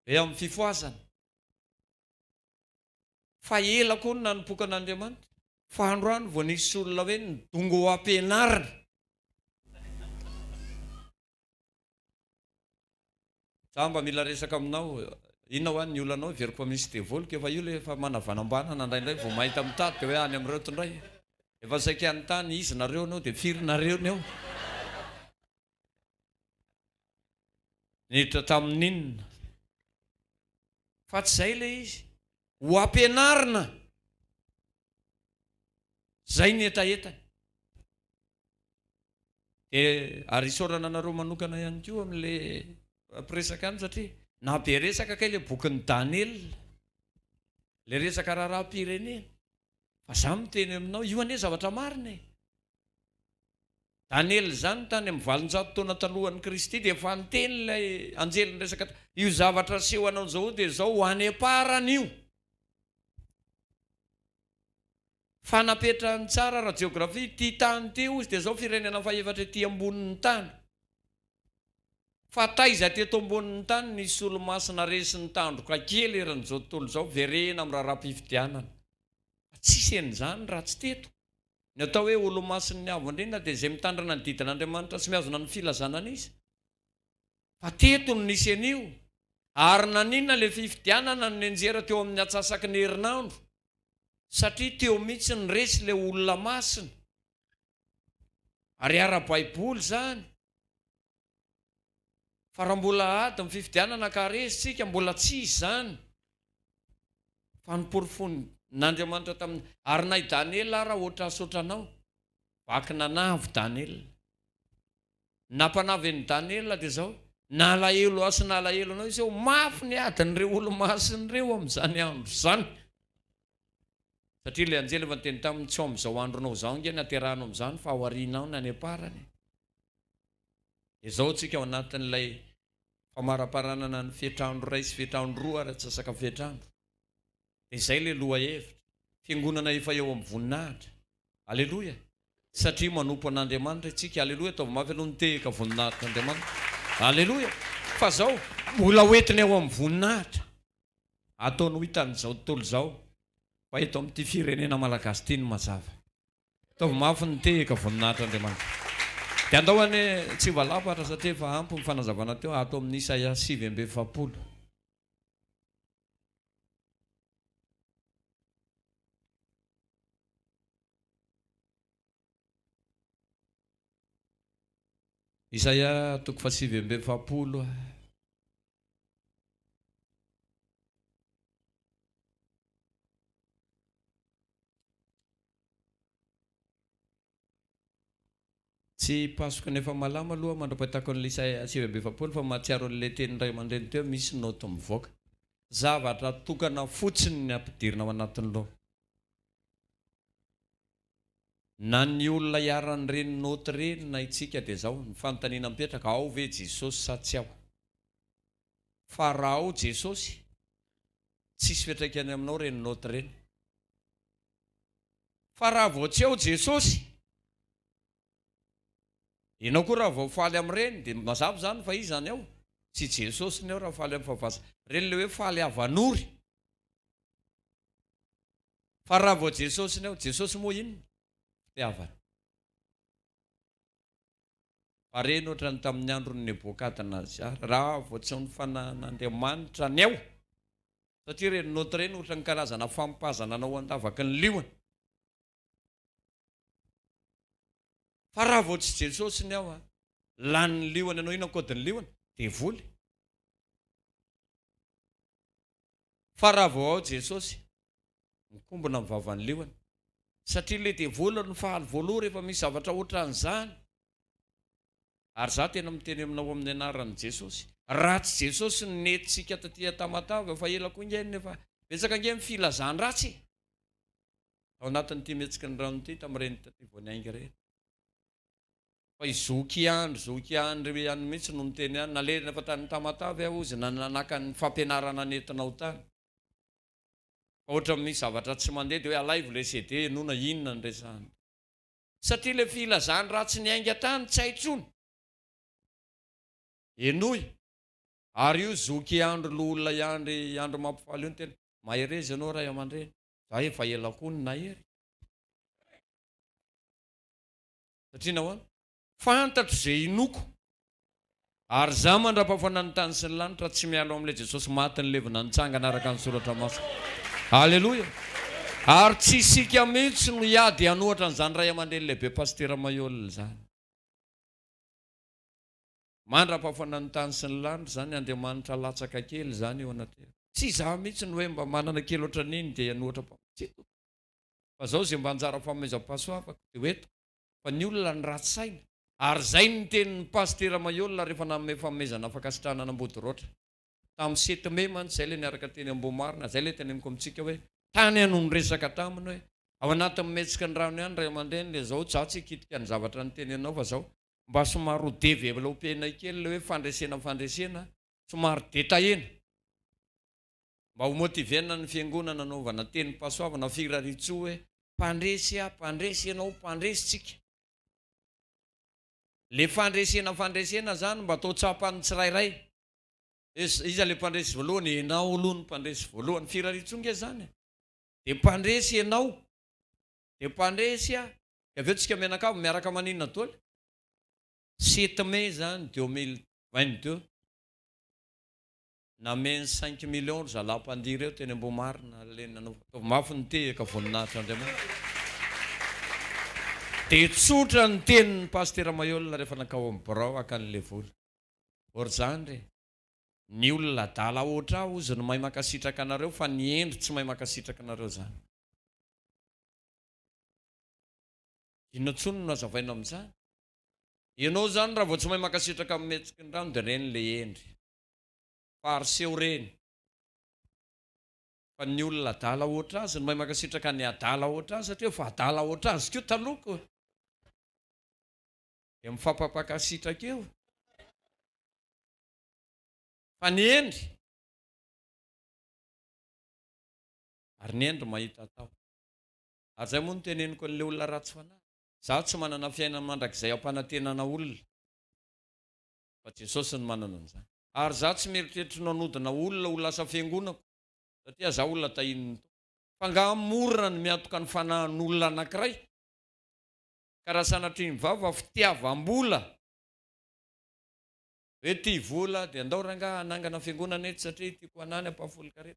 Be amin'ny fifohazana. Fa ela koa no nanompoka an'Andriamanitra. Fa androany vao nisy olona hoe nidongy ho ampianarina. Za mba mila resaka aminao. Inona hoa ny olanao heveriko fa misy devoly ka efa io le efa manavanambanana indraindray vao mahita mitady de hoe any amin'ireo tondray. Efa saika hanontany izy nareo ny eo de firy nareo ny eo. Niditra tamin'inona? Fa tsy izay ilay izy. Ho ampianarina. Izay ny hetahetany. Dia ary isaorana anareo manokana ihany koa amin'ilay mpiresaka any satria na be resaka kay ilay bokin'i Daniela, ilay resaka raharaham-pirenena. Fa za miteny aminao, io anie zavatra marina e. Daniela izany tany amin'ny 800 taona talohan'i Kristy dia efa niteny ilay anjely niresaka io zavatra aseho anao izao dia izao ho any am-parany io. Fa napetrany tsara ara-jeografia ity tany ity hozy dia izao firenena fahefatra ety ambonin'ny tany. Fa taiza teto ambonin'ny tany nisy olomasina resin'ny tandroka kely eran'izao tontolo izao verena amin'ny raharaham-pifidianana. Tsisy an'izany raha tsy teto. Ny atao hoe Olomasin'ny Avo Indrindra dia izay mitandrina ny didin'Andriamanitra sy mihazona ny filazana an'iza? Fa teto no nisy an'io. Ary naninona ilay fifidianana no nianjera teo amin'ny atsasaky ny herinandro? Satria teo mihitsy no resy ilay olona masina. Ary ara-baiboly izany. Fa raha mbola ady ny fifidianana ka resy tsika, mbola tsy izy izany. Fa noporofoin'Andriamanitra tamin'ny, ary na i Daniela ara hoatrasoatra anao, vaky nanavy Daniela. Nampanavy an'i Daniela dia izao, nalahelo ahy sy nalahelo anao izy, ho mafy ny adin'ireo olo-masina ireo amin'izany andro izany. Satria ilay anjely efa niteny taminy, tsy ao amin'izao andronao izao ange ny haterahanao amin'izany fa aorianao ny any am-parany. Izao tsika ao anatin'ilay famaraparanana ny fetr'andro iray sy fetr'andro roa ary atsasaka fetr'andro. Dia izay ilay lohahevitra. Fiangonana efa eo amin'ny voninahitra. Aleloia! Satria manompo an'Andriamanitra isika. Aleloia! Ataovy mafy aloha ny tehaka voninahitr'Andriamanitra. Aleloia! Fa izao, mbola ho entiny ao amin'ny voninahitra. Ataony ho hitan'izao tontolo izao fa eto amin'ity firenena malagasy ity no mazava. Ataovy mafy ny tehaka voninahitra Andriamanitra. Dia andao anie tsy hivalapatra satria efa ampy ny fanazavana teo ato amin'ny Isaia 49. Isaia toko faha 49. Tsy pasoka ny efa malama aloha mandra-pahitako an'ilay Isaia 49 fa mahatsiaro an'ilay tenin'ny ray aman-dreny teo misy naoty mivoaka. Zavatra tokana fotsiny ny ampidirina ao anatin'ny loha. Na ny olona iharan'ireny naoty ireny na itsika dia izao, ny fanontaniana mipetraka, ao ve Jesosy sa tsy ao? Fa raha ao Jesosy, Tsisy fiantraikany aminao ireny note ireny. Fa raha vao tsy ao Jesosy, ianao koa raha vao faly amin'ireny dia mazava izany fa iza ny ao? Tsy Jesosy ny ao raha faly amin'ny fahavasa. Ireny ilay hoe faly havanory. Fa raha vao Jesosy ny ao, Jesosy moa inona? Fitiavana. Fa reny ohatran'ny tamin'ny andron'i Nebokadnazara, raha vao tsy ny fanahin'Andriamanitra ny ao, satria ireny note ireny ohatran'ny karazana fampazana anao an-davaky ny liona. Fa raha vao tsy Jesosy ny ao, lanin'ny liona ianao, inona ny code-n'ny liona? Devoly. Fa raha vao ao Jesosy, mikombona ny vavan'ny liona. Satria ilay devoly no faly voaloha rehefa misy zavatra ohatran'izany. Ary za tena miteny aminao amin'ny anaran'i Jesosy, raha tsy Jesosy no nentintsika taty Tamatave, efa ela koa nge nefa betsaka nge ny filazan-dratsy e! Tao anatin'ity mihetsiky ny rano ity tamin'ireny taty vao niainga ireny. Fa i zoky Andry, zoky Andry ihany mihitsy no niteny ahy, nalehany efa tany Tamatave aho hozy, na naka ny fampianarana nentinao tany. Fa ohatran'ny misy zavatra tsy mandeha dia hoe alaivo ilay CD henoina inona no resahana. Satria ilay filazany ratsy niainga tany tsy hay intsony. Henoy. Ary io zoky Andry loholona i Andry i Andry mampifaly io no tena mahereza ianao ray aman-dreny. Za efa ela koa no nahery. Satria nahoana? Fantatro izay inoako. Ary izaho mandra-pahafana ny tany sy ny lanitra tsy miala ao amin'ilay Jesosy maty nilevina nitsangana araka ny soratra masina. Aleloia! Ary tsy isika mihitsy no hiady hanohatra an'izany ray aman-dreny lehibe Pasitera Mayol izany. Mandra-pahafana ny tany sy ny lanitra izany Andriamanitra latsaka kely izany eo anatrehako. Tsy izaho mihitsy no hoe mba manana kely ohatran'iny dia hanohatra Tsy tompoko. Fa izao izay mba anjara fanomezam-pahasoavako dia ho entiko. fa ny olona ny ratsy saina, ary izay ny tenin'ny Pasitera Maiola rehefa nanome fanomezana fankasitrahana an'Ambodiroatra tamin'ny sept mai mantsy izay ilay niaraka teny Ambohimarina, izay ilay teneniko amintsika hoe tany aho no niresaka taminy hoe ao anatin'ny mihetsiky ny rano ihany ray aman-dreny ilay zao, za tsy hikitika ny zavatra niteneninao fa zao mba somary ho developper-nay kely ilay hoe fandresena fandresena somary detailler-na. Mba ho motiver-na ny fiangonana anaovana tenim-pahasoavana firariantsoa hoe mpandresy aho, mpandresy ianao, mpandresy tsika. Le fandresena fandresena zany mba atao tsapan'ny tsirairay. Iza le mpandresy voalohany? Ianao aloha no mpandresy voalohany. Firariantsoa nge zany e. De mpandresy ianao, de mpandresy aho, de avy eo tsika mianakavy miaraka maninona daholo? Sept mai zany 2022. Nameno cinq millions ry zalahy mpandihy ireo teny Ambohimarina le nanao ataovy mafy ny tehaka voninahitra Andriamanitra. Dia tsotra ny tenin'ny Pasitera Maheul rehefa nankao amin'ny birao haka an'ilay vola. Or zany re, ny olona adala hoatra ahy hozy no mahay mankasitraka anareo fa ny hendry tsy mahay mankasitraka anareo zany. Inona intsony no hazavaina amin'izany? Ianao zany raha vao tsy mahay mankasitraka amin'ny mihetsiky ny rano dia reny le hendry. Fariseo reny. Fa ny olona adala hoatra azy no mahay mankasitraka ny adala hoatra azy satria efa adala hoatra azy koa taloha ko. Dia mifampampakasitraka eo. Fa ny hendry ary ny hendry mahita atao. Ary izay moa no teneniko an'ilay olona ratsy fanahy. Izaho tsy manana fiainana mandrakizay ampanantenana olona. Fa Jesosy no manana an'izany. Ary za tsy mieritreritra ny hanodina olona ho lasa fiangonako satria za olona tahinin'ny Tompo. Fa angaha mora ny miantoka ny fanahin'olona anankiray? Ka raha sanatria ny vava fitiavam-bola, hoe tia vola dia andao rangaha hanangana fiangonana eto satria tiako hanany ampahafolon-karena.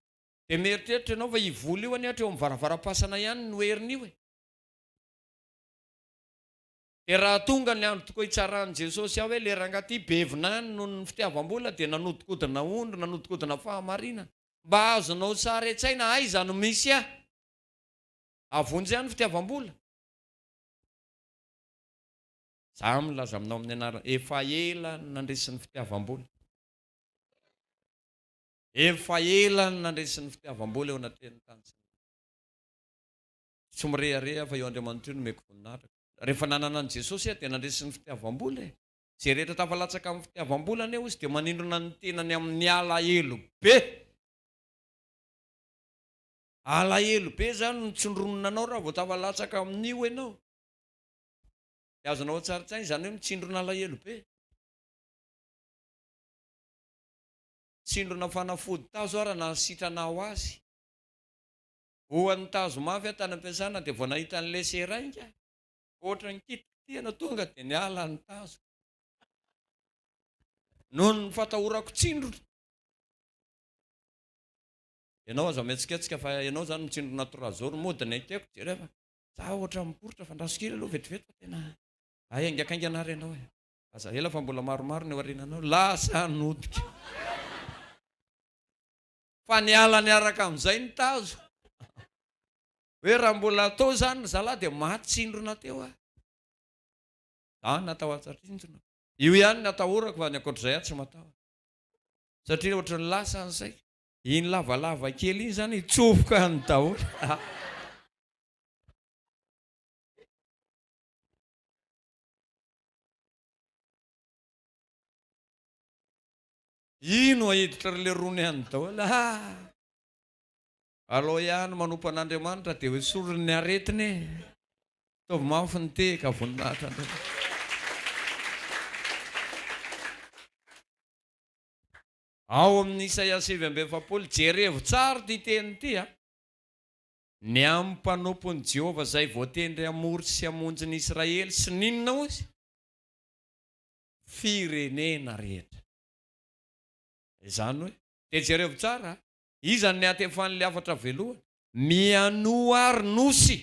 Dia mieritreritra ianao fa io vola io anie hatreo amin'ny varavaram-pasana ihany no herin'io e. Dia raha tonga ny andro tokoa hitsaran'i Jesosy aho hoe le rangahy ty be vinany noho ny fitiavam-bola dia nanodikodina ondry, nanodikodina fahamarinana. Mba azonao sary an-tsaina aiza no misy ahy? Avonjy ahy ny fitiavam-bola. Za milaza aminao amin'ny anarana, efa ela no nandresy ny fitiavam-bola. Efa ela no nandresy ny fitiavam-bola eo anatrehan'ny tany sy ny lanitra. Tsy mirehareha fa io Andriamanitra io no omeko voninahitra. Rehefa nanana an'i Jesosy aho dia nandresy ny fitiavam-bola e. Izay rehetra tafalatsaka amin'ny fitiavam-bola anie hozy dia manindrona ny tenany amin'ny alahelo be. Alahelo be zany no tsindronina anao raha vao tafalatsaka amin'io ianao. Dia azonao an-tsarin-tsaina izany hoe mitsindrona alahelo be. Tsindrona fanafody tazo ara nahasitrana aho azy. Voan'ny tazo mafy aho tany am-piasana dia vao nahita an'ilay seringue, ohatran'ny kitikitihana tonga dia niala ny tazo. Noho ny fatahorako tsindrona. Ianao aza mihetsiketsika fa ianao izany mitsindrona trois jours mody ny ekeko jereo fa za ohatran'ny miporitra fa andraso kely aloha vetivety fa tena hay haingankaingana ary ianao e. Aza ela fa mbola maromaro ny aoriananao. Lasa nodika. Fa niala niaraka amin'izay ny tazo. Hoe raha mbola atao izany ry zalahy dia maty tsindrona teo aho. Za natahotra tsindrona. Io ihany ny atahorako fa ny ankoatr'izay aho tsy matahotra. Satria ohatran'ny lasa ny saiko. Iny lavalava kely iny izany hitsofoka any daholo. Ino ahiditra ry lerony any daholo ah! Alao ihany manompo an'Andriamanitra dia hoesoriny ny aretina e! Ataovy mafy ny tehaka voninahitra Andriamanitra. Ao amin'ny Isaia 49, jerevo tsara ity teny ity a! Ny amin'ny mpanompon'i Jehovah izay voatendry hamory sy hamonjy ny Israely sy ny inona hozy? Firenena rehetra. Izany hoe, dia jerevo tsara a! Iza no niantefan'ilay hafatra voalohany? Mianoa ary nosy,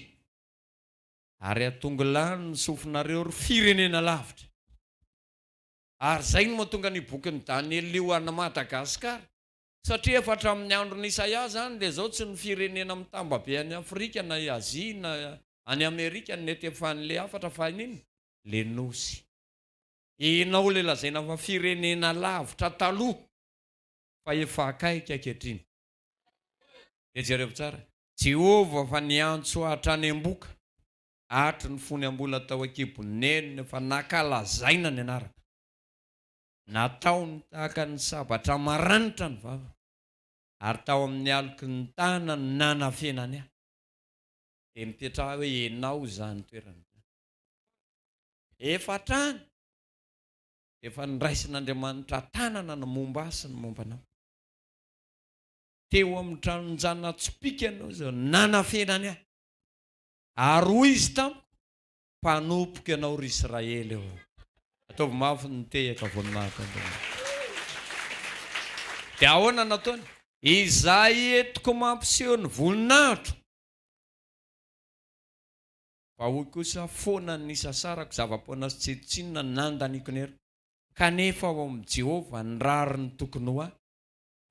ary atongilano ny sofinareo ry firenena lavitra. Ary izay no mahatonga an'io bokin'i Daniela io any Madagasikara. Satria efa hatramin'ny andron'i Isaia izany dia izao tsy ny firenena mitambabe any Afrika na i Azia na any Amerika no niantefan'ilay hafatra fa inona? Ilay nosy. Enao ilay lazaina fa firenena lavitra taloha fa efa akaiky ankehitriny. Dia jerevo tsara, Jehovah fa niantso hatrany am-boka, hatry ny fony mbola tao an-kibon'ny neniny efa nankalazaina ny anarako. Nataony tahaka ny sabatra maranitra ny vavako, ary tao amin'ny aloky ny tanany no nanafenany ahy. Dia mipetraha hoe ianao izany toerana izany. Efa hatrany, efa noraisin'Andriamanitra an-tanana ny momba ahy sy ny momba anao. Teo amin'ny tranon-jana-tsipìka ianao izao nanafenany ahy. Ary hoy izy tamiko, Mpanompoko ianao ry Israely ô! Ataovy mafy ny tehaka voninahitra Andriamanitra. Dia ahoana no nataony? Izay entiko mampiseho ny voninahitro. Fa hoy kosa, Foana ny nisasarako, zava-poana sy tsinontsinona no nandaniako ny heriko. Kanefa ao amin'i Jehovah ny rariny tokony ho ahy,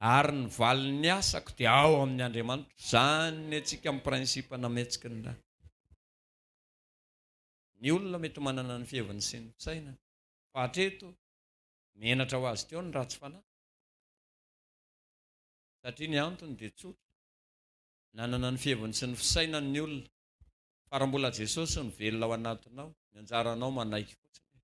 ary ny valin'ny asako dia ao amin'ny Andriamanitro. Izany ny antsika amin'ny principe nametsiky ny ra. Ny olona mety manana ny fiheviny sy ny fisainany, fa hatreto menatra ho azy teo ny ratsy fanahy, satria ny antony dia tsotra, nanana ny fiheviny sy ny fisainany ny olona, fa raha mbola Jesosy no velona ao anatinao, ny anjaranao manaiky fotsiny e!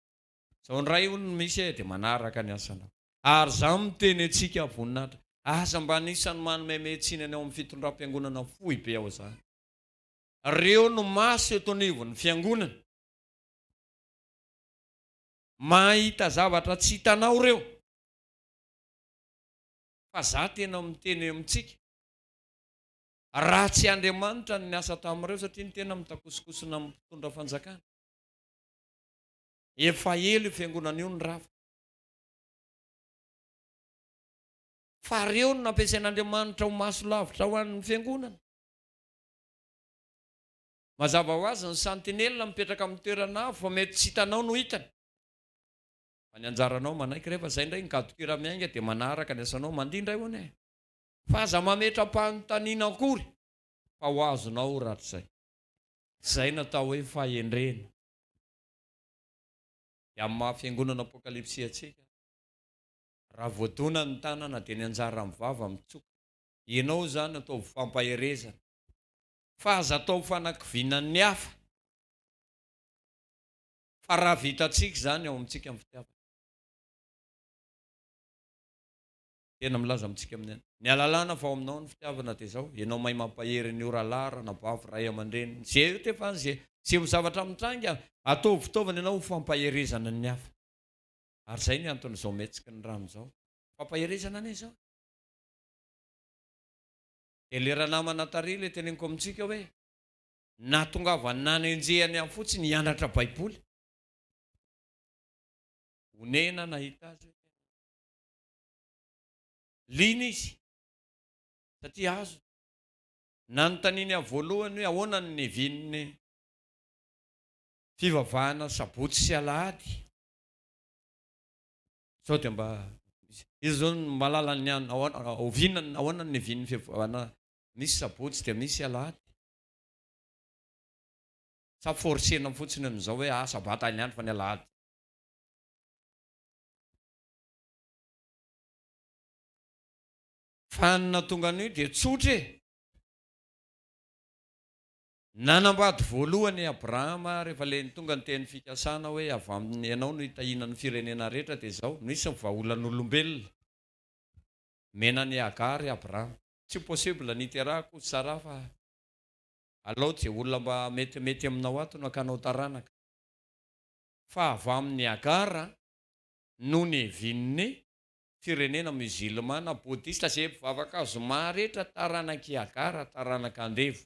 Zao indray hono no misy e, dia manaraka ny asanao. Ary za miteny antsika voninahitra, aza mba anisan'ny manomeme tsiny any ao amin'ny fitondram-piangonana foibe ao zany. Reo no maso eto anivon'ny fiangonana. Mahita zavatra tsy hitanao reo. Fa za tena miteny amintsika, raha tsy Andriamanitra no niasa tamin'ireo satria ny tena mitakosokosona amin'ny mpitondra fanjakana. Efa ela io fiangonana io no rava. Fa reo no nampiasain'Andriamanitra ho maso lavitra ho an'ny fiangonana. Mazava ho azy ny sentinelle mipetraka amin'ny toerana avo fa mety tsy hitanao no hitany. Fa ny anjaranao manaiky rehefa izay indray ny gadon-kira miainga dia manaraka ny asanao mandihy indray hono e. Fa aza mametra-panontaniana akory fa ho azonao rahatrizay. Izay no atao hoe fahendrena. Dia amin'ny maha fiangonana Apokalypsy antsika, raha voadona ny tanana dia ny anjaran'ny vava mitsoka. Ianao izany ataovy fampaherezana fa aza atao fanakiviana ny hafa fa raha vitantsika izany ao amintsika ny fitiavana. Tena milaza amintsika amin'ny ny alalana fa ao aminao ny fitiavana dia izao, ianao mahay mampahery ny oralahy, ranabavy, ray aman-dreny, ze eo tefa ze ze ho zavatra mitranga, ataovy fitaovana ianao ho fampaherezana ny hafa. Ary izay ny anton'izao mihetsiky ny rano izao. Fampaherezana anie izao e. Dia le ranamana tary le teneniko amintsika hoe nahatongavany nanenjehany ahy fotsiny hianatra baiboly. Onena nahita azy hoe tena liana izy satria azony. Nanontaniany ahy voalohany hoe ahoana ny niavian'ny fivavahana sabotsy sy alahady. Sao dia mba iza izao no mahalala ny an, ahoana, oviana, ahoana ny niavian'ny fivavahana misy sabotsy dia misy alahady? Sa forcer-na fotsiny amin'izao hoe ah sabata ny andro fa ny alahady. Fa ny nahatonga an'io dia tsotra e! Nanambady voalohany i Abrahama rehefa ilay tonga ny teny fikasana hoe avy amin'ny ianao no hitahiana ny firenena rehetra dia izao, nisy ny vahaolan'olombelona. Omena an'i Hagara i Abrahama. Tsy possible ny hiterahako hozy Saraha fa alao izay olona mba metimety aminao ato no hakanao taranaka. Fa avy amin'i Hagara no niavian'ny firenena muzilmana, bodista, izay mpivavaka zoma rehetra taranak'i Hagara, taranaka andevo.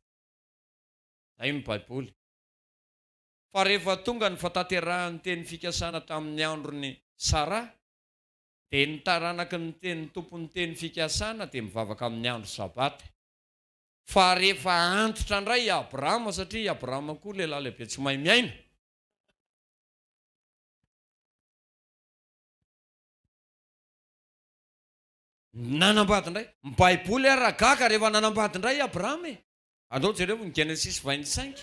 Zay ny baiboly. Fa rehefa tonga ny fatanterahan'ny teny fikasana tamin'ny andron'i Saraha, dia ny taranaky ny teny tompon'ny teny fikasana dia mivavaka amin'ny andro sabata. Fa rehefa antitra indray i Abrahama, satria i Abrahama koa lehilahy lehibe tsy mahay miaina, Nanambady indray. Ny Baiboly ara gaga rehefa nanambady indray i Abrahama e. Andao jereo ny Genesis 25.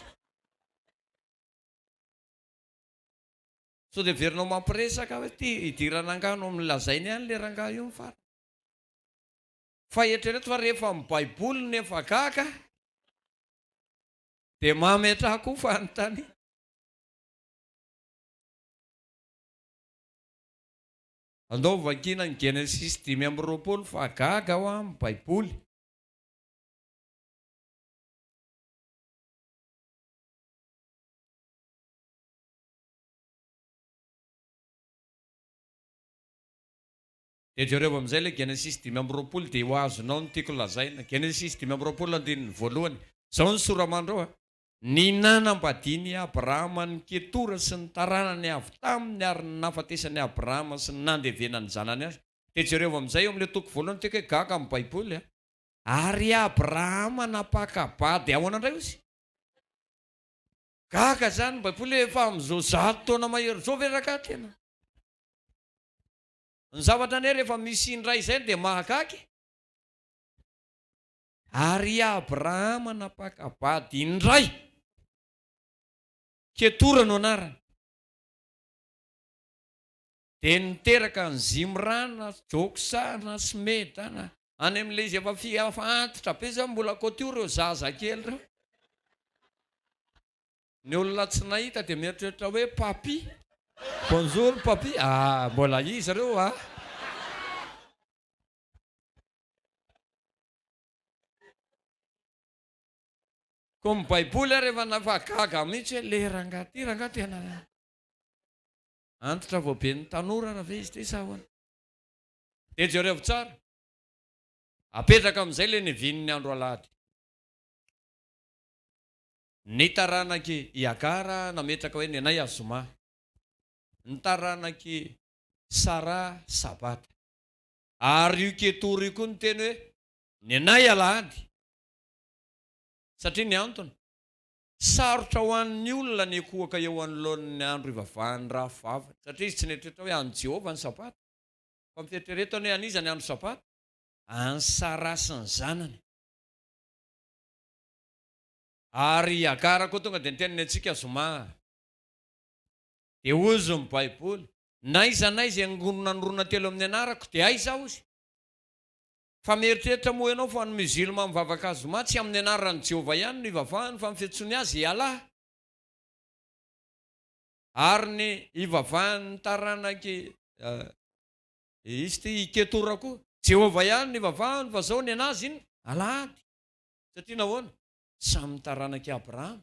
Sao dia heverinao mampiresaka hoe ty idirana angano amin'ny lazainy ihany le rangahy io ny farany. Fa eritrereto fa rehefa ny Baiboly no efa gaga dia mametraha koa fanontaniana. Andao vakiana ny Genesisy 25 fa gaga aho amin'ny Baiboly. Dia jereo amin'izay ilay Genesisy 25 dia ho azonao ny tiako lazaina. Genesisy 25 andininy voalohany. Izao ny sora-mandry ao a. Ny nanambadian'i Abrahama an'i Ketora sy ny taranany avy taminy ary ny nahafatesan'i Abrahama sy ny nandevenan'ny zanany azy. Dia jereo amin'izay eo amin'ilay toko voalohany tiako hoe gaga amin'ny Baiboly a. Ary Abrahama nampaka-bady ahoana indray ozy? Gaga izany ny Baiboly hoe efa amin'izao 100 taona mahery izao ve rangahy tena? Ny zavatra anie rehefa misy indray izay dia mahagaga e. Ary i Abrahama nampaka-bady indray, Ketora no anarany, dia niteraka an'i Zimrana, Joksana, sy Medana, any amin'ilay izy efa fi, efa antitra be izany, mbola kotio ireo zaza kely ireo. Ny olona tsy nahita dia mieritreritra hoe Papi, bonjour Papi, ah mbola izy ireo ah. Koa ny baiboly ary efa nafa gaga mihitsy hoe le rangahy ty rangahy tena antitra vao be ny tanora ra ve izy ty sa ahoana? Dia jerevo tsara. Apetraka amin'izay le nivian'ny andro alahady. Ny taranak'i i Agara nametraka hoe ny anay azoma. Ny taranak'i Sara sabata. Ary io Ketory io koa niteny hoe, Ny anay alahady. Satria ny antony, sarotra ho an'ny olona ny hikohaka eo anoloan'ny andro ivavahan'ny rafivaviny, satria izy tsy nieritreritra hoe an'i Jehovah ny Sabata, fa ny fieritreretany hoe an'iza ny andro Sabata? An'i Saraha sy ny zanany. Ary i Hagara koa tonga dia niteny, Ny antsika zoma. Dia hozy ny Baiboly, N'aiza n'aiza iangonan'orona telo amin'ny anarako dia aiza aho izy? Fa mieritreritra moa ianao fa ny musulman mivavaka zoma tsy amin'ny anaran'i Jehovah ihany no ivavahany fa ny fiantsoany azy i Allah? Ary ny ivavahan'ny taranak'i izy ity i Ketora koa? Jehovah ihany no ivavahany fa zao nenazy inona? Alahady. Satria nahoana? Samy taranak'i Abrahama.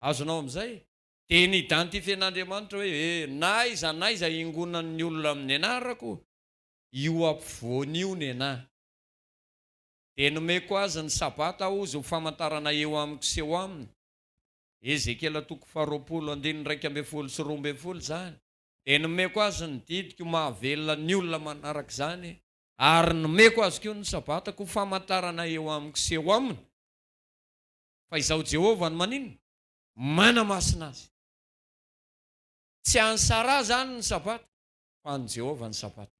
Azonao amin'izay? Dia ni-identifier-n'Andriamanitra hoe, e, na aiza na aiza ingonan'ny olona amin'ny anarako, io ampovoany io nenà. Dia nomeko azy ny Sabata hozy ho famantarana eo amiko sy eo aminy. Ezekiela toko faharoapolo andininy 11 sy 12 izany. Dia nomeko azy ny didiko mahavelona ny olona manaraka izany, ary nomeko azy koa ny Sabatako ho famantarana eo amiko sy eo aminy, fa Izaho Jehovah no maninona? Manamasina azy. Tsy an'i Saraha izany ny Sabata, fa an'i Jehovah ny Sabata.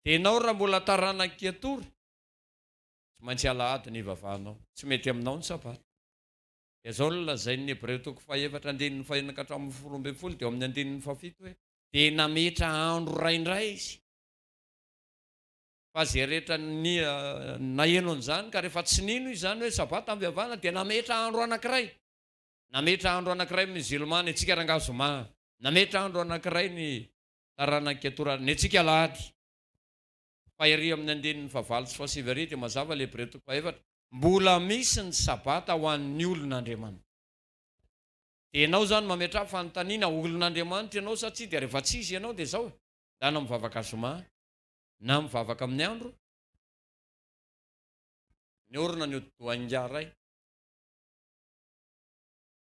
Dia ianao raha mbola taranak'i Ketora, tsy maintsy alahady ny hivavahanao, tsy mety aminao ny Sabata. Dia izao no lazain'ny Hebreo toko fahefatra andininy fahenina ka hatramin'ny 12 dia ao amin'ny andininy fahafito hoe, Dia nametra andro iray indray izy. Fa izay rehetra naheno an'izany ka rehefa tsy nino izy izany hoe Sabata amin'ny fihavana dia nametra andro anankiray. Nametra andro anankiray ny Musulman, ny antsika rangahy Zoma. Nametra andro anankiray ny taranak'i Ketora, ny antsika Alahady. Fa ery amin'ny andininy fahavalo sy fahasivy ery dia mazava ilay Hebreo toko fahefatra, Mbola misy ny Sabata ho an'ny olon'Andriamanitra. Dia ianao izany mametraha fanontaniana, olon'Andriamanitra ianao sa tsia? Dia rehefa tsy izy ianao dia izao e, ndana mivavaka zoma na mivavaka amin'ny andro ny orona ny hodi-dohan'ingahy ray.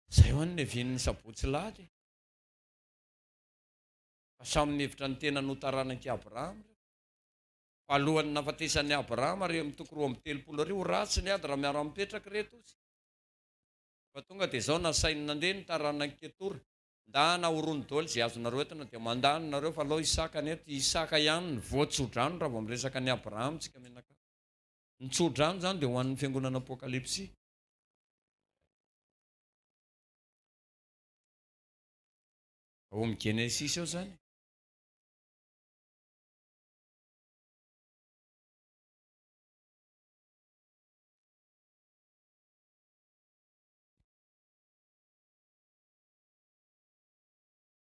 Izay ho'a ny niavian'ny sabotsy lahady e. Fa samy nihevitra ny tenany ho taranak'i Abrahama ireo. Fa alohan'ny nahafatesan'i Abrahama ary amin'ny toko 32 ary, ho ratsy ny ady raha miara-mipetraka ireto ozy. Fa tonga dia izao nasainy nandeha ny taranak'i Ketora, Ndana horono daholo izay azonareo entina dia mandany nareo fa alao Isaka ny eto, Isaka ihany no voatsodrano raha vao miresaka an'i Abrahama tsika mianakavy. Ny tsodrano izany dia ho an'ny fiangonana Apokalypsy. Ao amin'ny Genesisy ao izany.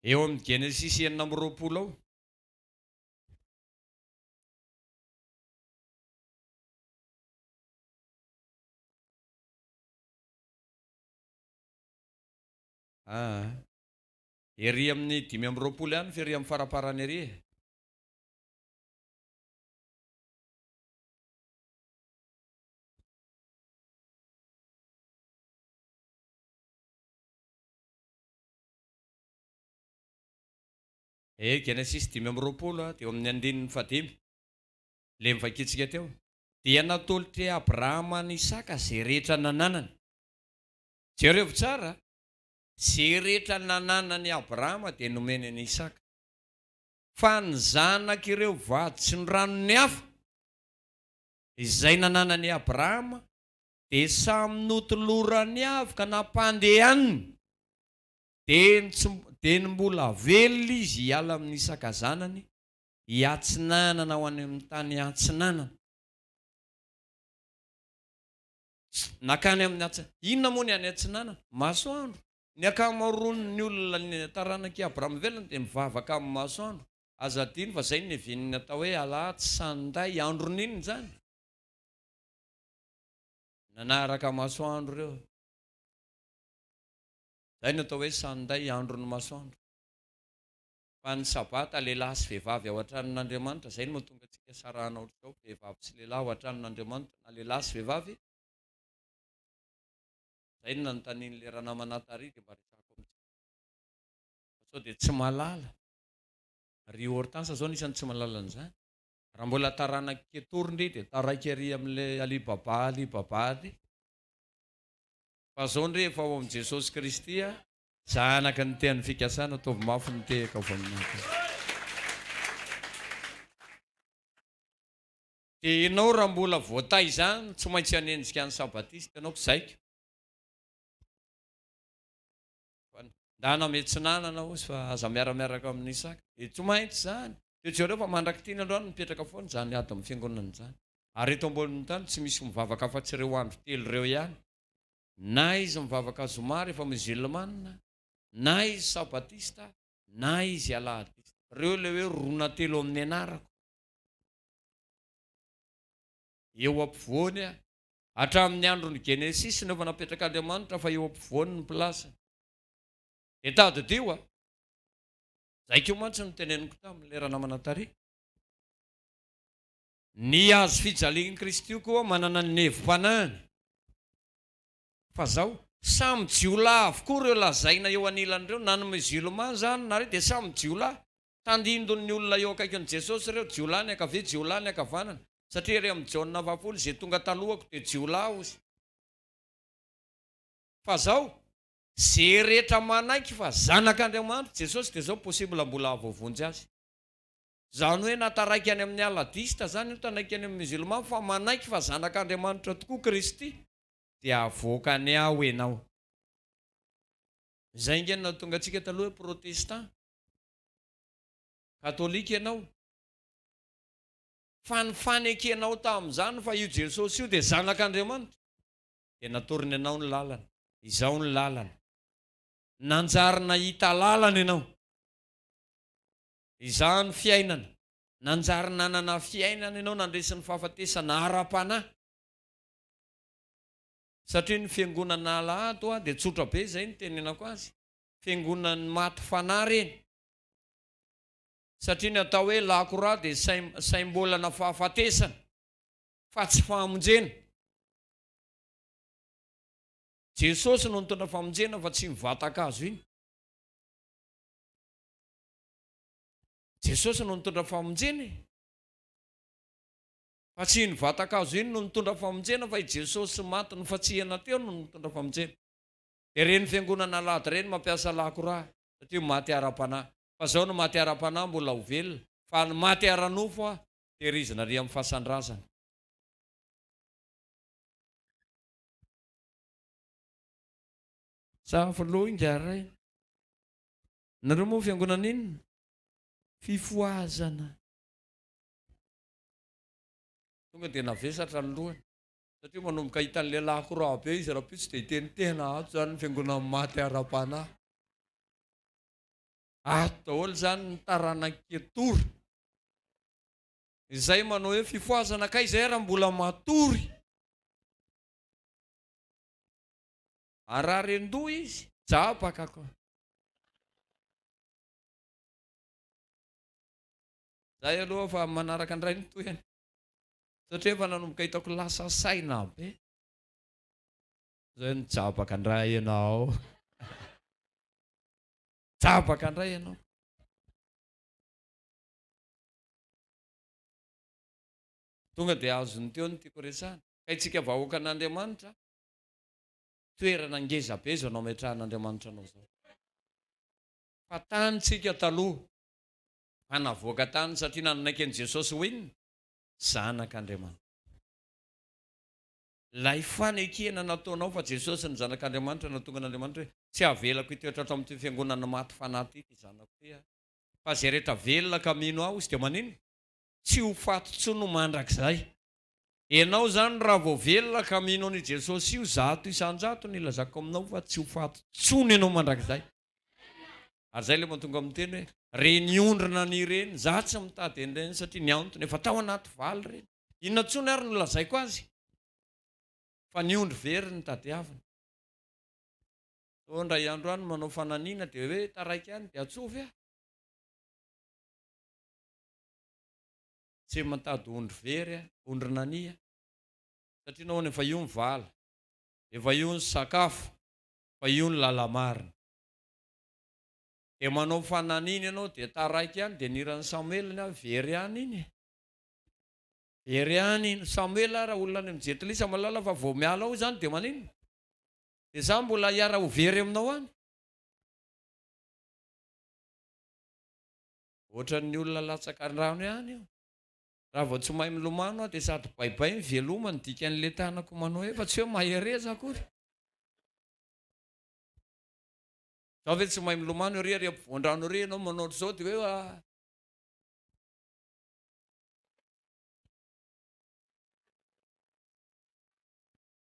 Eo amin'ny Genesisy 26 ao. Aa. Ery amin'ny 25 ihany fa ery amin'ny faraparany ery e. E, Genesisy 25, dia eo amin'ny andininy fahadimy, ilay novakintsika teo. Dia natolotr'i Abrahama an'i Isaka izay rehetra nananany. Jerevo tsara, izay rehetra nananan'i Abrahama dia nomeny an'i Isaka. Fa ny zanak'ireo vady sy ny ranony hafa, izay nananan'i Abrahama, dia samy notolorany avy ka nampandehaniny, dia ny tsy dia ny mbola velona izy hiala amin'i Isaka zanany, hiatsinanana ho any amin'ny tany atsinanana. Nankany amin'ny atsi, inona moa ny any atsinanana? Masoandro. Ny ankamaroan'ny olona ny taranak'i Abrahama velona dia mivavaka amin'ny masoandro. Aza adino fa izay no niavian'ny atao hoe Alahady, Sunday, andron'inona izany? Nanaraka masoandro ireo. Izay no atao hoe Sunday, andron'ny masoandro. Fa ny Sabata, lehilahy sy vehivavy ao an-tranon'Andriamanitra, izay no mahatonga antsika sarahana ohatr'izao, vehivavy sy lehilahy ao an-tranon'Andriamanitra, na lehilahy sy vehivavy. Izay no nanontanian'ilay ranamana tary dia mba resahako amintsika. Fa sao dia tsy mahalala. Ry Hortense izao anisan'ny tsy mahalala an'izany. Raha mbola taranak'i Ketory ndry dia taraiky ery amin'ilay Ali Baba Ali Baba ary. Fa zao ndry efa ao amin'i Jesosy Kristy a. Zanaky ny teny fikasana, ataovy mafy ny tehaka ho voninahitra. Dia ianao raha mbola voataiza any, tsy maintsy hanenjika ny sabatista ianao, zaiko. Fa ndana miatsinanana hozy fa aza miara-miaraka amin'i Isaka. Dia tsy maintsy izany. Dia jereo fa mandrak'ity ny androany mipetraka foana izany ady amin'ny fiangonana izany. Ary eto ambonin'ny tany tsy misy mivavaka afa-tsy ireo andro telo ireo ihany. Na izy mivavaka zoma rehefa musulman, na izy sabatista, na izy alahadista. Reo ilay hoe roa na telo amin'ny anarako. Eo ampovoany aho. Hatramin'ny andron'ny Genesisy no efa napetrak'Andriamanitra fa eo ampovoany ny place-ny. Dia tadidio a! Zay koa mantsy no teneniko tamin'ilay ranamana tary. Ny hazo fijalian'i Kristy io koa manana ny hevi-panahiny. Fa zao, samy jiolahy avokoa ireo lazaina eo anilany ireo, na ny musulman zany na ireo dia samy jiolahy. Tandindon'ny olona eo akaikin'i Jesosy ireo, jiolahy ny ankavia, jiolahy ny ankavanana. Satria ery amin'ny Jaona fahafolo, izay tonga talohako dia jiolahy hozy. Fa zao, ze rehetra manaiky fa zanak'Andriamanitra Jesosy dia zao possible mbola hahavoavonjy azy. Zany hoe na taraiky any amin'ny aladista zany io, tanaiky any amin'ny musulman fa manaiky fa zanak'Andriamanitra tokoa Kristy dia avoakany ao enao. Zay nge no nahatonga antsika taloha hoe protestant, katolika enao. Fa ny fanekenao tamin'izany fa io Jesosy io dia zanak'Andriamanitra dia natorony anao ny lalana, izao ny lalana. Nanjary nahita lalana ianao. Izaho ny fiainana. Nanjary nanana fiainana ianao nandresy ny fahafatesana ara-panahy. Satria ny fiangonana alahady hoa dia tsotra be izay ny tenenako azy. Fiangonan'ny maty fanahy ireny. Satria ny atao hoe lakora dia saim-bolana fahafatesana fa tsy famonjena. Jesosy no nitondra famonjena fa tsy iny vatan-kazo iny. Jesosy no nitondra famonjena e. Fa tsy iny vatan-kazo iny no nitondra famonjena fa i Jesosy maty nofatsihana teo no nitondra famonjena. Dia ireny fiangonana alahady ireny mampiasa lakora satria maty ara-panahy. Fa zao ny maty ara-panahy mbola ho velona fa ny maty ara-nofo a tehirizina ary amin'ny fasan-drazana. Sa filoha ingahy ray? Nareo moa fiangonana inona? Fifohazana. Tonga dia navesatra ny lohany. Satria manomboka hitan'ny lehilahy kora be izy rahampitso dia hiteny tena ato izany ny fiangonan'ny maty ara-panahy. Ato daholo izany ny taranak'i Ketora. Izay manao hoe fifohazana kay izay raha mbola matory. Harary an-doha izy, jabaka koa. Zay aloha fa manaraka indray ny tohiny. Satria efa nanomboka hitako lasa saina be. Zay nijabaka indray ianao. Jabaka indray ianao. Tonga dia azony teo ny tiako resahana. Ka isika vahoakan'Andriamanitra, toerana ngeza be izao nametrahan'Andriamanitra anao izao. Fa tany tsika taloha, fa navoaka tany satria nanaiky an'i Jesosy ho inona? Zanak'Andriamanitra. Ilay fanekena nataonao fa Jesosy ny Zanak'Andriamanitra nahatonga an'Andriamanitra hoe tsy havelako hitoetra ato amin'ity fiangonana maty fanahy ity ity zanako ity aho. Fa izay rehetra velona ka mino ahy hozy dia maninona? Tsy ho faty intsony ho mandrakizay. Ianao izany raha vao velona ka mino an'io Jesosy io 100% no ilazako aminao fa tsy ho faty intsony ianao mandrakizay. Ary izay ilay mahatonga miteny hoe reny ondry nania ireny, za tsy mitady an'ireny satria ny antony efa tao anaty valy ireny. Inona intsony ary no lazaiko azy? Fa ny ondry very no tadiavina. Sao indray andro any manao fananiana dia hoe taraiky any dia atsovy aho. Tsy mitady ondry very aho, ondry nania. Satria nahoana efa io ny vala, efa io ny sakafo, fa io ny lala-marina. Dia manao fananina ianao dia taraiky ihany dia ny hiran'i Samoela ny ahy very ihany iny e. Very ihany iny. Samoela raha olona any amin'ny jentilisa mahalala fa vao miala ao izany dia maninona? Dia za mbola hiara ho very aminao any. Ohatran'ny olona latsaka an-drano ihany io. Raha vao tsy mahay milomano aho dia sady baibay ny veloma ny dikan'ilay tanako manao hoe fa tsy hoe mahereza akory. Zao ve tsy mahay milomano ery ary ampovoan-drano ery ianao manao ohatr'izao dia hoe ah.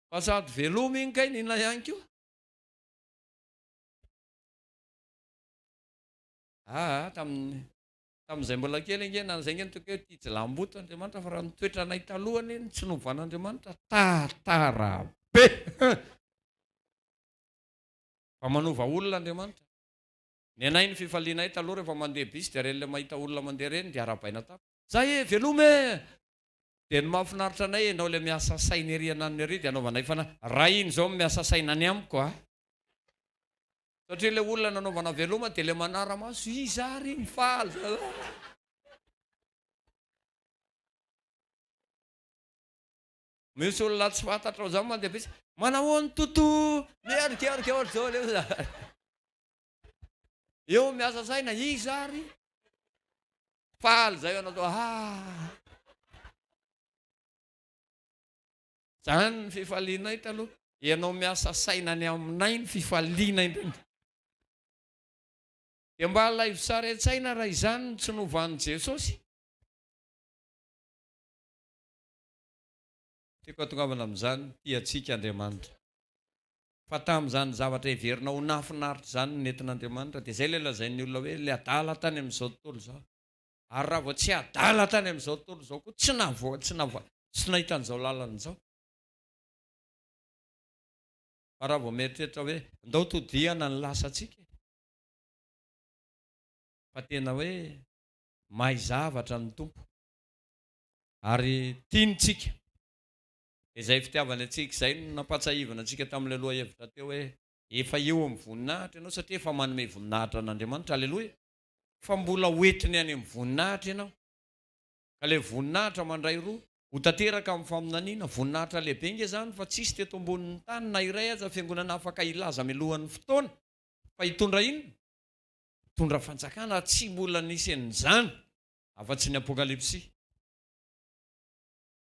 Fa sady veloma iny kay n'inona ihany koa. Aa tamin'ny. Tamin'izay mbola kely ange na izay ange no toko hoe tia jilamboto Andriamanitra fa raha ny toetranay taloha anie no tsy novan'Andriamanitra tara be. Fa manova olona Andriamanitra. Ny anay ny fifalianay taloha rehefa mandeha bus dia ireny ilay mahita olona mandeha ireny dia arahabaina tampoka. Zay e, veloma e! Dia ny mahafinaritra anay ianao ilay miasa saina ery ananona ery dia anaovanay fanahy. Raha iny izao no miasa saina any amiko a! Satria ilay olona nanaovana veloma dia ilay manara-maso, iza ary iny faly zalahy. Misy olona tsy fantatrao zany mandeha bus, manahoana toto, mierikerika ohatr'izao alefa. Eo miasa saina, iza ary? Faly zay ianao toa ah. Zany ny fifalianay taloha. Ianao miasa saina any aminay ny fifaliana indrindra. Dia mba alaivo sary an-tsaina raha izany no tsy novan'i Jesosy. Tiako hatongavana amin'izany, tia antsika Andriamanitra. Fa tamin'izany zavatra heverina ho nahafinaritra izany no nentin'Andriamanitra, dia izay ilay lazain'ny olona hoe ilay adala tany amin'izao tontolo izao. Ary raha vao tsy adala tany amin'izao tontolo izao koa, tsy nahavoa, tsy nahavoa, tsy nahita an'izao lalana izao. Fa raha vao mieritreritra hoe ndao todihana ny lasantsika e. Fa tena hoe mahay zavatra ny Tompo. Ary tiany tsika. Izay fitiavany antsika izay no nampahatsahivana antsika tamin'ilay lohahevitra teo hoe efa eo amin'ny voninahitra ianao satria efa manome voninahitra an'Andriamanitra. Aleloia! Fa mbola ho entiny any amin'ny voninahitra ianao. Ka ilay voninahitra mandray roa, ho tanteraka amin'ny faminaniana. Voninahitra lehibe ange izany fa tsisy teto ambonin'ny tany na iray aza fiangonana afaka hilaza mialohan'ny fotoana fa hitondra inona? Hitondra fanjakana ary tsy mbola nisy an'izany afa-tsy ny Apokalypsy.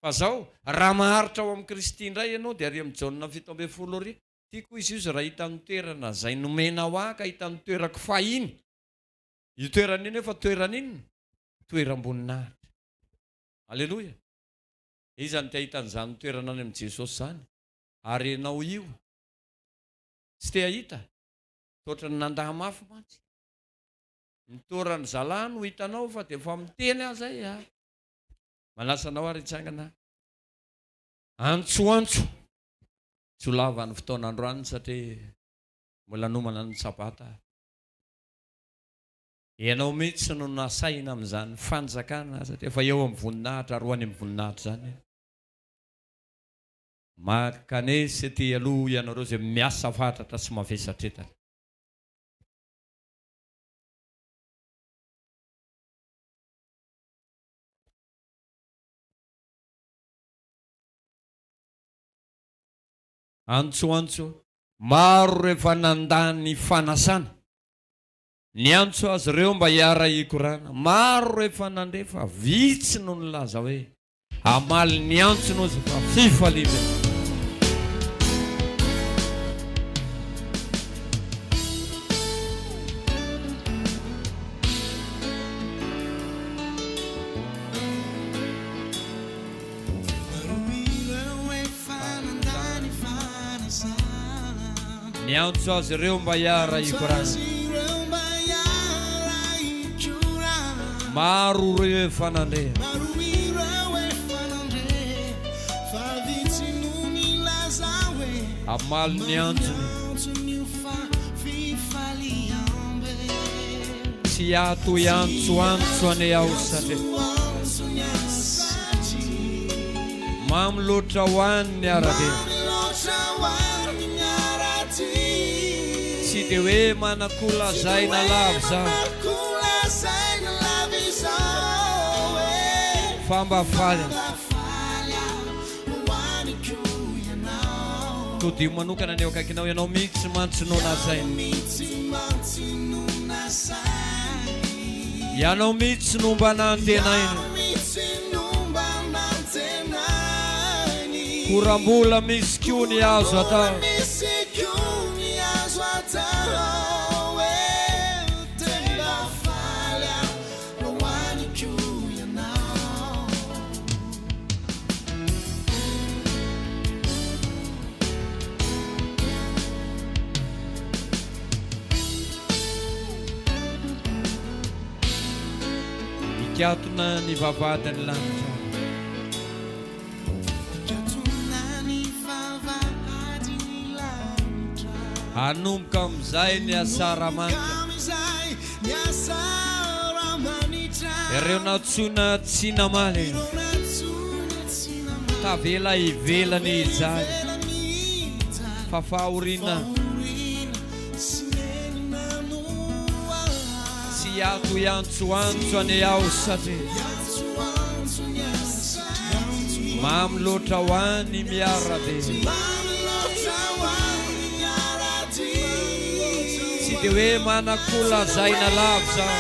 Fa zao, raha maharitra ao amin'i Kristy indray ianao dia ary amin'i Jaona 17 ary, tiako hoy izy io raha hita ny toerana izay nomenao ahy ka hita ny toerako fahiny. Io toerana io nefa toerana inona? Toeram-boninahitra. Aleloia! Iza no te hahita an'izany toerana any amin'i Jesosy izany? Ary ianao io? Tsy te hahita? Toa ohatran'ny nandà mafy mantsy. Ny toeran'ny zalahy no hitanao fa dia efa miteny aza e! Manasa anao ary hitsangana antsoantso. Tsy ho lava ny fotoana androany satria mbola hanomana ny sabata. Ianao mihitsy no nasaina amin'izany fanjakana satria efa eo amin'ny voninahitra ary ho any amin'ny voninahitra izany. Mankanesa ety aloha ianareo izay miasa fatratra sy mavesatretana. Antsoantso maro rehefa nandà ny fanasana. Niantso azy ireo mba hiara-hikorana. Maro rehefa nandre fa vitsy no nilaza hoe, Hamaly ny antsony ozy fa fifaliana e. Niantso azy ireo mba hiara-hikorana. Maro ireo efa nandre. Hamaly ny antsony. Tsy hiato hiantsoantso anie aho satria. Mamy loatra ho any ny arabe. Tsy dia hoe manan-kolazaina lava izany. Fa mba faly aho. Todiho manokana ny eo akaikinao, ianao mihitsy mantsy no nasaina. Ianao mihitsy no mba nantenaina. Koa raha mbola misy koa ny azo atao. Mikatona ny vavahadin'ny lanitra. Mikatona ny vavahadin'ny lanitra. Hanomboka amin'izay ny asaramanitra. Hanomboka amin'izay ny asaramanitra. Ireo nantsoina tsy namaly. Ireo nantsoina tsy namaly. Tavela ivelany hijaly. Tavela ivelany hijaly. Fa fahoriana. Fahoriana sy nenina no ahy. Tsy hiato hiantsoantso anie aho satria. Mamy loatra ho ahy ny miara-dia. Tsy dia hoe manan-kolazaina lavitra aho.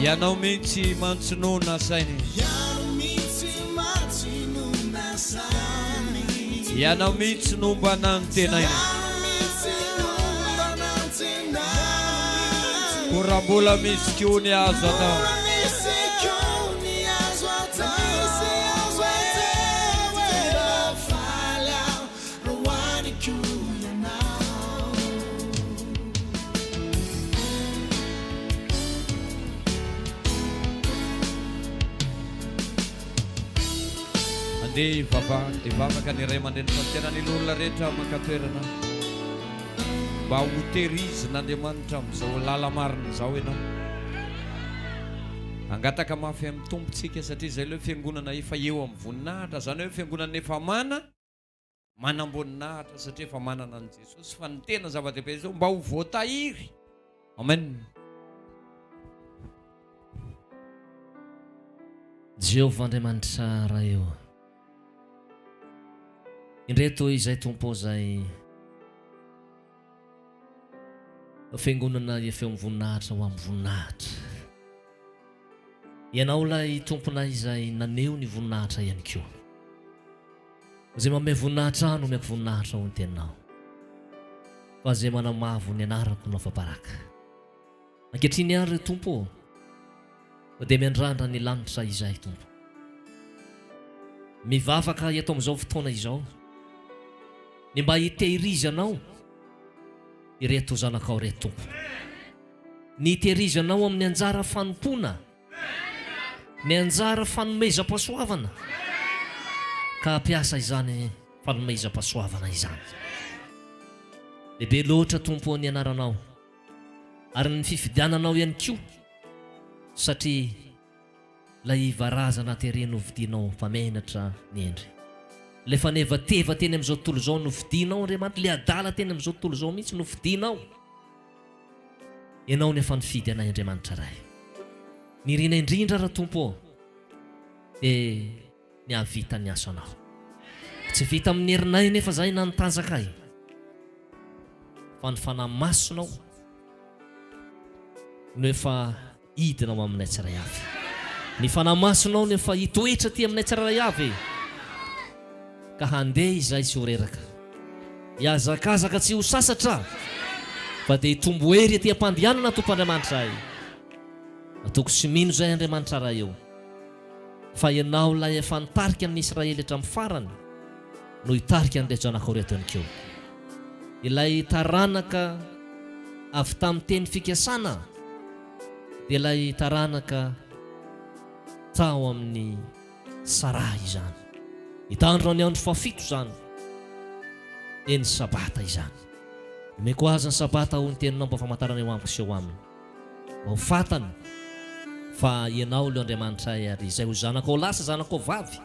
Ianao mihitsy mantsy no nasainy. Ianao mihitsy no mba nantenaina. Koa raha mbola misy koa ny azo atao. Andeha hivavahana, hivavaka ny ray aman-dreny pasitera ny loholona rehetra maka toerana mba ho tehirizin'Andriamanitra amin'izao lala-marina izao ianao. Hangataka mafy amin'ny Tompo tsika satria izay ilay fiangonana efa eo amin'ny voninahitra, izany hoe fiangonana efa mana manam-boninahitra satria efa manana an'i Jesosy fa ny tena zava-dehibe izao mba ho voatahiry. Amen. Jehovah Andriamanitra Ray ô, indreto izay Tompo izay Fiangonana efa eo amin'ny voninahitra ho amin'ny voninahitra. Ianao ilay Tomponay izay naneho ny voninahitra ihany koa. Izay manome voninahitra ahy no omeko voninahitra hoy ny teninao. Fa izay manamavo ny anarako no afa-baraka. Ankehitriny àry ry Tompo ô, dia miandrandra ny lanitra izahay Tompo. Mivavaka eto amin'izao fotoana izao ny mba hitehirizanao ireto zanakao ireto Tompo. Ny hitehirizanao amin'ny anjara fanompoana, ny anjara fanomezam-pahasoavana, ka hampiasa izany fanomezam-pahasoavana izany. Lehibe loatra Tompo ô ny anaranao ary ny fifidiananao ihany koa satria ilay iva razana tery novidianao mpamenatra ny hendry. Ilay fanevateva teny amin'izao tontolo izao novidianao Andriamanitra, ilay adala teny amin'izao tontolo izao mihitsy novidianao. Ianao no efa nifidy anay Andriamanitra Ray. Ny irina indrindra ra Tompo ô dia ny hahavita ny asanao. Tsy vita amin'ny herinay anefa izahay na ny tanjakay fa ny Fanahy Masinao no efa hidina ho aminay tsiray avy. Ny Fanahy Masinao no efa hitoetra aty aminay tsirairay avy e! Ka handeha izahay tsy ho reraka, hihazakazaka tsy ho sasatra, fa dia hitombo hery aty am-pandehanana Tompo Andriamanitra ay. Matoky sy mino izahay Andriamanitra Ray o, fa Ianao ilay efa nitarika ny Israely hatramin'ny farany no hitarika an'ireto zanakao ireto ihany koa. Ilay taranaka avy tamin'ny teny fikasana dia ilay taranaka tao amin'i Saraha izany. Hitandrina ny andro fahafito izany, dia ny Sabata izany. Nomeko azy ny Sabata hoy ny teninao mba famantarana eo amiko sy eo aminy, mba ho fantany fa Ianao ilay Andriamanitray ary izay ho zanakao lahy sy zanakao vavy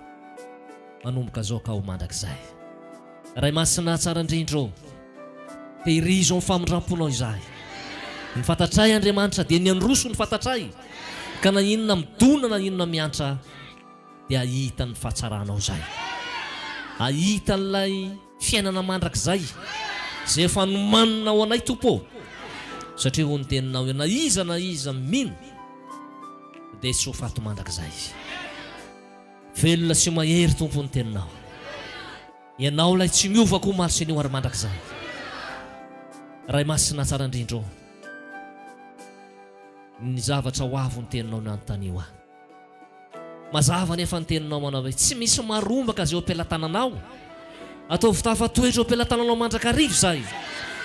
manomboka izao ka ho mandrakizay. Ray Masina tsara indrindra ô, tehirizo amin'ny famindram-ponao izahay. Ny fantatray Andriamanitra dia ny handroso ny fantatray, ka na inona midona na inona miantra dia hahita ny fahatsaranao izahay. Hahita an'ilay fiainana mandrakizay izay efa nomanina ho anay Tompo ô, satria hoy ny teninao hoe na iza na iza mino dia tsy ho faty mandrakizay izy. Velona sy mahery Tompo ny teninao. Ianao ilay tsy miova koa omaly sy anio ary mandrakizay. Ray Masina tsara indrindra ô. Ny zavatra ho avy ny teninao no anontanio ahy. Mazava anefa ny teninao manao hoe tsy misy marombaka izay eo am-pelatananao. Ataovy tafatoetra eo am-pelatananao mandrakariva izahay,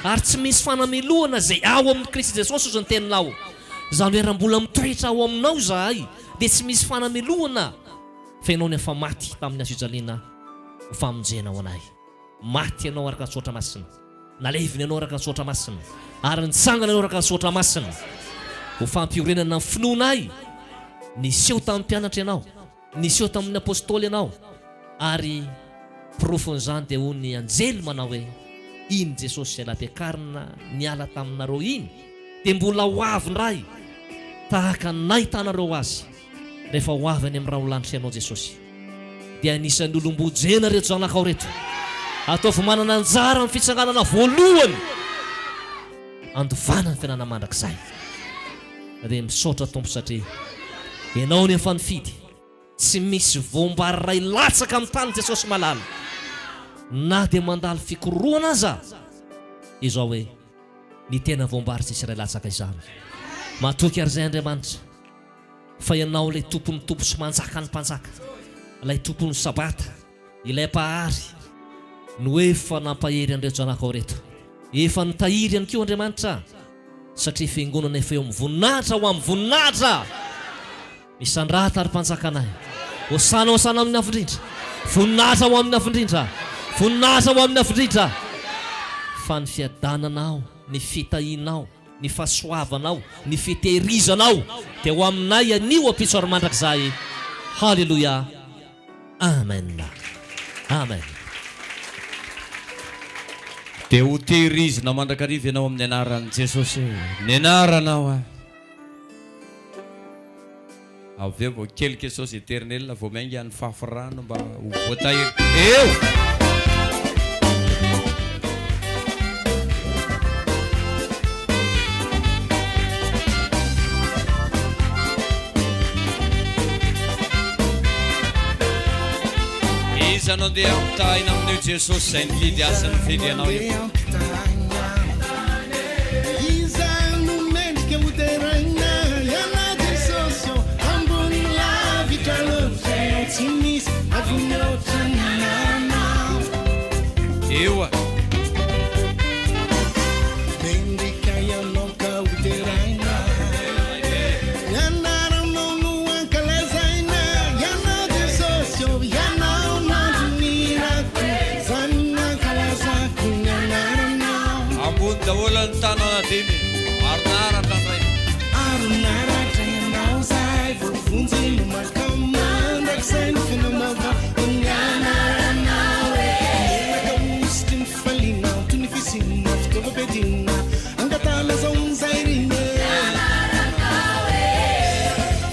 ary tsy misy fanamelohana izay ao amin'i Kristy Jesosy, hozy ny teninao. Izany hoe raha mbola mitoetra ao aminao izahay, dia tsy misy fanamelohana, fa ianao no efa maty tamin'ny hazojaliana ho famonjena ho anay. Maty ianao araka ny Soratra Masina, nalevina ianao araka ny Soratra Masina, ary nitsangana ianao araka ny Soratra Masina ho fampiorenana ny finoanay. Niseho tamin'ny mpianatra ianao. Niseho tamin'ny Apostoly ianao, ary porofon'izany dia hoy ny anjely manao hoe, Iny Jesosy izay nampiakarina niala taminareo iny dia mbola ho avy indray tahaka ny nahitanareo Azy rehefa ho avy any amin'ny raholanitra ianao Jesosy. Dia anisan'ny olom-bojena ireto zanakao ireto. Ataovy manana anjara amin'ny fitsanganana voalohany handovana ny fiainana mandrakizay. Dia misaotra Tompo satria Ianao no efa nifidy. Tsy misy voam-bary iray latsaka amin'ny tany Jesosy malala. Na dia mandalo fikorohana aza izao hoe ny tena voam-bary tsisy iray latsaka izany. Matoky ary izay Andriamanitra fa Ianao ilay Tompon'ny tompo sy manjakan'ny mpanjaka, ilay Tompon'ny sabata. Ilay Mpahary no efa nampahery an'ireto zanakao ireto. Efa nitahiry ihany koa Andriamanitra, satria Fiangonana efa eo amin'ny voninahitra ho amin'ny voninahitra! Misandrata ry Mpanjakanay! Hosana, hosana amin'ny Avo Indrindra! Voninahitra ho amin'ny Avo Indrindra! Voninahitra ho amin'ny Avo Indrindra! Fa ny fiadananao, ny fitahianao, ny fahasoavanao, ny fitehirizanao dia ho aminay anio, ampitso ary mandrakizay. Haleloia! Amen Amen. Dia ho tehirizina mandrakariva ianao amin'ny anaran'i Jesosy e! Ny anaranao a! Avy eo vao quelque chose éternel vao miainga ny fafy rano mba ho voatahiry eo! Iza no andeha ampitahaina amin'io Jesosy izay nifidy ahy sy nifidy anao io? Iza no mendrika ho deraina? Ianao Jesosy ô, ambony lavitra loatra Ianao, tsy misy avo mihoatra ny anaranao. Eoa. Mendrika Ianao ka ho deraina. Ny anaranao no ankalazaina. Ianao Jesosy ô, Ianao no andronirako. Izany no ankalazako ny anaranao. Ambony daholo ny tanana dimy. Aronaratra ndray. Aronaratra ianao zahay voavonjy no mankao mandrakizay ny fiainam-baovao ny anaranao e. Menaka hosotry ny fifaliana toy ny fisiana fitaovam-piadiana angatahana zao amin'izay rina e.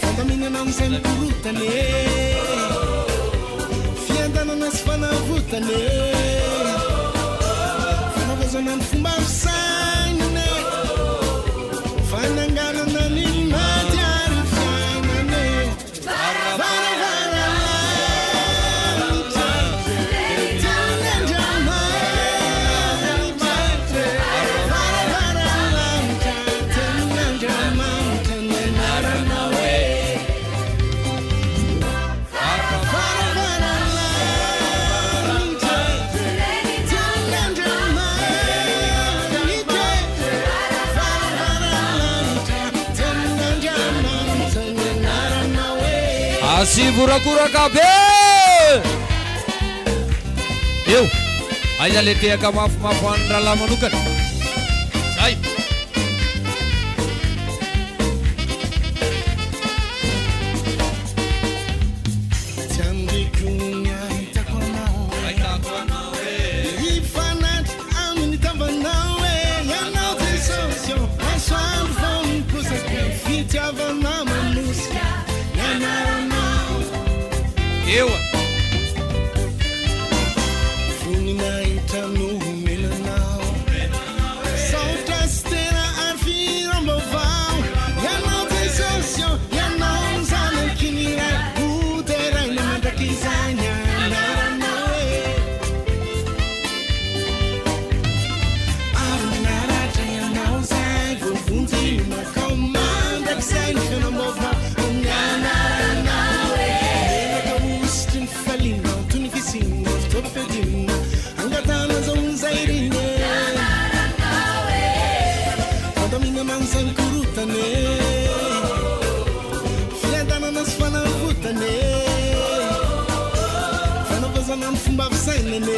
Fandaminana amin'izay mikorotana e. Fiadanana sy fanavotana e. Fanavaozana ny fomba fisainana e. Fananganana ny maty ary fiainana e. Varavara lanitra Tenin'Andriamanitra Varavara lanitra Tenin'Andriamanitra ny anaranao e Varavara lanitra Tenin'Andriamanitra Varavara lanitra Tenin'Andriamanitra ny anaranao e. Asivo horakoraka be! Eo! Aiza le tehaka mafimafy ho an'ny rahalahy manokana? Zay! Tsy andriko ny ahitako anao. Ahitako anao e. Hifanandrina amin'ny tavanao e. Ianao Jesosy ô, masoandro vao miposaka, fitiavana manosika ny anaranao. Ewa. Voninahitra no homena anao. Saotra sy. fiainana e.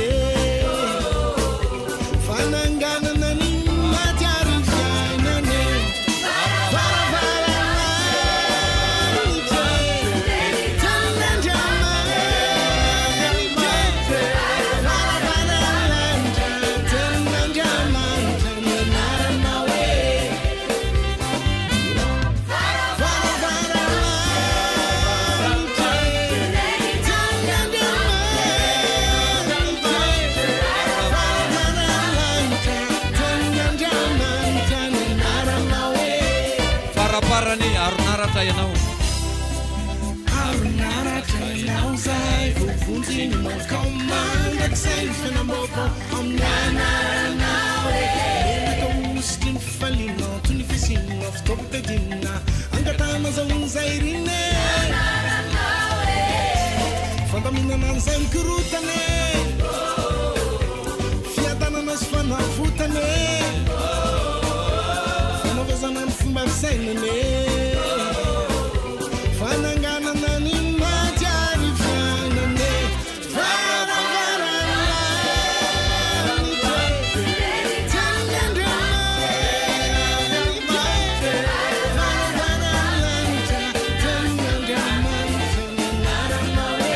Fananganana ny maty ary fiainana e. Varavaran'ny lanitra e. Tenin'Andriamanitra e. Varavaran'ny lanitra, tenin'Andriamanitra ny anaranao e. Faraparany aronaratra ianao. Aronaratra ianao zay voavonjy ny mankao mandrakizay ny fiainam-baovao amin'ny anaranao e. Menaka hosotry ny fifaliana toy ny fisiana fitaovam-piadiana angatahana azahoana izay irina e. Fandaminana an'izay mikorotana e. Fiadanana sy fanavotana e. Fanaovaozana ny fomba fisainana e. Fananganana ny maty ary fiainana e. Varavaran'ny lanitra e. Tenin'Andriamanitra e. Varavaran'ny lanitra, tenin'Andriamanitra ny anaranao e.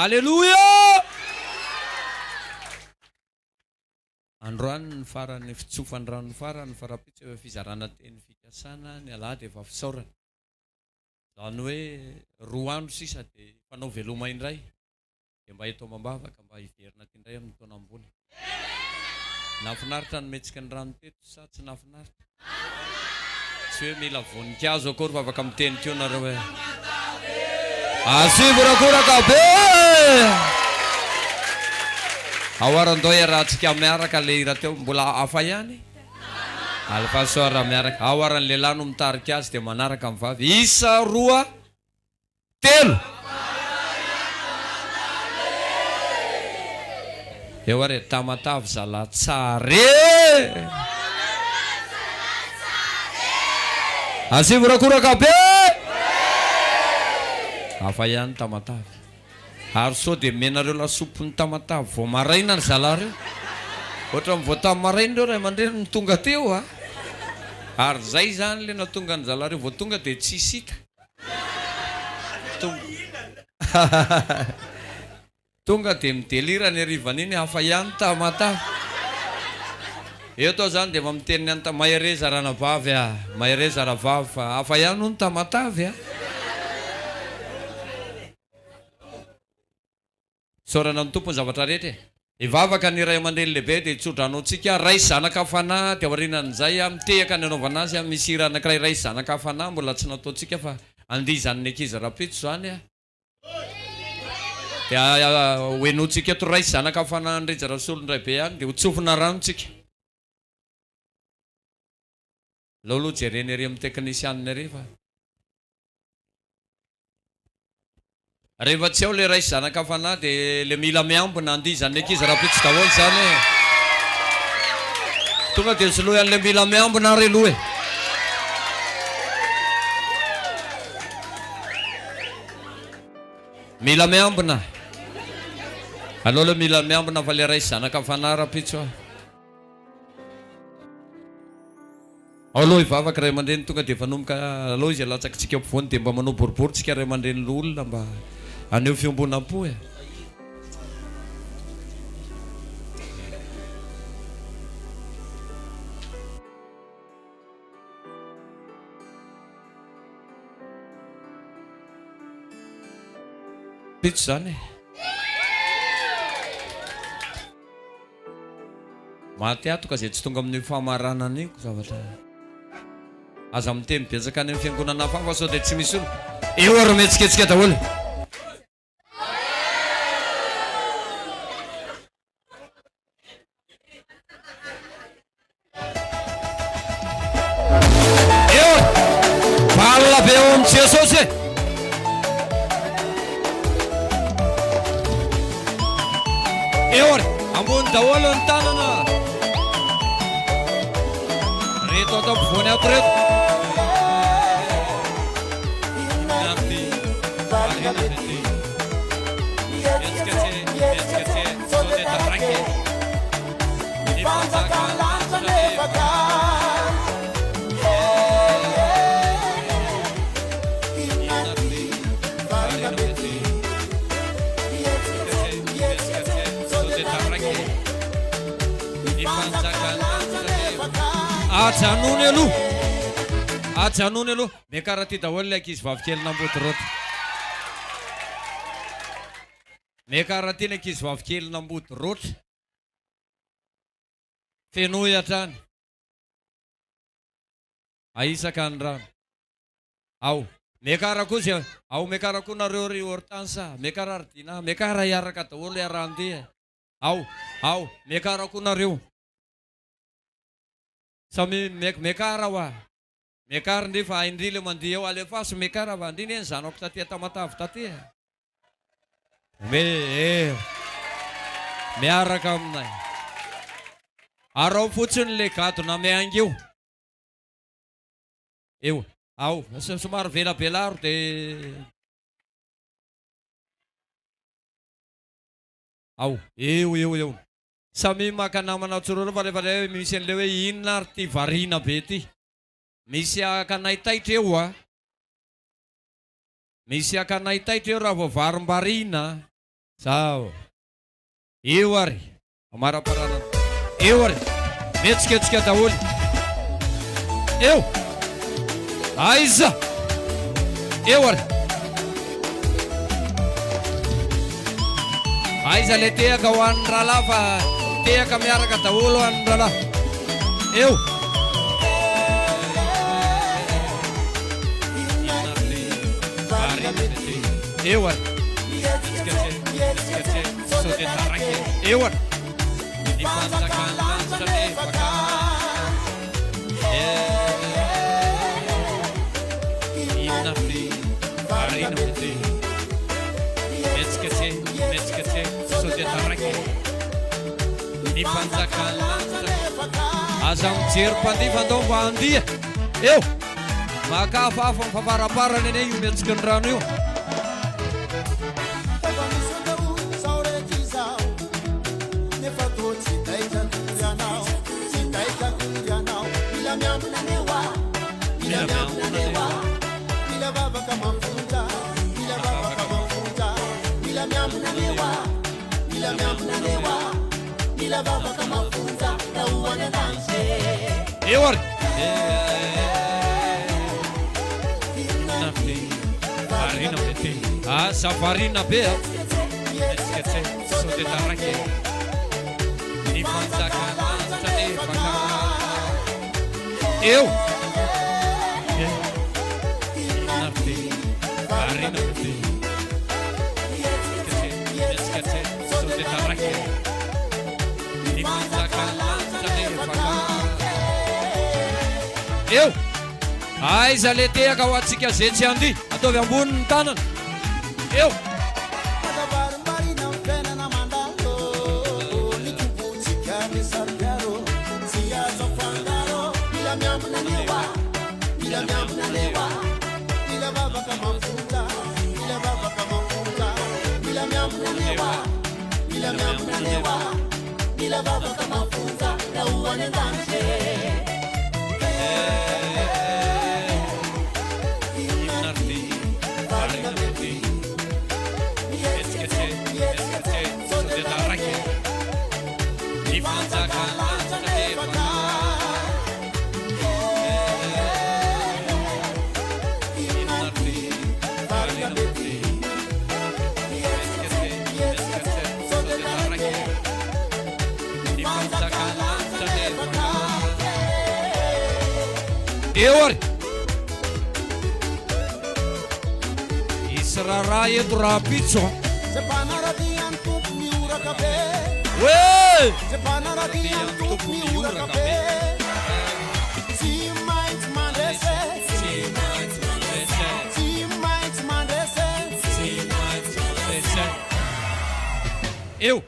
Aleloia! Androany ny faran'ny fitsofan-drano farany fa rahampitso efa fizarana teny fikasana, ny alahady efa fisaorana. Izany hoe roa andro sisa dia hifanao veloma indray dia mba eto amam-bavaka mba hiverina aty indray amin'ny taona ambony. Nahafinaritra ny mihetsika ny rano teto sa tsy nahafinaritra? Tsy hoe mila voninkazo akory fa afaka miteny koa nareo hoe Asio horakoraka be! Ao ary andao iarahantsika miaraka le hira teo, mbola hafa ihany? Alefaso ary raha miaraka. Ao ary ny lehilahy no mitarika azy dia manaraka ny vavy. Isa, roa, telo. Eo ary e, Tamatave zalahy tsara e! Asivo horakoraka be! Hafa ihany Tamatave. Ary sao dia omenareo lasopin'i Tamatave vao maraina ry zalahy reo? Ohatran'ny vao tamin'ny maraina ireo ray aman-dreny no tonga teo a! Ary zay izany le nahatonga an-dry zalahy reo vao tonga dia tsisy hita. Tonga Tonga dia midelira ny harivan'iny hafa ihany Tamatave. Eto aho izany dia efa miteny ny any Ta-, mahereza ranabavy a! Mahereza rahavavy fa hafa ihany hono Tamatave a! Isaorana ny Tompo ny zavatra rehetra e! Hivavaka ny ray aman-dreny lehibe dia hitsodrano antsika Ray sy Zanaka Fanahy dia aorianan'izay mitehaka ny anaovana azy misy hira anankiray Ray sy Zanaka Fanahy mbola tsy nataontsika fa andihizan'ny ankizy rahampitso izany dia ho henointsika eto Ray sy Zanaka Fanahy an'i Rija Rasolondraibe ihany dia ho tsofina rano tsika. Aleo aloha jerena ery amin'ny teknisianina ery fa. Rehefa tsy ao le ray sy zanaka fanahy de le mila miambina andihizan'ny ankizy rahampitso daholo zany e. Tonga de soloy an'le mila miambina ary aloha e. Mila miambina. Aleo le mila miambina fa le ray sy zanaka fanahy rahampitso a. Ao aloha hivavaka ray aman-dreny tonga dia efa hanomboka aloha izy alatsakitsika eo ampovoany dia mba manao boribory tsika ray aman-dreny loholona mba haneho fiombonam-po e. Pitsy zany e. Maty atoka izay tsy tonga amin'io famaranana io zavatra. Aza miteny betsaka any amin'ny fiangonana hafa fa sao dia tsy misy olona. Eo ary mihetsiketsika daholo. Eo valina be eo amin'i Jesosy e. Eo ary ambony daholo ny tanana. Reto ato ampovoany ato reto. Ajanony aloha, ajanony aloha. Miakara aty daholo ilay ankizy vavikely nambody roto. Miakara aty ny ankizy vavikely nambody rotra. Fenoy hatrany. Ahisaka ny rano. Ao. Miakara koa zay. Ao miakara koa nareo ry Hortense a. Miakara ry Dina. Miakara hiaraka daholo hiara-handeha. Ao. Ao. Miakara koa nareo. Samy miakara hoa. Miakara ndry fa hain-dry le mandihy eo, alefaso miakara fa ndry ne ny zanako taty Tamatave taty e. Ome eo. Miaraka aminay. Araho fotsiny le gadona miainga eo. Eo. Ao. Somary velabelaro de. Ao. Eo eo eo. Samia maka namana tsiroro fa rehefa le misy an'le hoe inona ary ty variana be ty. Misy akanay taitra eo a. Misy akanay taitra eo raha vao varimbariana. Zao. Eo ary. Amaraparana. Eo ary. Mihetsiketsika daholo. Eo. Aiza. Eo ary. Aiza le tehaka ho an'ny rahalahy fa tehaka miaraka daholo ho an'ny rahalahy. Eo. Eo ary. Sao dia taraiky e. Eo ary. Ny fanjakan'ny lanitra nefa ka. Inona ty? Ary inona ty? Mihetsika tse, mihetsika tse, sao dia taraiky e. Ny mpanjakan'ny lanitra. Aza mijery mpandihy fa ndao mba handihy. Eo! Makafafa ny famparaparany anie io mihetsiky ny rano io. Eo ary. Variana be ty. Aza variana be a. Hetsika tsy sao dia taraiky e. Ny fanjakan'Andriamanitra nefa ka. Eo. Inona ty? Variana be ty. Hetsika tsy sao dia taraiky e. Ny fanjakan'Andriamanitra nefa ka. Eo. Aiza le tehaka ho antsika ze tsy handihy? Ataovy ambony ny tanana. Eo. Eo ary! Hisy raharaha eto rahampitso a! Zay mpanaradia ny Tompo mihoraka be. Hoe! Zay mpanaradia ny Tompo mihoraka be. Tsy maintsy mandresy. Tsy maintsy mandresy. Tsy maintsy mandresy. Tsy maintsy mandresy. Eo!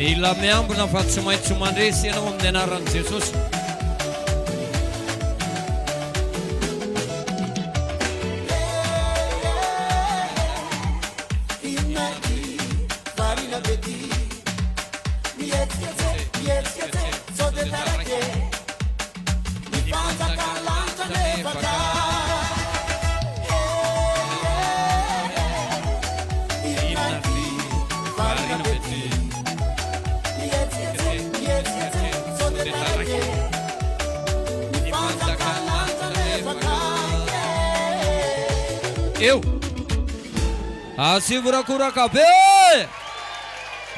Mila miambina fa tsy maintsy mandresy ianao amin'ny anaran'i Jesosy. Inona ity variana be ty? Mihetsiketse, mihetsiketse, sao dia taraiky e? Ny fanjakan'ny lanitra nefa ka. Inona ity variana be ty? Mihetsiketse, mihetsiketse, sao dia taraiky e? Ny fanjakan'ny lanitra nefa ka. Eo! Asio horakoraka be!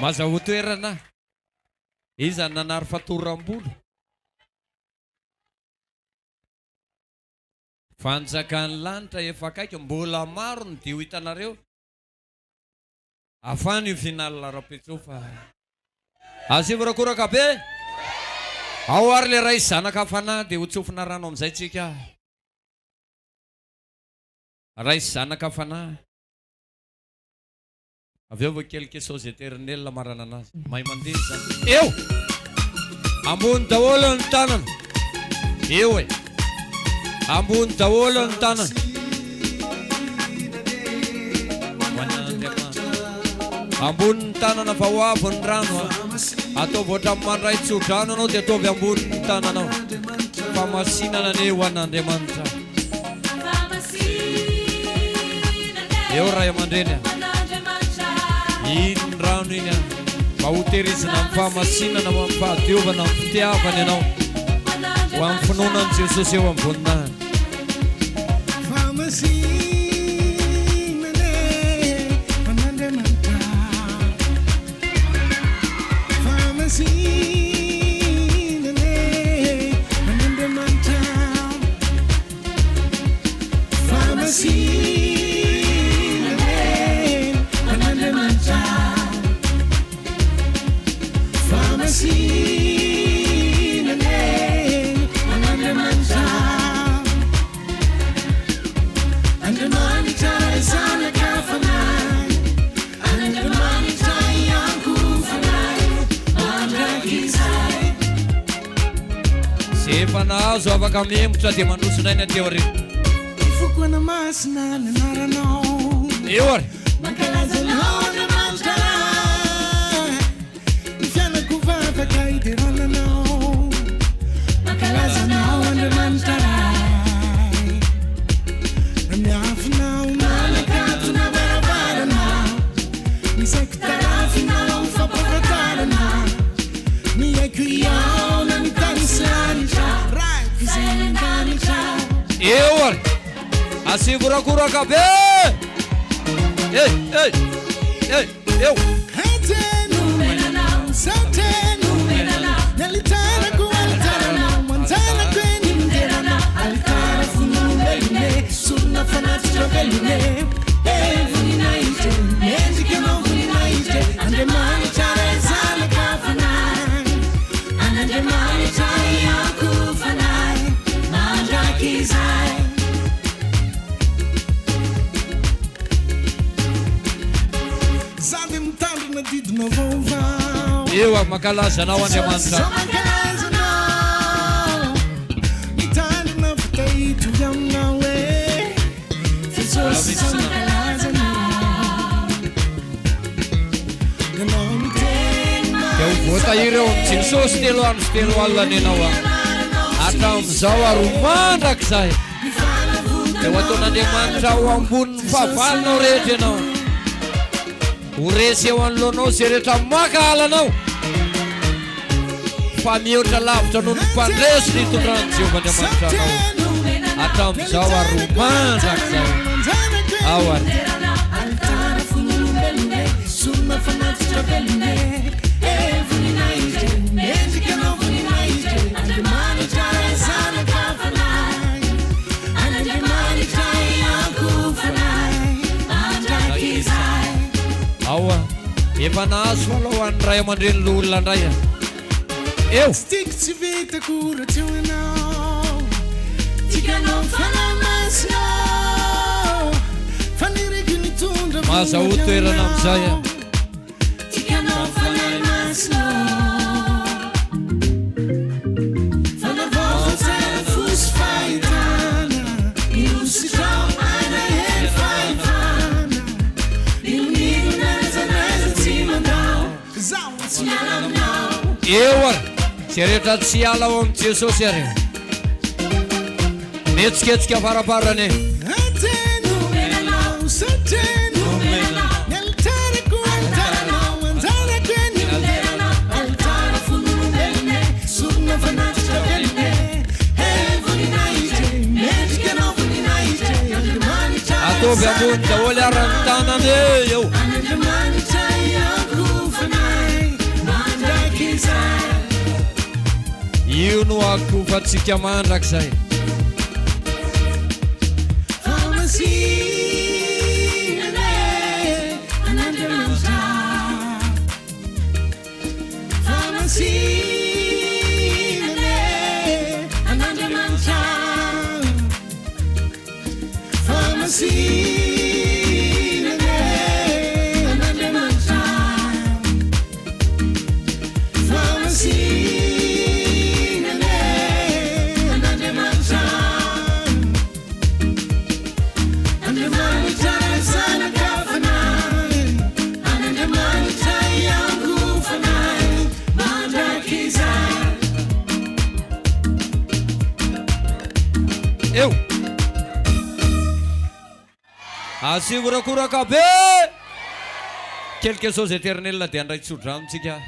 Mazahoa toerana. Iza no nanary fatoram-bolo? Fanjakan'ny lanitra efa akaiky, mbola maro ny dia ho hitanareo. Afano io final Rapetso fa asio horakoraka be! Ao ary le Ray Zanaka Fanahy dia ho tsofina rano amin'izay tsika. Ray sy Zanaka Fanahy. Avy eo vao quelque chose éternel maranana azy. Mahay mandeha izany. Eo! Ambony daholo ny tanana. Eo e. Ambony daholo ny tanana. Ho an'Andriamanitra. Ambony ny tanana fa ho avy ny rano a. Ataovy ohatran'ny mandray tsodrano ianao dia ataovy ambony ny tananao. Famasinana anie ho an'Andriamanitra. Eo ray aman-dreny a. Iny ny rano iny a. Mba ho tehirizina amin'ny fahamasinana, ho amin'ny fahadiovana, amin'ny fitiavana ianao. Ho amin'ny finoana an'i Jesosy eo amin'ny voninahiny. Fahamasinana e, an'Andriamanitra. Fahamasinana e, an'Andriamanitra. Fahamasinana e, an'Andriamanitra. Fahamasinana e, an'Andriamanitra. Andriamanitra Zanaka Fanahy, Andriamanitra ihany koa Fanahy, mandrakizay. Ze efa nahazo afaka mihemotra dia mandroso indray ny aty aoriana. Ny foko hanamasina ny anaranao. Eo ary. Mankalaza anao Andriamanitra Ray. Ny fiainako vavaka hiderana anao. Mankalaza anao Andriamanitra Ray. Miafina ao manakatona varavarana. Ny saiko tarafina ao fampahafantarana. Ny aiko hihaona ny tany sy lanitra. Raiko izay any an-danitra. Eo ary. Asivo horakoraka be! Ey, ey, ey, eo. Za dia mitandrina didinao vaovao. Eo aho mankalaza anao Andriamanitra. Za mankalaza anao. Mitandrina fa te hitovy aminao e. Jesosy za mankalaza anao. Ianao miteny Dia ho voatahiry eo amin'i Jesosy telo andro sy telo alina ny ianao a. Hatramin'izao ary ho mandrakizay. Dia ho ataon'Andriamanitra ho ambonin'ny fahavalonao rehetra ianao. Ho resy eo anoloanao izay rehetra mankahala anao. Fa mihoatra lavitra noho ny mpandresy ny hitondran'i Jehovah Andriamanitra anao hatramin'izao ary ho mandrakizay. Ao ary. Ao a. Efa nahazo follow an'ny ray aman-dreny loholona indray a. Eo. Tsy tiako tsy vitako raha tsy eo ianao Tiako anao fanahy masina Faniriako ny hitondra Mahazahoa toerana amin'izay a. Tiako anao fanahy masina Fanavaozana tsara fo sy fahitana Ny hositrao aina hery fahefana N'inon'inona n'aiza n'aiza tsy mandao Zaho tsy miala aminao. Eo ary izay rehetra tsy hiala ao amin'i Jesosy ary mihetsiketsika faraparany. Ataovy ambony daholo ary ny tanana e eo. Io no hakofantsika mandrakizay. Eo! Asio horakoraka be! Quelque chose éternel dia handray tsodrano tsika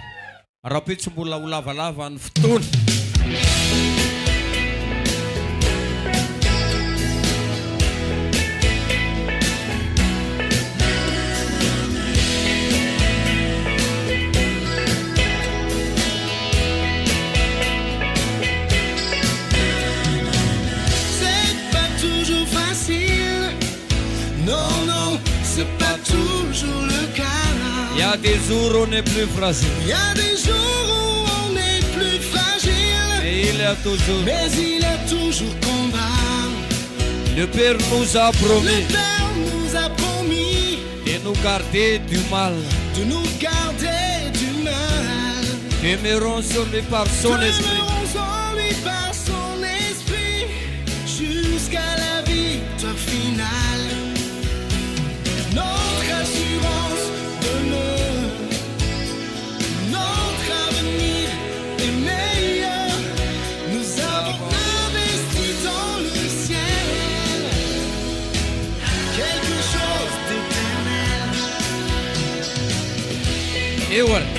rahampitso mbola ho lavalava ny fotoana. C'est pas toujours facile Non, non, c'est pas toujours le cas Il y a des jours où on est plus fragile. Il y a des jours où on est plus fragile Mais il y a toujours Mais il y a toujours combat Le Père nous a promis Le Père nous a promis De nous garder du mal De nous garder du mal Demeurons sur lui par son esprit Demeurons en lui par son esprit Jusqu'à la victoire finale Notre assurance demeure Notre avenir est meilleur Nous avons investi dans le ciel Quelque chose d'éternel Eo ary.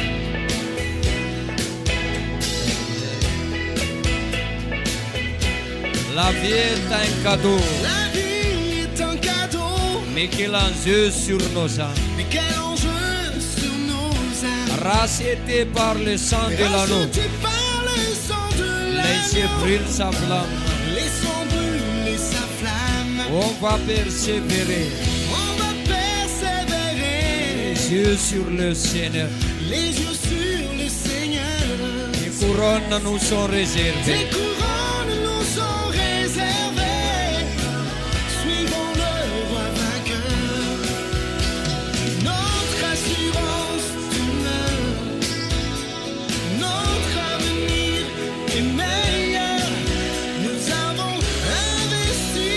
La vie est un cadeau. La vie est un cadeau Mais quel enjeu sur nos âmes. Mais quel enjeu sur nos âmes Racheté par le sang de l'agneau. Racheté par le sang de Laissez l'agneau brûler sa flamme. Laissons brûler sa flamme On va persévérer. On va persévérer Les yeux sur le Seigneur. Les yeux sur le Seigneur Les couronnes nous sont réservées. Des couronnes nous sont réservées Suivons le roi vainqueur Notre assurance demeure Notre avenir est meilleur Nous avons investi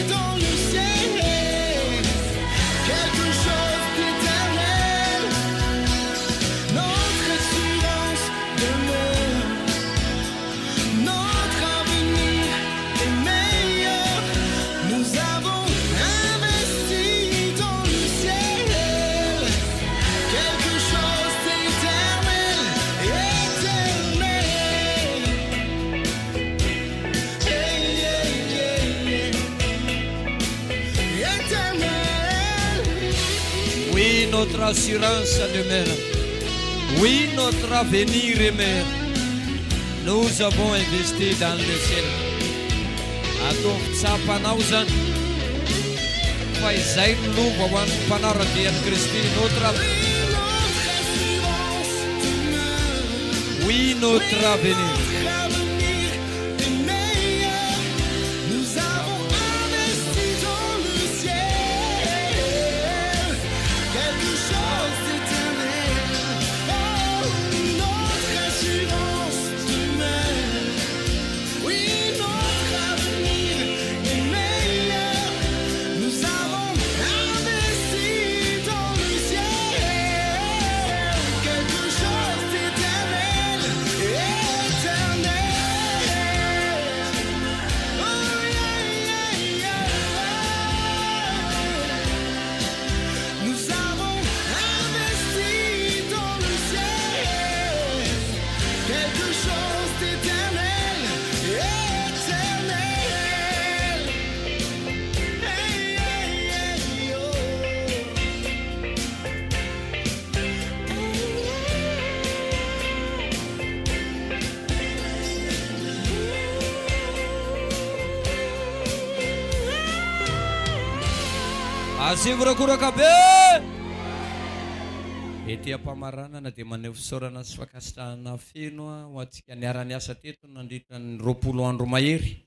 dans le ciel Quelque chose d'éternel Notre assurance demeure Notre notre assurance demeure. Oui, notre avenir est meilleur. Nous avons investi dans le ciel. Ataovy tsapanao izany fa izay no lova ho an'ny mpanara-dia an'i Kristy. Notre Oui, notre avenir. Asivo horakoraka be! Ety am-pamaranana dia maneho fisaorana sy fankasitrahana feno ho antsika niara-niasa teto nandritra ny 20 andro mahery.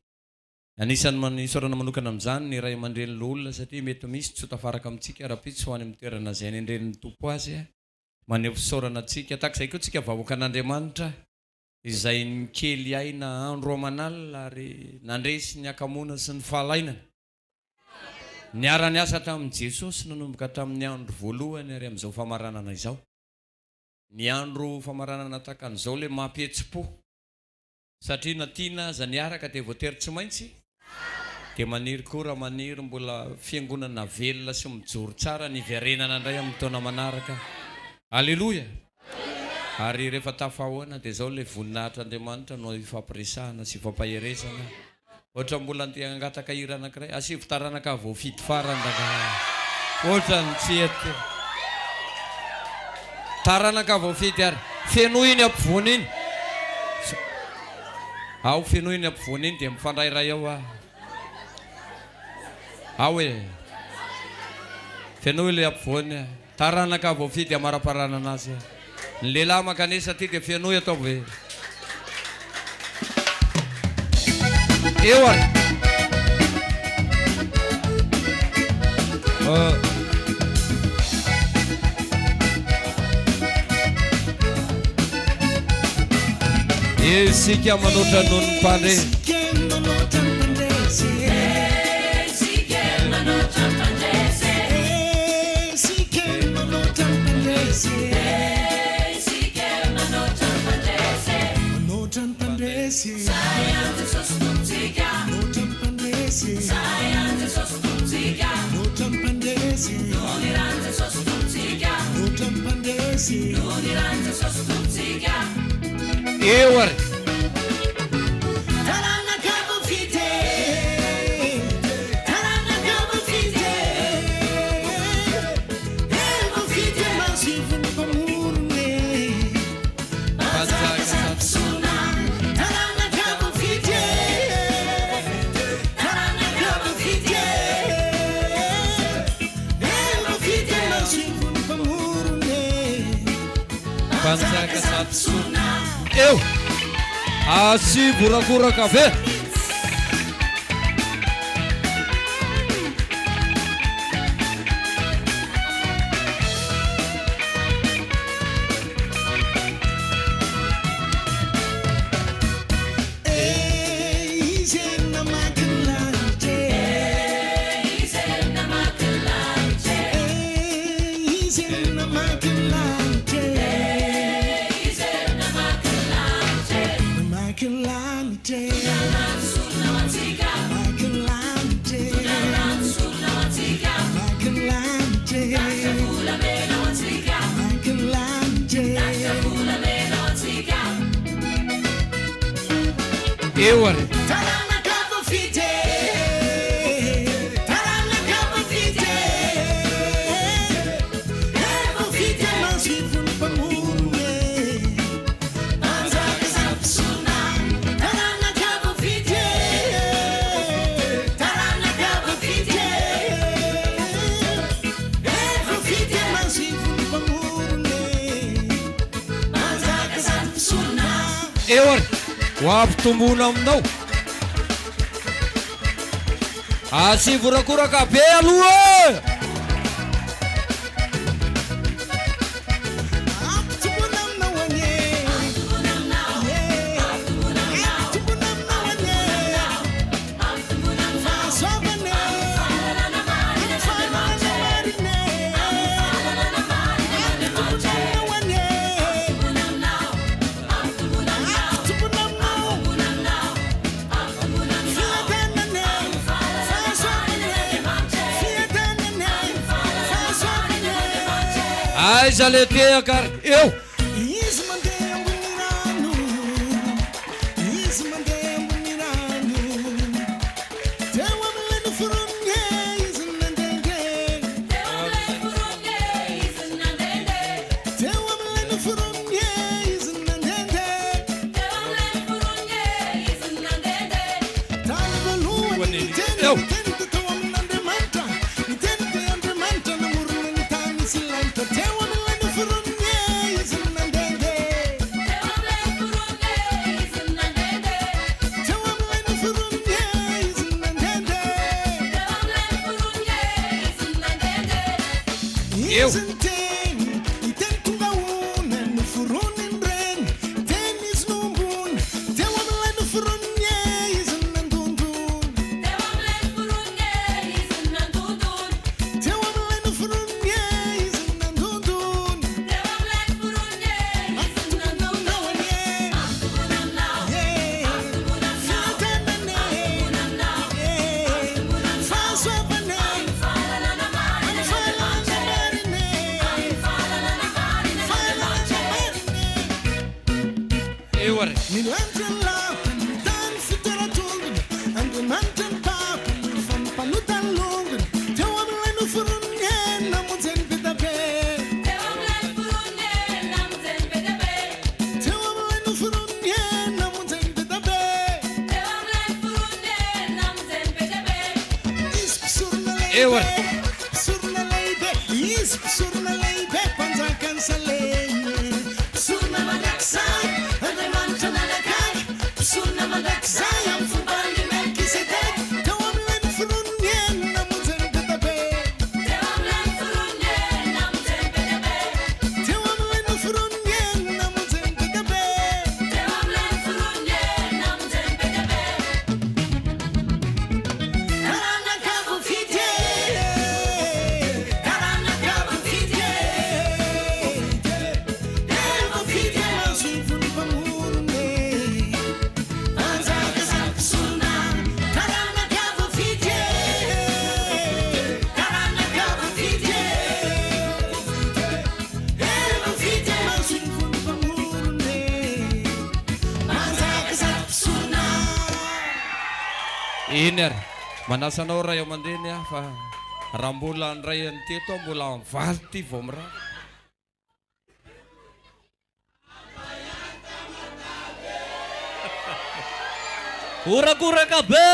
Anisan'ny isaorana manokana amin'izany ny ray aman-dreny loholona satria mety misy tsy ho tafaraka amintsika rahampitso ho any amin'ny toerana izay anendren'ny Tompo azy. Maneho fisaorana antsika. Tahaka izay koa tsika vahoakan'Andriamanitra izay nikely aina andro aman'alina ary nandresy ny hakamoana sy ny fahalainana. Niara-niasa tamin'i Jesosy nanomboka tamin'ny andro voalohany ary amin'izao famaranana izao. Ny andro famaranana tahaka an'izao ilay mampihetsi-po. Satria na tiana aza niaraka dia voatery tsy maintsy dia maniry koa raha maniry mbola fiangonana velona sy mijoro tsara ny hiverenana indray amin'ny taona manaraka. Aleloia! Ary rehefa tafahaona dia izao ilay voninahitr'Andriamanitra no ifampiresahana sy ifampaherezana. Ohatran'ny mbola andeha hangataka hira anankiray. Asivo taranaka voafidy farany rangahy. Ohatran'ny tsy hety. Taranaka voafidy ary. Fenoy iny ampovoany iny. Ao fenoy iny ampovoany iny dia mifandrairay ao ah. Ao e. Fenoy ilay ampovoany. Taranaka voafidy amaraparanana azy. Ny lehilahy mankanesa aty dia fenoy ataovy eo ary. Isika manoatra noho ny mpandresy. Eo ary. Mpanjaka sady sorona. Eo! Asivo horakoraka ve? Eo ary. Eo ary, ho ampitomboina aminao. Asivo horakoraka be aloha e! Ampitomboina aminao anie. Ampitomboina aminao anie. Fahasoavana e. Fahalalana marina e. Ampitomboina aminao anie. Ampitomboina aminao. Fiadanana e. Fahasoavana e. Fiadanana e. Fahasoavana e. Aiza le tehaka ary? Eo! Izy mandeha ambony rano, Izy mandeha ambony rano. Teo amin'ilay noforoniny e, Izy nandehandeha. Teo amin'ilay noforoniny e, Izy nandehandeha. Teo amin'ilay noforoniny e, Tany voalohany ny Teny, ny Teny dia tao amin'Andriamanitra, ny Teny dia Andriamanitra namorona ny tany sy lanitra. Teo amin'ilay noforoniny e, Izy nandehandeha. Teo amin'ilay noforoniny e, Izy nandehandeha. Teo amin'ilay noforoniny e, Eo. Izy ny Teny, ny Teny tonga ona, noforoniny ireny, Teny Izy no ambony, teo amin'ilay noforoniny e, Izy no nandondona. Teo amin'ilay noforoniny e, Izy no nandondona. Teo amin'ilay noforoniny e, Izy no nandondona. Eo ary. Ny lanitra ny lapa, ny tany fitoeran-tongony, Andriamanitra ny Papany, fa ny mpanota ny longony. Teo amin'ilay noforoniny e, namonjeny be dia be. Teo amin'ilay noforoniny e, namonjeny be dia be. Teo amin'ilay noforoniny e, namonjeny be dia be. Izy mpisorona Eo lehibe, ary. mpisorona lehibe, Izy mpisorona lehibe, mpanjakan'i Salema. Mpisorona mandrakizay, Andriamanitra manakaiky, mpisorona mandrakizay amin'ny fomban'i Melkizedeka. Teo amin'ilay noforoniny e, namonjeny be dia be. Teo amin'ilay noforoniny e, namonjeny be dia be. Teo amin'ilay noforoniny e, namonjeny be dia be. Taranaka voafidy e, taranaka voafidy e, e voafidy e, mahazo ny Mpamorona e, mpanjaka sady mpisorona. Taranaka voafidy e, taranaka voafidy e, e voafidy e, mahazo ny Mpamorona e, mpanjaka sady mpisorona. Eny ary, manasa anao ray aman-dreny aho fa raha mbola handray an'ity eto aho mbola mivaly ity vao mirava. Horakoraka be!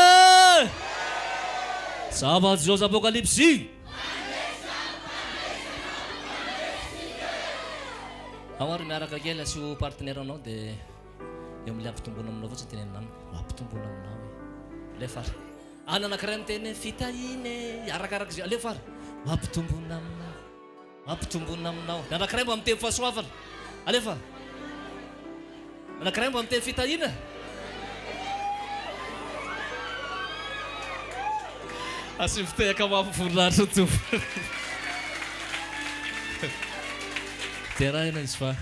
Zava-joza Apokalypsy! Ao ary miaraka kely asio partenaire anao dia eo amin'ilay ampitomboina aminao fotsiny tenenina aminy. Ho ampitomboina aminao e. Alefa ary. Any anankiray miteny hoe fitahiana e. Arakaraka izay. Alefa ary. Ho ampitomboina aminao. Ho ampitomboina aminao. Ny anankiray mba miteny fahasoavana. Alefa. Ny anankiray mba miteny fitahiana. Asio fitehaka mafy voninahitry ny Tompo. Deraina izy fa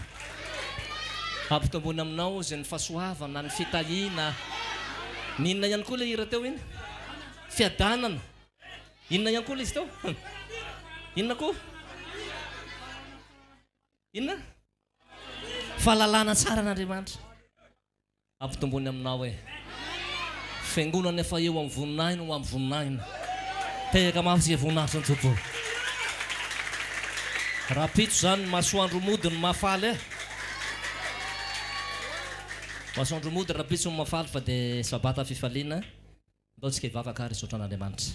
hampitomboina aminao izay ny fahasoavana, ny fitahiana. Ny inona ihany koa ilay hira teo iny? Fiadanana. Inona ihany koa ilay izy teo? Inona koa? Inona? Fahalalana tsara an'Andriamanitra. Ampitomboiny aminao e. Fiangonana efa eo amin'ny voninahiny ho amin'ny voninahiny. Tehaka mafy isika voninahitry ny Tompo. Rahampitso izany ny masoandro mody no mahafaly e. Masoandro mody rahampitso no mahafaly fa dia sabata fifaliana. Ndao tsika hivavaka ary hisaotra an'Andriamanitra.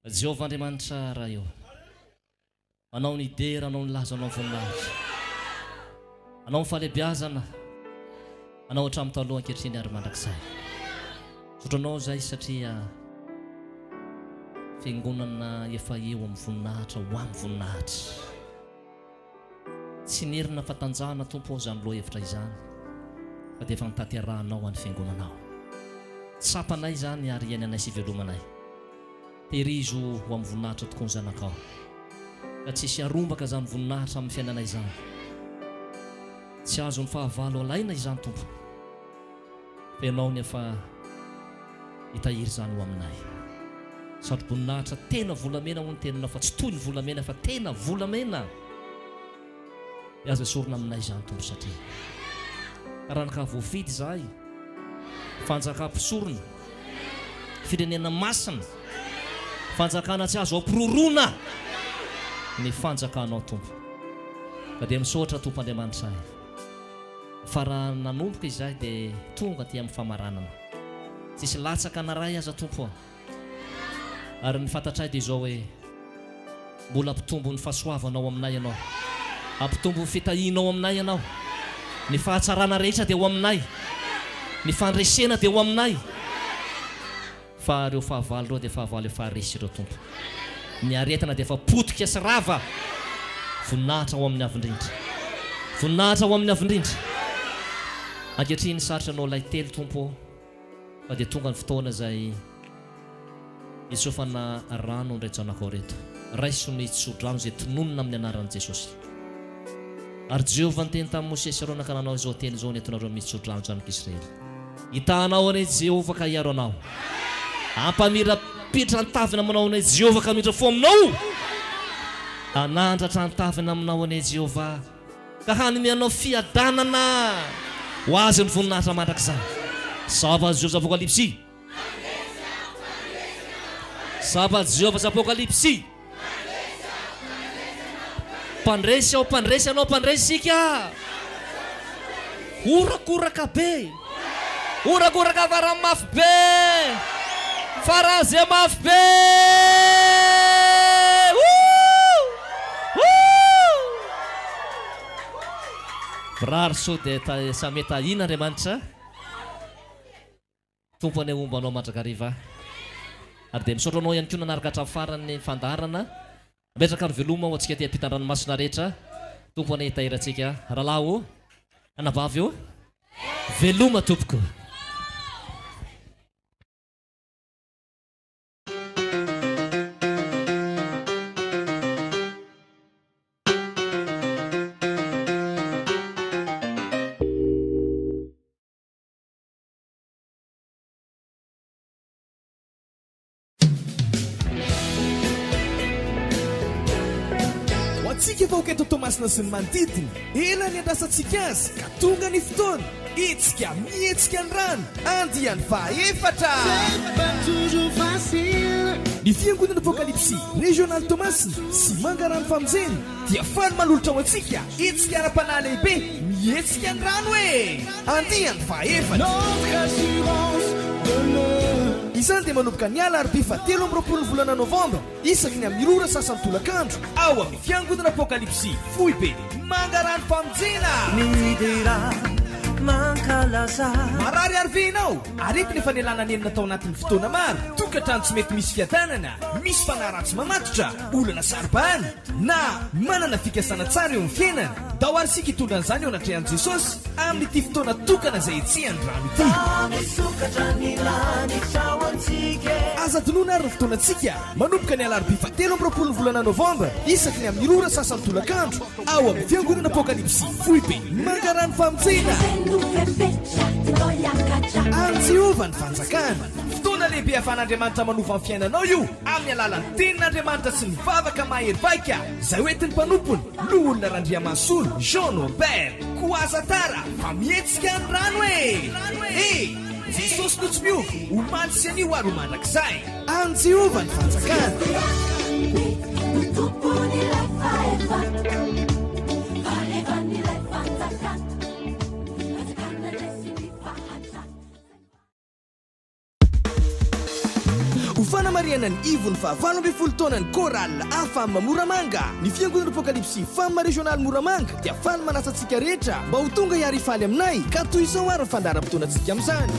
Jehovah Andriamanitra Ray ô. Anao ny dera, Anao ny laza, Anao ny voninahitra. Anao ny fahalebiazana. Anao hatramin'ny taloha ankehitriny ary mandrakizay. Misaotra Anao izahay satria Fiangonana efa eo amin'ny voninahitra ho amin'ny voninahitra. Tsy nirina fa tanjahana Tompo ô izany lohahevitra izany fa dia efa notanterahanao ho an'ny Fiangonanao. Tsapanay izany ary iainanay sy ivelomanay. Tehirizo ho amin'ny voninahitra tokoa ny zanakao. Ka tsy hisy harombaka izany voninahitra amin'ny fiainanay izany. Tsy azon'ny fahavalo alaina izany Tompo. Fa Ianao no efa hitahiry izany ho aminay. Satroboninahitra tena volamena hoy ny teninao fa tsy toy ny volamena fa tena volamena. Dia aza esorina aminay izany Tompo satria taranaka voafidy izahay, fanjakà mpisorona, firenena masina, fanjakana tsy azo ampiroroana ny fanjakanao Tompo. Ka dia misaotra Tompo Andriamanitra ahy fa raha nanomboka izahay dia tonga aty amin'ny famaranana. Tsisy latsaka na ray aza Tompo a. Ary ny fantatray dia izao hoe, mbola hampitombo ny fahasoavanao aminay Ianao. Hampitombo ny fitahianao aminay Ianao. Ny fahatsarana rehetra dia ho aminay. Ny fandresena dia ho aminay. Fa ireo fahavalo ireo dia fahavalo efa resy ireo Tompo. Ny aretina dia efa potika sy rava. Voninahitra ho amin'ny Avo Indrindra. Voninahitra ho amin'ny Avo Indrindra. Ankehitriny sarotra anao lahy telo Tompo ô. Fa dia tonga ny fotoana izay hitsofana rano ireto zanakao ireto. Raiso ny tsodrano izay tononina amin'ny anaran'i Jesosy. Ary Jehovah niteny tamin'i Mosesy sy Arona ka nanao izao teny izao, Nentinareo mitsodrano zanak'Israely. Hitaha anao anie Jehovah ka hiaro anao. Hampamirapiratra ny taviny aminao anie Jehovah ka hamindra fo aminao. Hanandratra ny taviny aminao anie Jehovah. Ka hanome anao fiadanana. Ho azy ny voninahitra mandrakizay. Zava-jovs Apokalypsy. Zava-jovs Apokalypsy. Mpandresy aho, mpandresy anao, mpandresy isika. Horakoraka be. Horakoraka farany mafy be. Faran'izay mafy be. Mirary soa dia samia tahiana Andriamanitra. Tompo anie homba anao mandrakariva. Ary dia misaotra anao ihany koa nanaraka hatramin'ny farany ny fandaharana. Mametraka ny veloma ho antsika aty ampitan-dranomasina rehetra. Tompo anie hitahiry antsika. Rahalahy ô, anabavy ô, veloma tompoko. Ho antsika vahoaka eto Toamasina sy ny manodidina, ela niandrasantsika azy ka tonga ny fotoana, hetsika mihetsika ny rano, andiany fahaefatra! Ny Fiangonana Apokalypsy Régional Toamasina sy Mangarano Famonjena dia faly manolotra ho antsika hetsika ara-panahy lehibe mihetsika ny rano e! Andiany fahaefatra. Izany dia manomboka ny alarobia fahatelo amby roapolo ny volana novambra isaky ny amin'ny roa ora sasany tolakandro ao amin'ny Fiangonana Apokalypsy Foibe Mangarano Famonjena. Marary ary ve ianao? Aretina efa nialana nenina tao anatin'ny fotoana maro, tokantrano tsy mety misy fiadanana, misy fanahy ratsy mamatotra, olana saro-bahana, na manana fikasana tsara eo amin'ny fiainana. Ndao àry isika hitondra an'izany eo anatrehan'i Jesosy amin'ity fotoana tokana izay hetsehan'ny rano ity. Aza adinoina àry ny fotoanantsika, manomboka ny alarobia fahatelo amby roapolo ny volana novambra, isaky ny amin'ny roa ora sasany tolakandro, ao amin'ny Fiangonana Apokalypsy Foibe Mangarano Famonjena. An'i Jehovah ny fanjakana. Fotoana lehibe ahafahan'Andriamanitra manova ny fiainanao io, amin'ny alalan'ny Tenin'Andriamanitra sy ny vavaka mahery vaika izay hoentin'ny mpanompony, Loholona Randriamasolo Jean Norbert. Koa aza tara fa mihetsika ny rano e! E! Jesosy no tsy miova, omaly sy anio ary ho mandrakizay. An'i Jehovah ny fanjakana. Ho fanamarihana ny ivon'ny faha 18 taonan'ny Chorale Afam Moramanga, ny Fiangonana Apokalypsy Femme Régionale Moramanga dia faly manasa antsika rehetra mba ho tonga hiara-hifaly aminay ka toy izao ary ny fandaharam-potoanantsika amin'izany.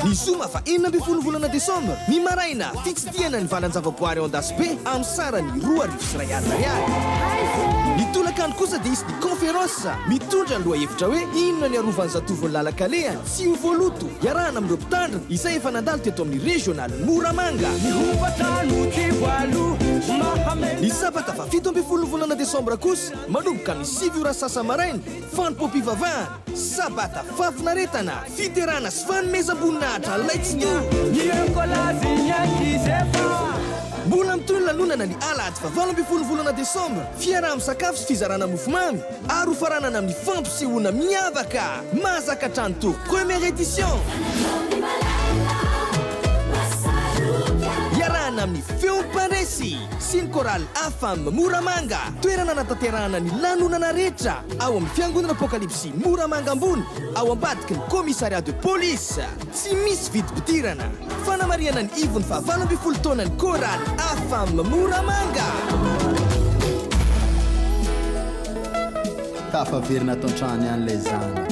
Ny zoma faha 16 volana desambra, ny maraina, fitsidihana ny valan-javaboary ao Andasibe amin'ny sarany 2100 ariary. Ny tolakandro kosa dia hisy ny conférence mitondra ny lohahevitra hoe Inona ny arovan'ny zatovon'ny lalan-kalehany tsy ho voaloto, iarahana amin'ireo mpitandrina izay efa nandalo teto amin'ny Régional Moramanga. Ny sabata faha 17 ny volana desambra kosa, manomboka amin'ny sivy ora sasany maraina, fanompoam-pivavahana. Sabata fahafinaretana, fiderana sy fanomezam-boninahitra an'ilay Tsitoha. Mbola mitohy ny lanonana ny alahady faha 18 ny volana desambra, fiaraha-misakafo sy fizarana mofomamy ary hofaranana amin'ny fampisehoana miavaka Mahazaka Trano Tour Première Édition. Iarahana amin'ny Feon'ny Mpandresy sy ny Chorale Afam Moramanga, toerana anatanterahana ny lanonana rehetra. Ao amin'ny Fiangonana Apokalypsy Moramanga Ambony, ao ambadiky ny Commissariat de Police. Tsy misy vidim-pidirana. Fanamarihana ny ivon'ny faha 18 taonan'ny Chorale Afam Moramanga. Tafaverina ato an-trano ihany ilay zanako.